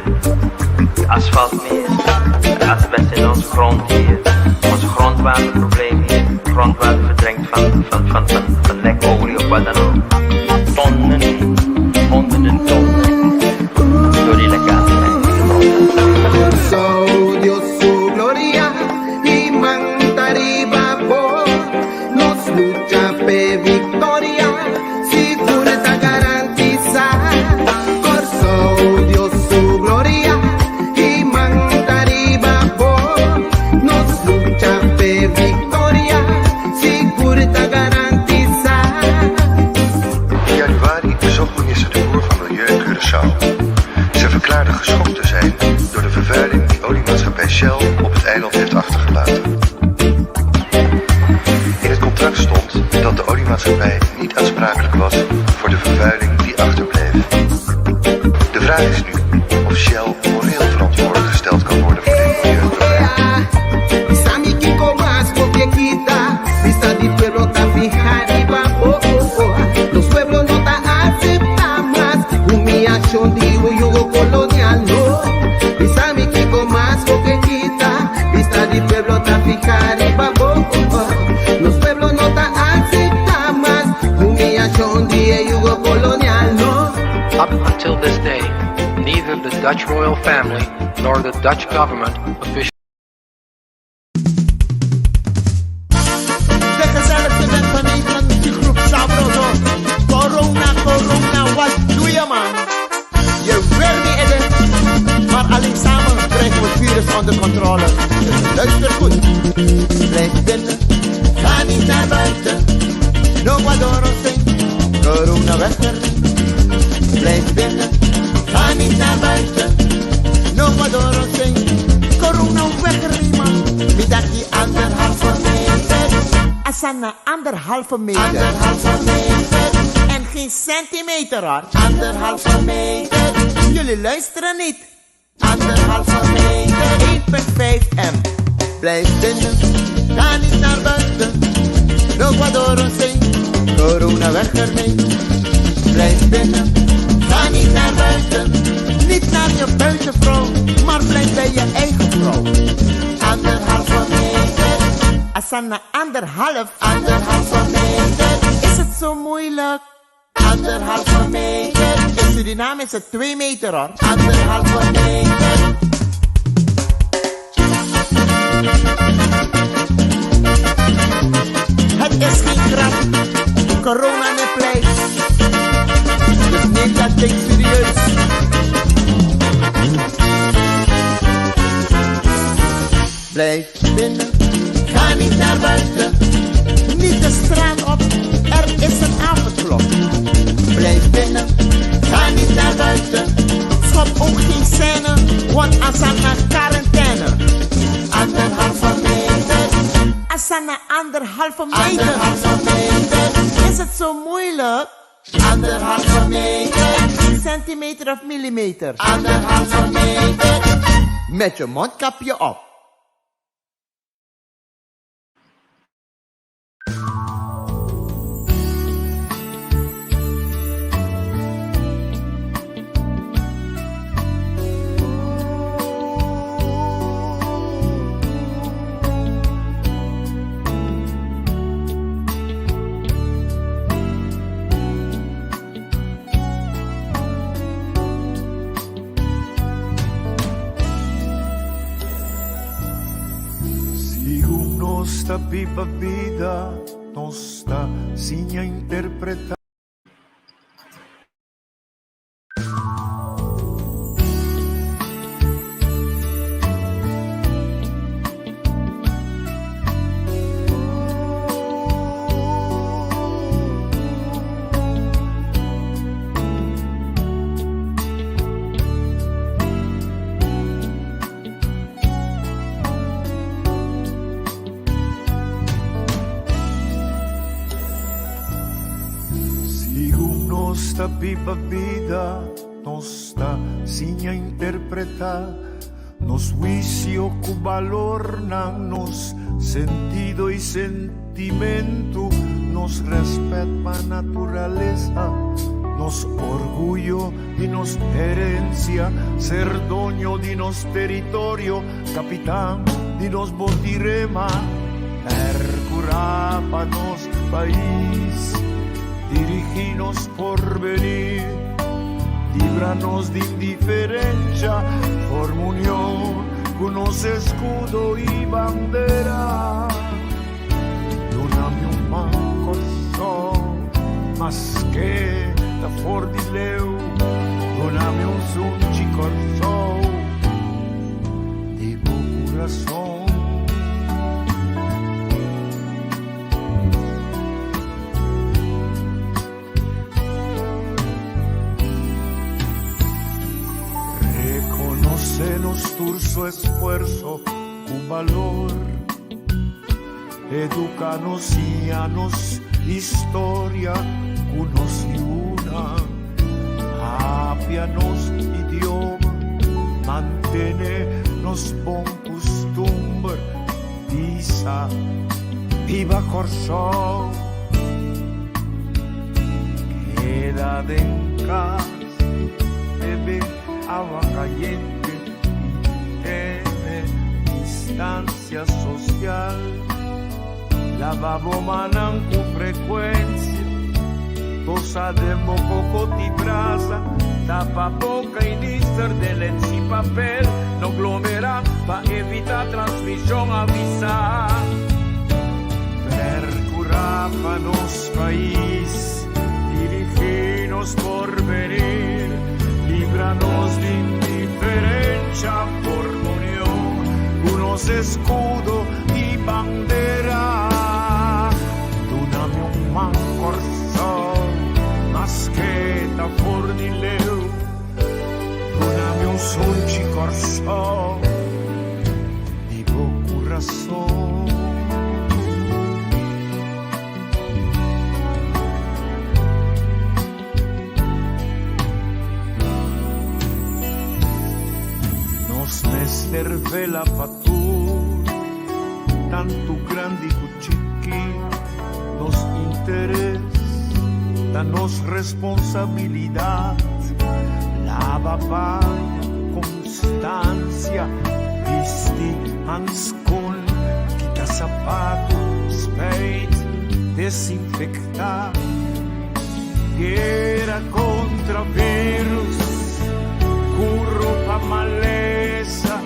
Het asfalt meer, het asbest in onze grond hier, ons grondwaterprobleem hier, grondwater verdrinkt van, van, van, van, van lekolie of wat dan ook. Tonnen, honderden tonnen, door die lekkage in de grond. Kòrsou, Dios su gloria i man ta riba bo. Nos lucha p'e viktoria, sigur ta garantisá. Kòrsou, Dios su gloria i man ta riba bo. Nos lucha p'e viktoria, sigur ta garantisá. In januari bezocht minister De Boer van Milieu Curaçao. Ze verklaarde geschokt te zijn door de vervuiling die oliemaatschappij Shell op het eiland heeft achtergelaten. In het contract stond dat de oliemaatschappij niet aansprakelijk was voor de vervuiling die achterbleef. De vraag is nu of Shell moreel verantwoordelijk gesteld kan worden voor dit milieuprobleem. Bisa mi kiko mas bo ke kita Bista di pueblo ta fiha riba bo Nos pueblo no ta aseptá mas Humiashon di un yugo kolonial no Bisa mi kiko mas bo ke kita Bista di pueblo ta fiha riba bo Nos pueblo no ta aseptá mas Humiashon di e yugo kolonial no Up until this day, neither the Dutch royal family nor the Dutch government officially De gezelligste band van Nederland, muziekgroep Sabroso. Corona, corona, wat doe je man? Je wil niet eten, maar alleen samen krijgen we het virus onder controle. Dus luister goed. Blijf binnen, ga niet naar buiten. No guadoro corona weg ermee. Blijf binnen, ga niet naar buiten. No guadoro corona weg ermee man. Mi dati anderhalve meter. Asana anderhalve meter. Anderhalve meter. En geen centimeter hoor. Anderhalve meter. Jullie luisteren niet. Anderhalve meter. 1,5 m. Blijf binnen, ga niet naar buiten. No guadoro corona weg ermee. Blijf binnen, ga niet naar buiten. Niet naar je buitenvrouw, maar blijf bij je eigen vrouw. Anderhalve meter. Asana anderhalf. Anderhalve meter. Is het zo moeilijk? Anderhalve meter. In Suriname is het 2 meter hoor. Anderhalve meter. Het is geen grap. Corona ne pleit. Dus neem dat ding serieus. Blijf binnen, ga niet naar buiten. Niet de straat op, er is een avondklok. Blijf binnen, ga niet naar buiten. Schop ook geen scène, want Asana quarantaine. Anderhalve meter. Asana anderhalve meter. Anderhalve meter. Is het zo moeilijk? Anderhalve meter. Geen centimeter of millimeter. Anderhalve meter. Met je mondkapje op. Sigun nos ta biba bida, nos ta siña interpretá. ta biba bida, nos ta siña interpretá nos huisio ku balornan, nos sentido i sentimentu, nos rèspèt pa naturalesa, nos orguyo i nos herensia, ser doño di nos teritorio, kapitan di nos botirema, pèrkurá pa nos pais, dirigí nos porvenir, libra nos di indiferensha, forma union ku nos eskudo i bandera. Duna mi un man Kòrsou, maske ta for di leu, duna mi un sunchi Kòrsou di bo kurason. Rekonosé nos tur su esfuerso ku balor. Eduká nos, siña nos historia ku nos yunan. Papia nos idioma, mantené nos bon kustumber. Bisa, Biba Kòrsou! Keda den kas, bebe awa kayente i tene distansia sosial. Laba bo mannan ku frekuensia, tosa den bo koko di brasa, tapa boka i nister den lensi papel, no glomerá pa evitá transmishon, avisá. Perkurá pa nos pais, dirigí nos porvenir, libra nos di indiferensha, forma union ku nos eskudo i bandera. Duna mi un man Kòrsou, maske ta for di leu. Duna mi un sunchi Kòrsou, di bo kurason. Nos mester vela pa tur, tantu grandi ku chiki. Nos interes ta nos responsabilidat. Laba paña ku konstansia, bisti hanskon, kita sapatu, spijt, desinfektá. Guera kontra virus, kuro pa malesa,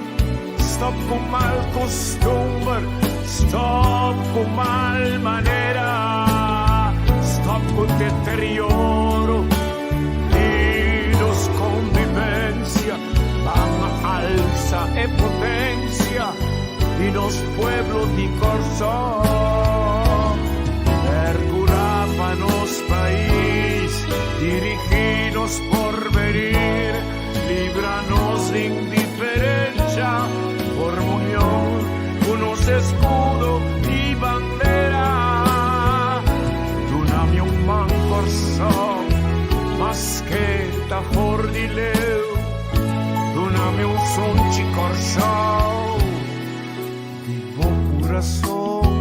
stop ku mal kostumber, stop ku mal manera, stop ku deterioro di nos konvivensia, ban alsa e potensia di nos pueblo di Kòrsou. Perkurá pa nos pais, dirigí nos porvenir, libra nos di indiferensha, forma union ku nos eskudo i bandera. Duna mi un man Kòrsou, maske ta for di leu. Duna mi un sunchi Kòrsou di bo kurason.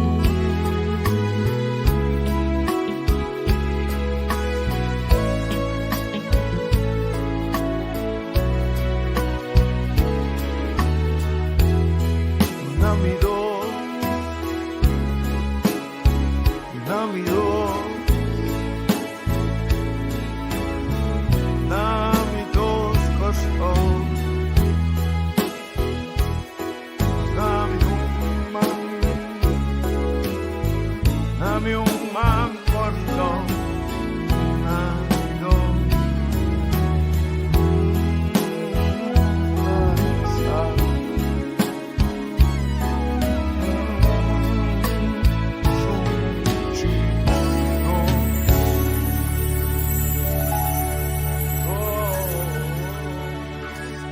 Duna mi dos, duna mi dos. Na mi dos Kòrsou. Na mi un man. Na mi un.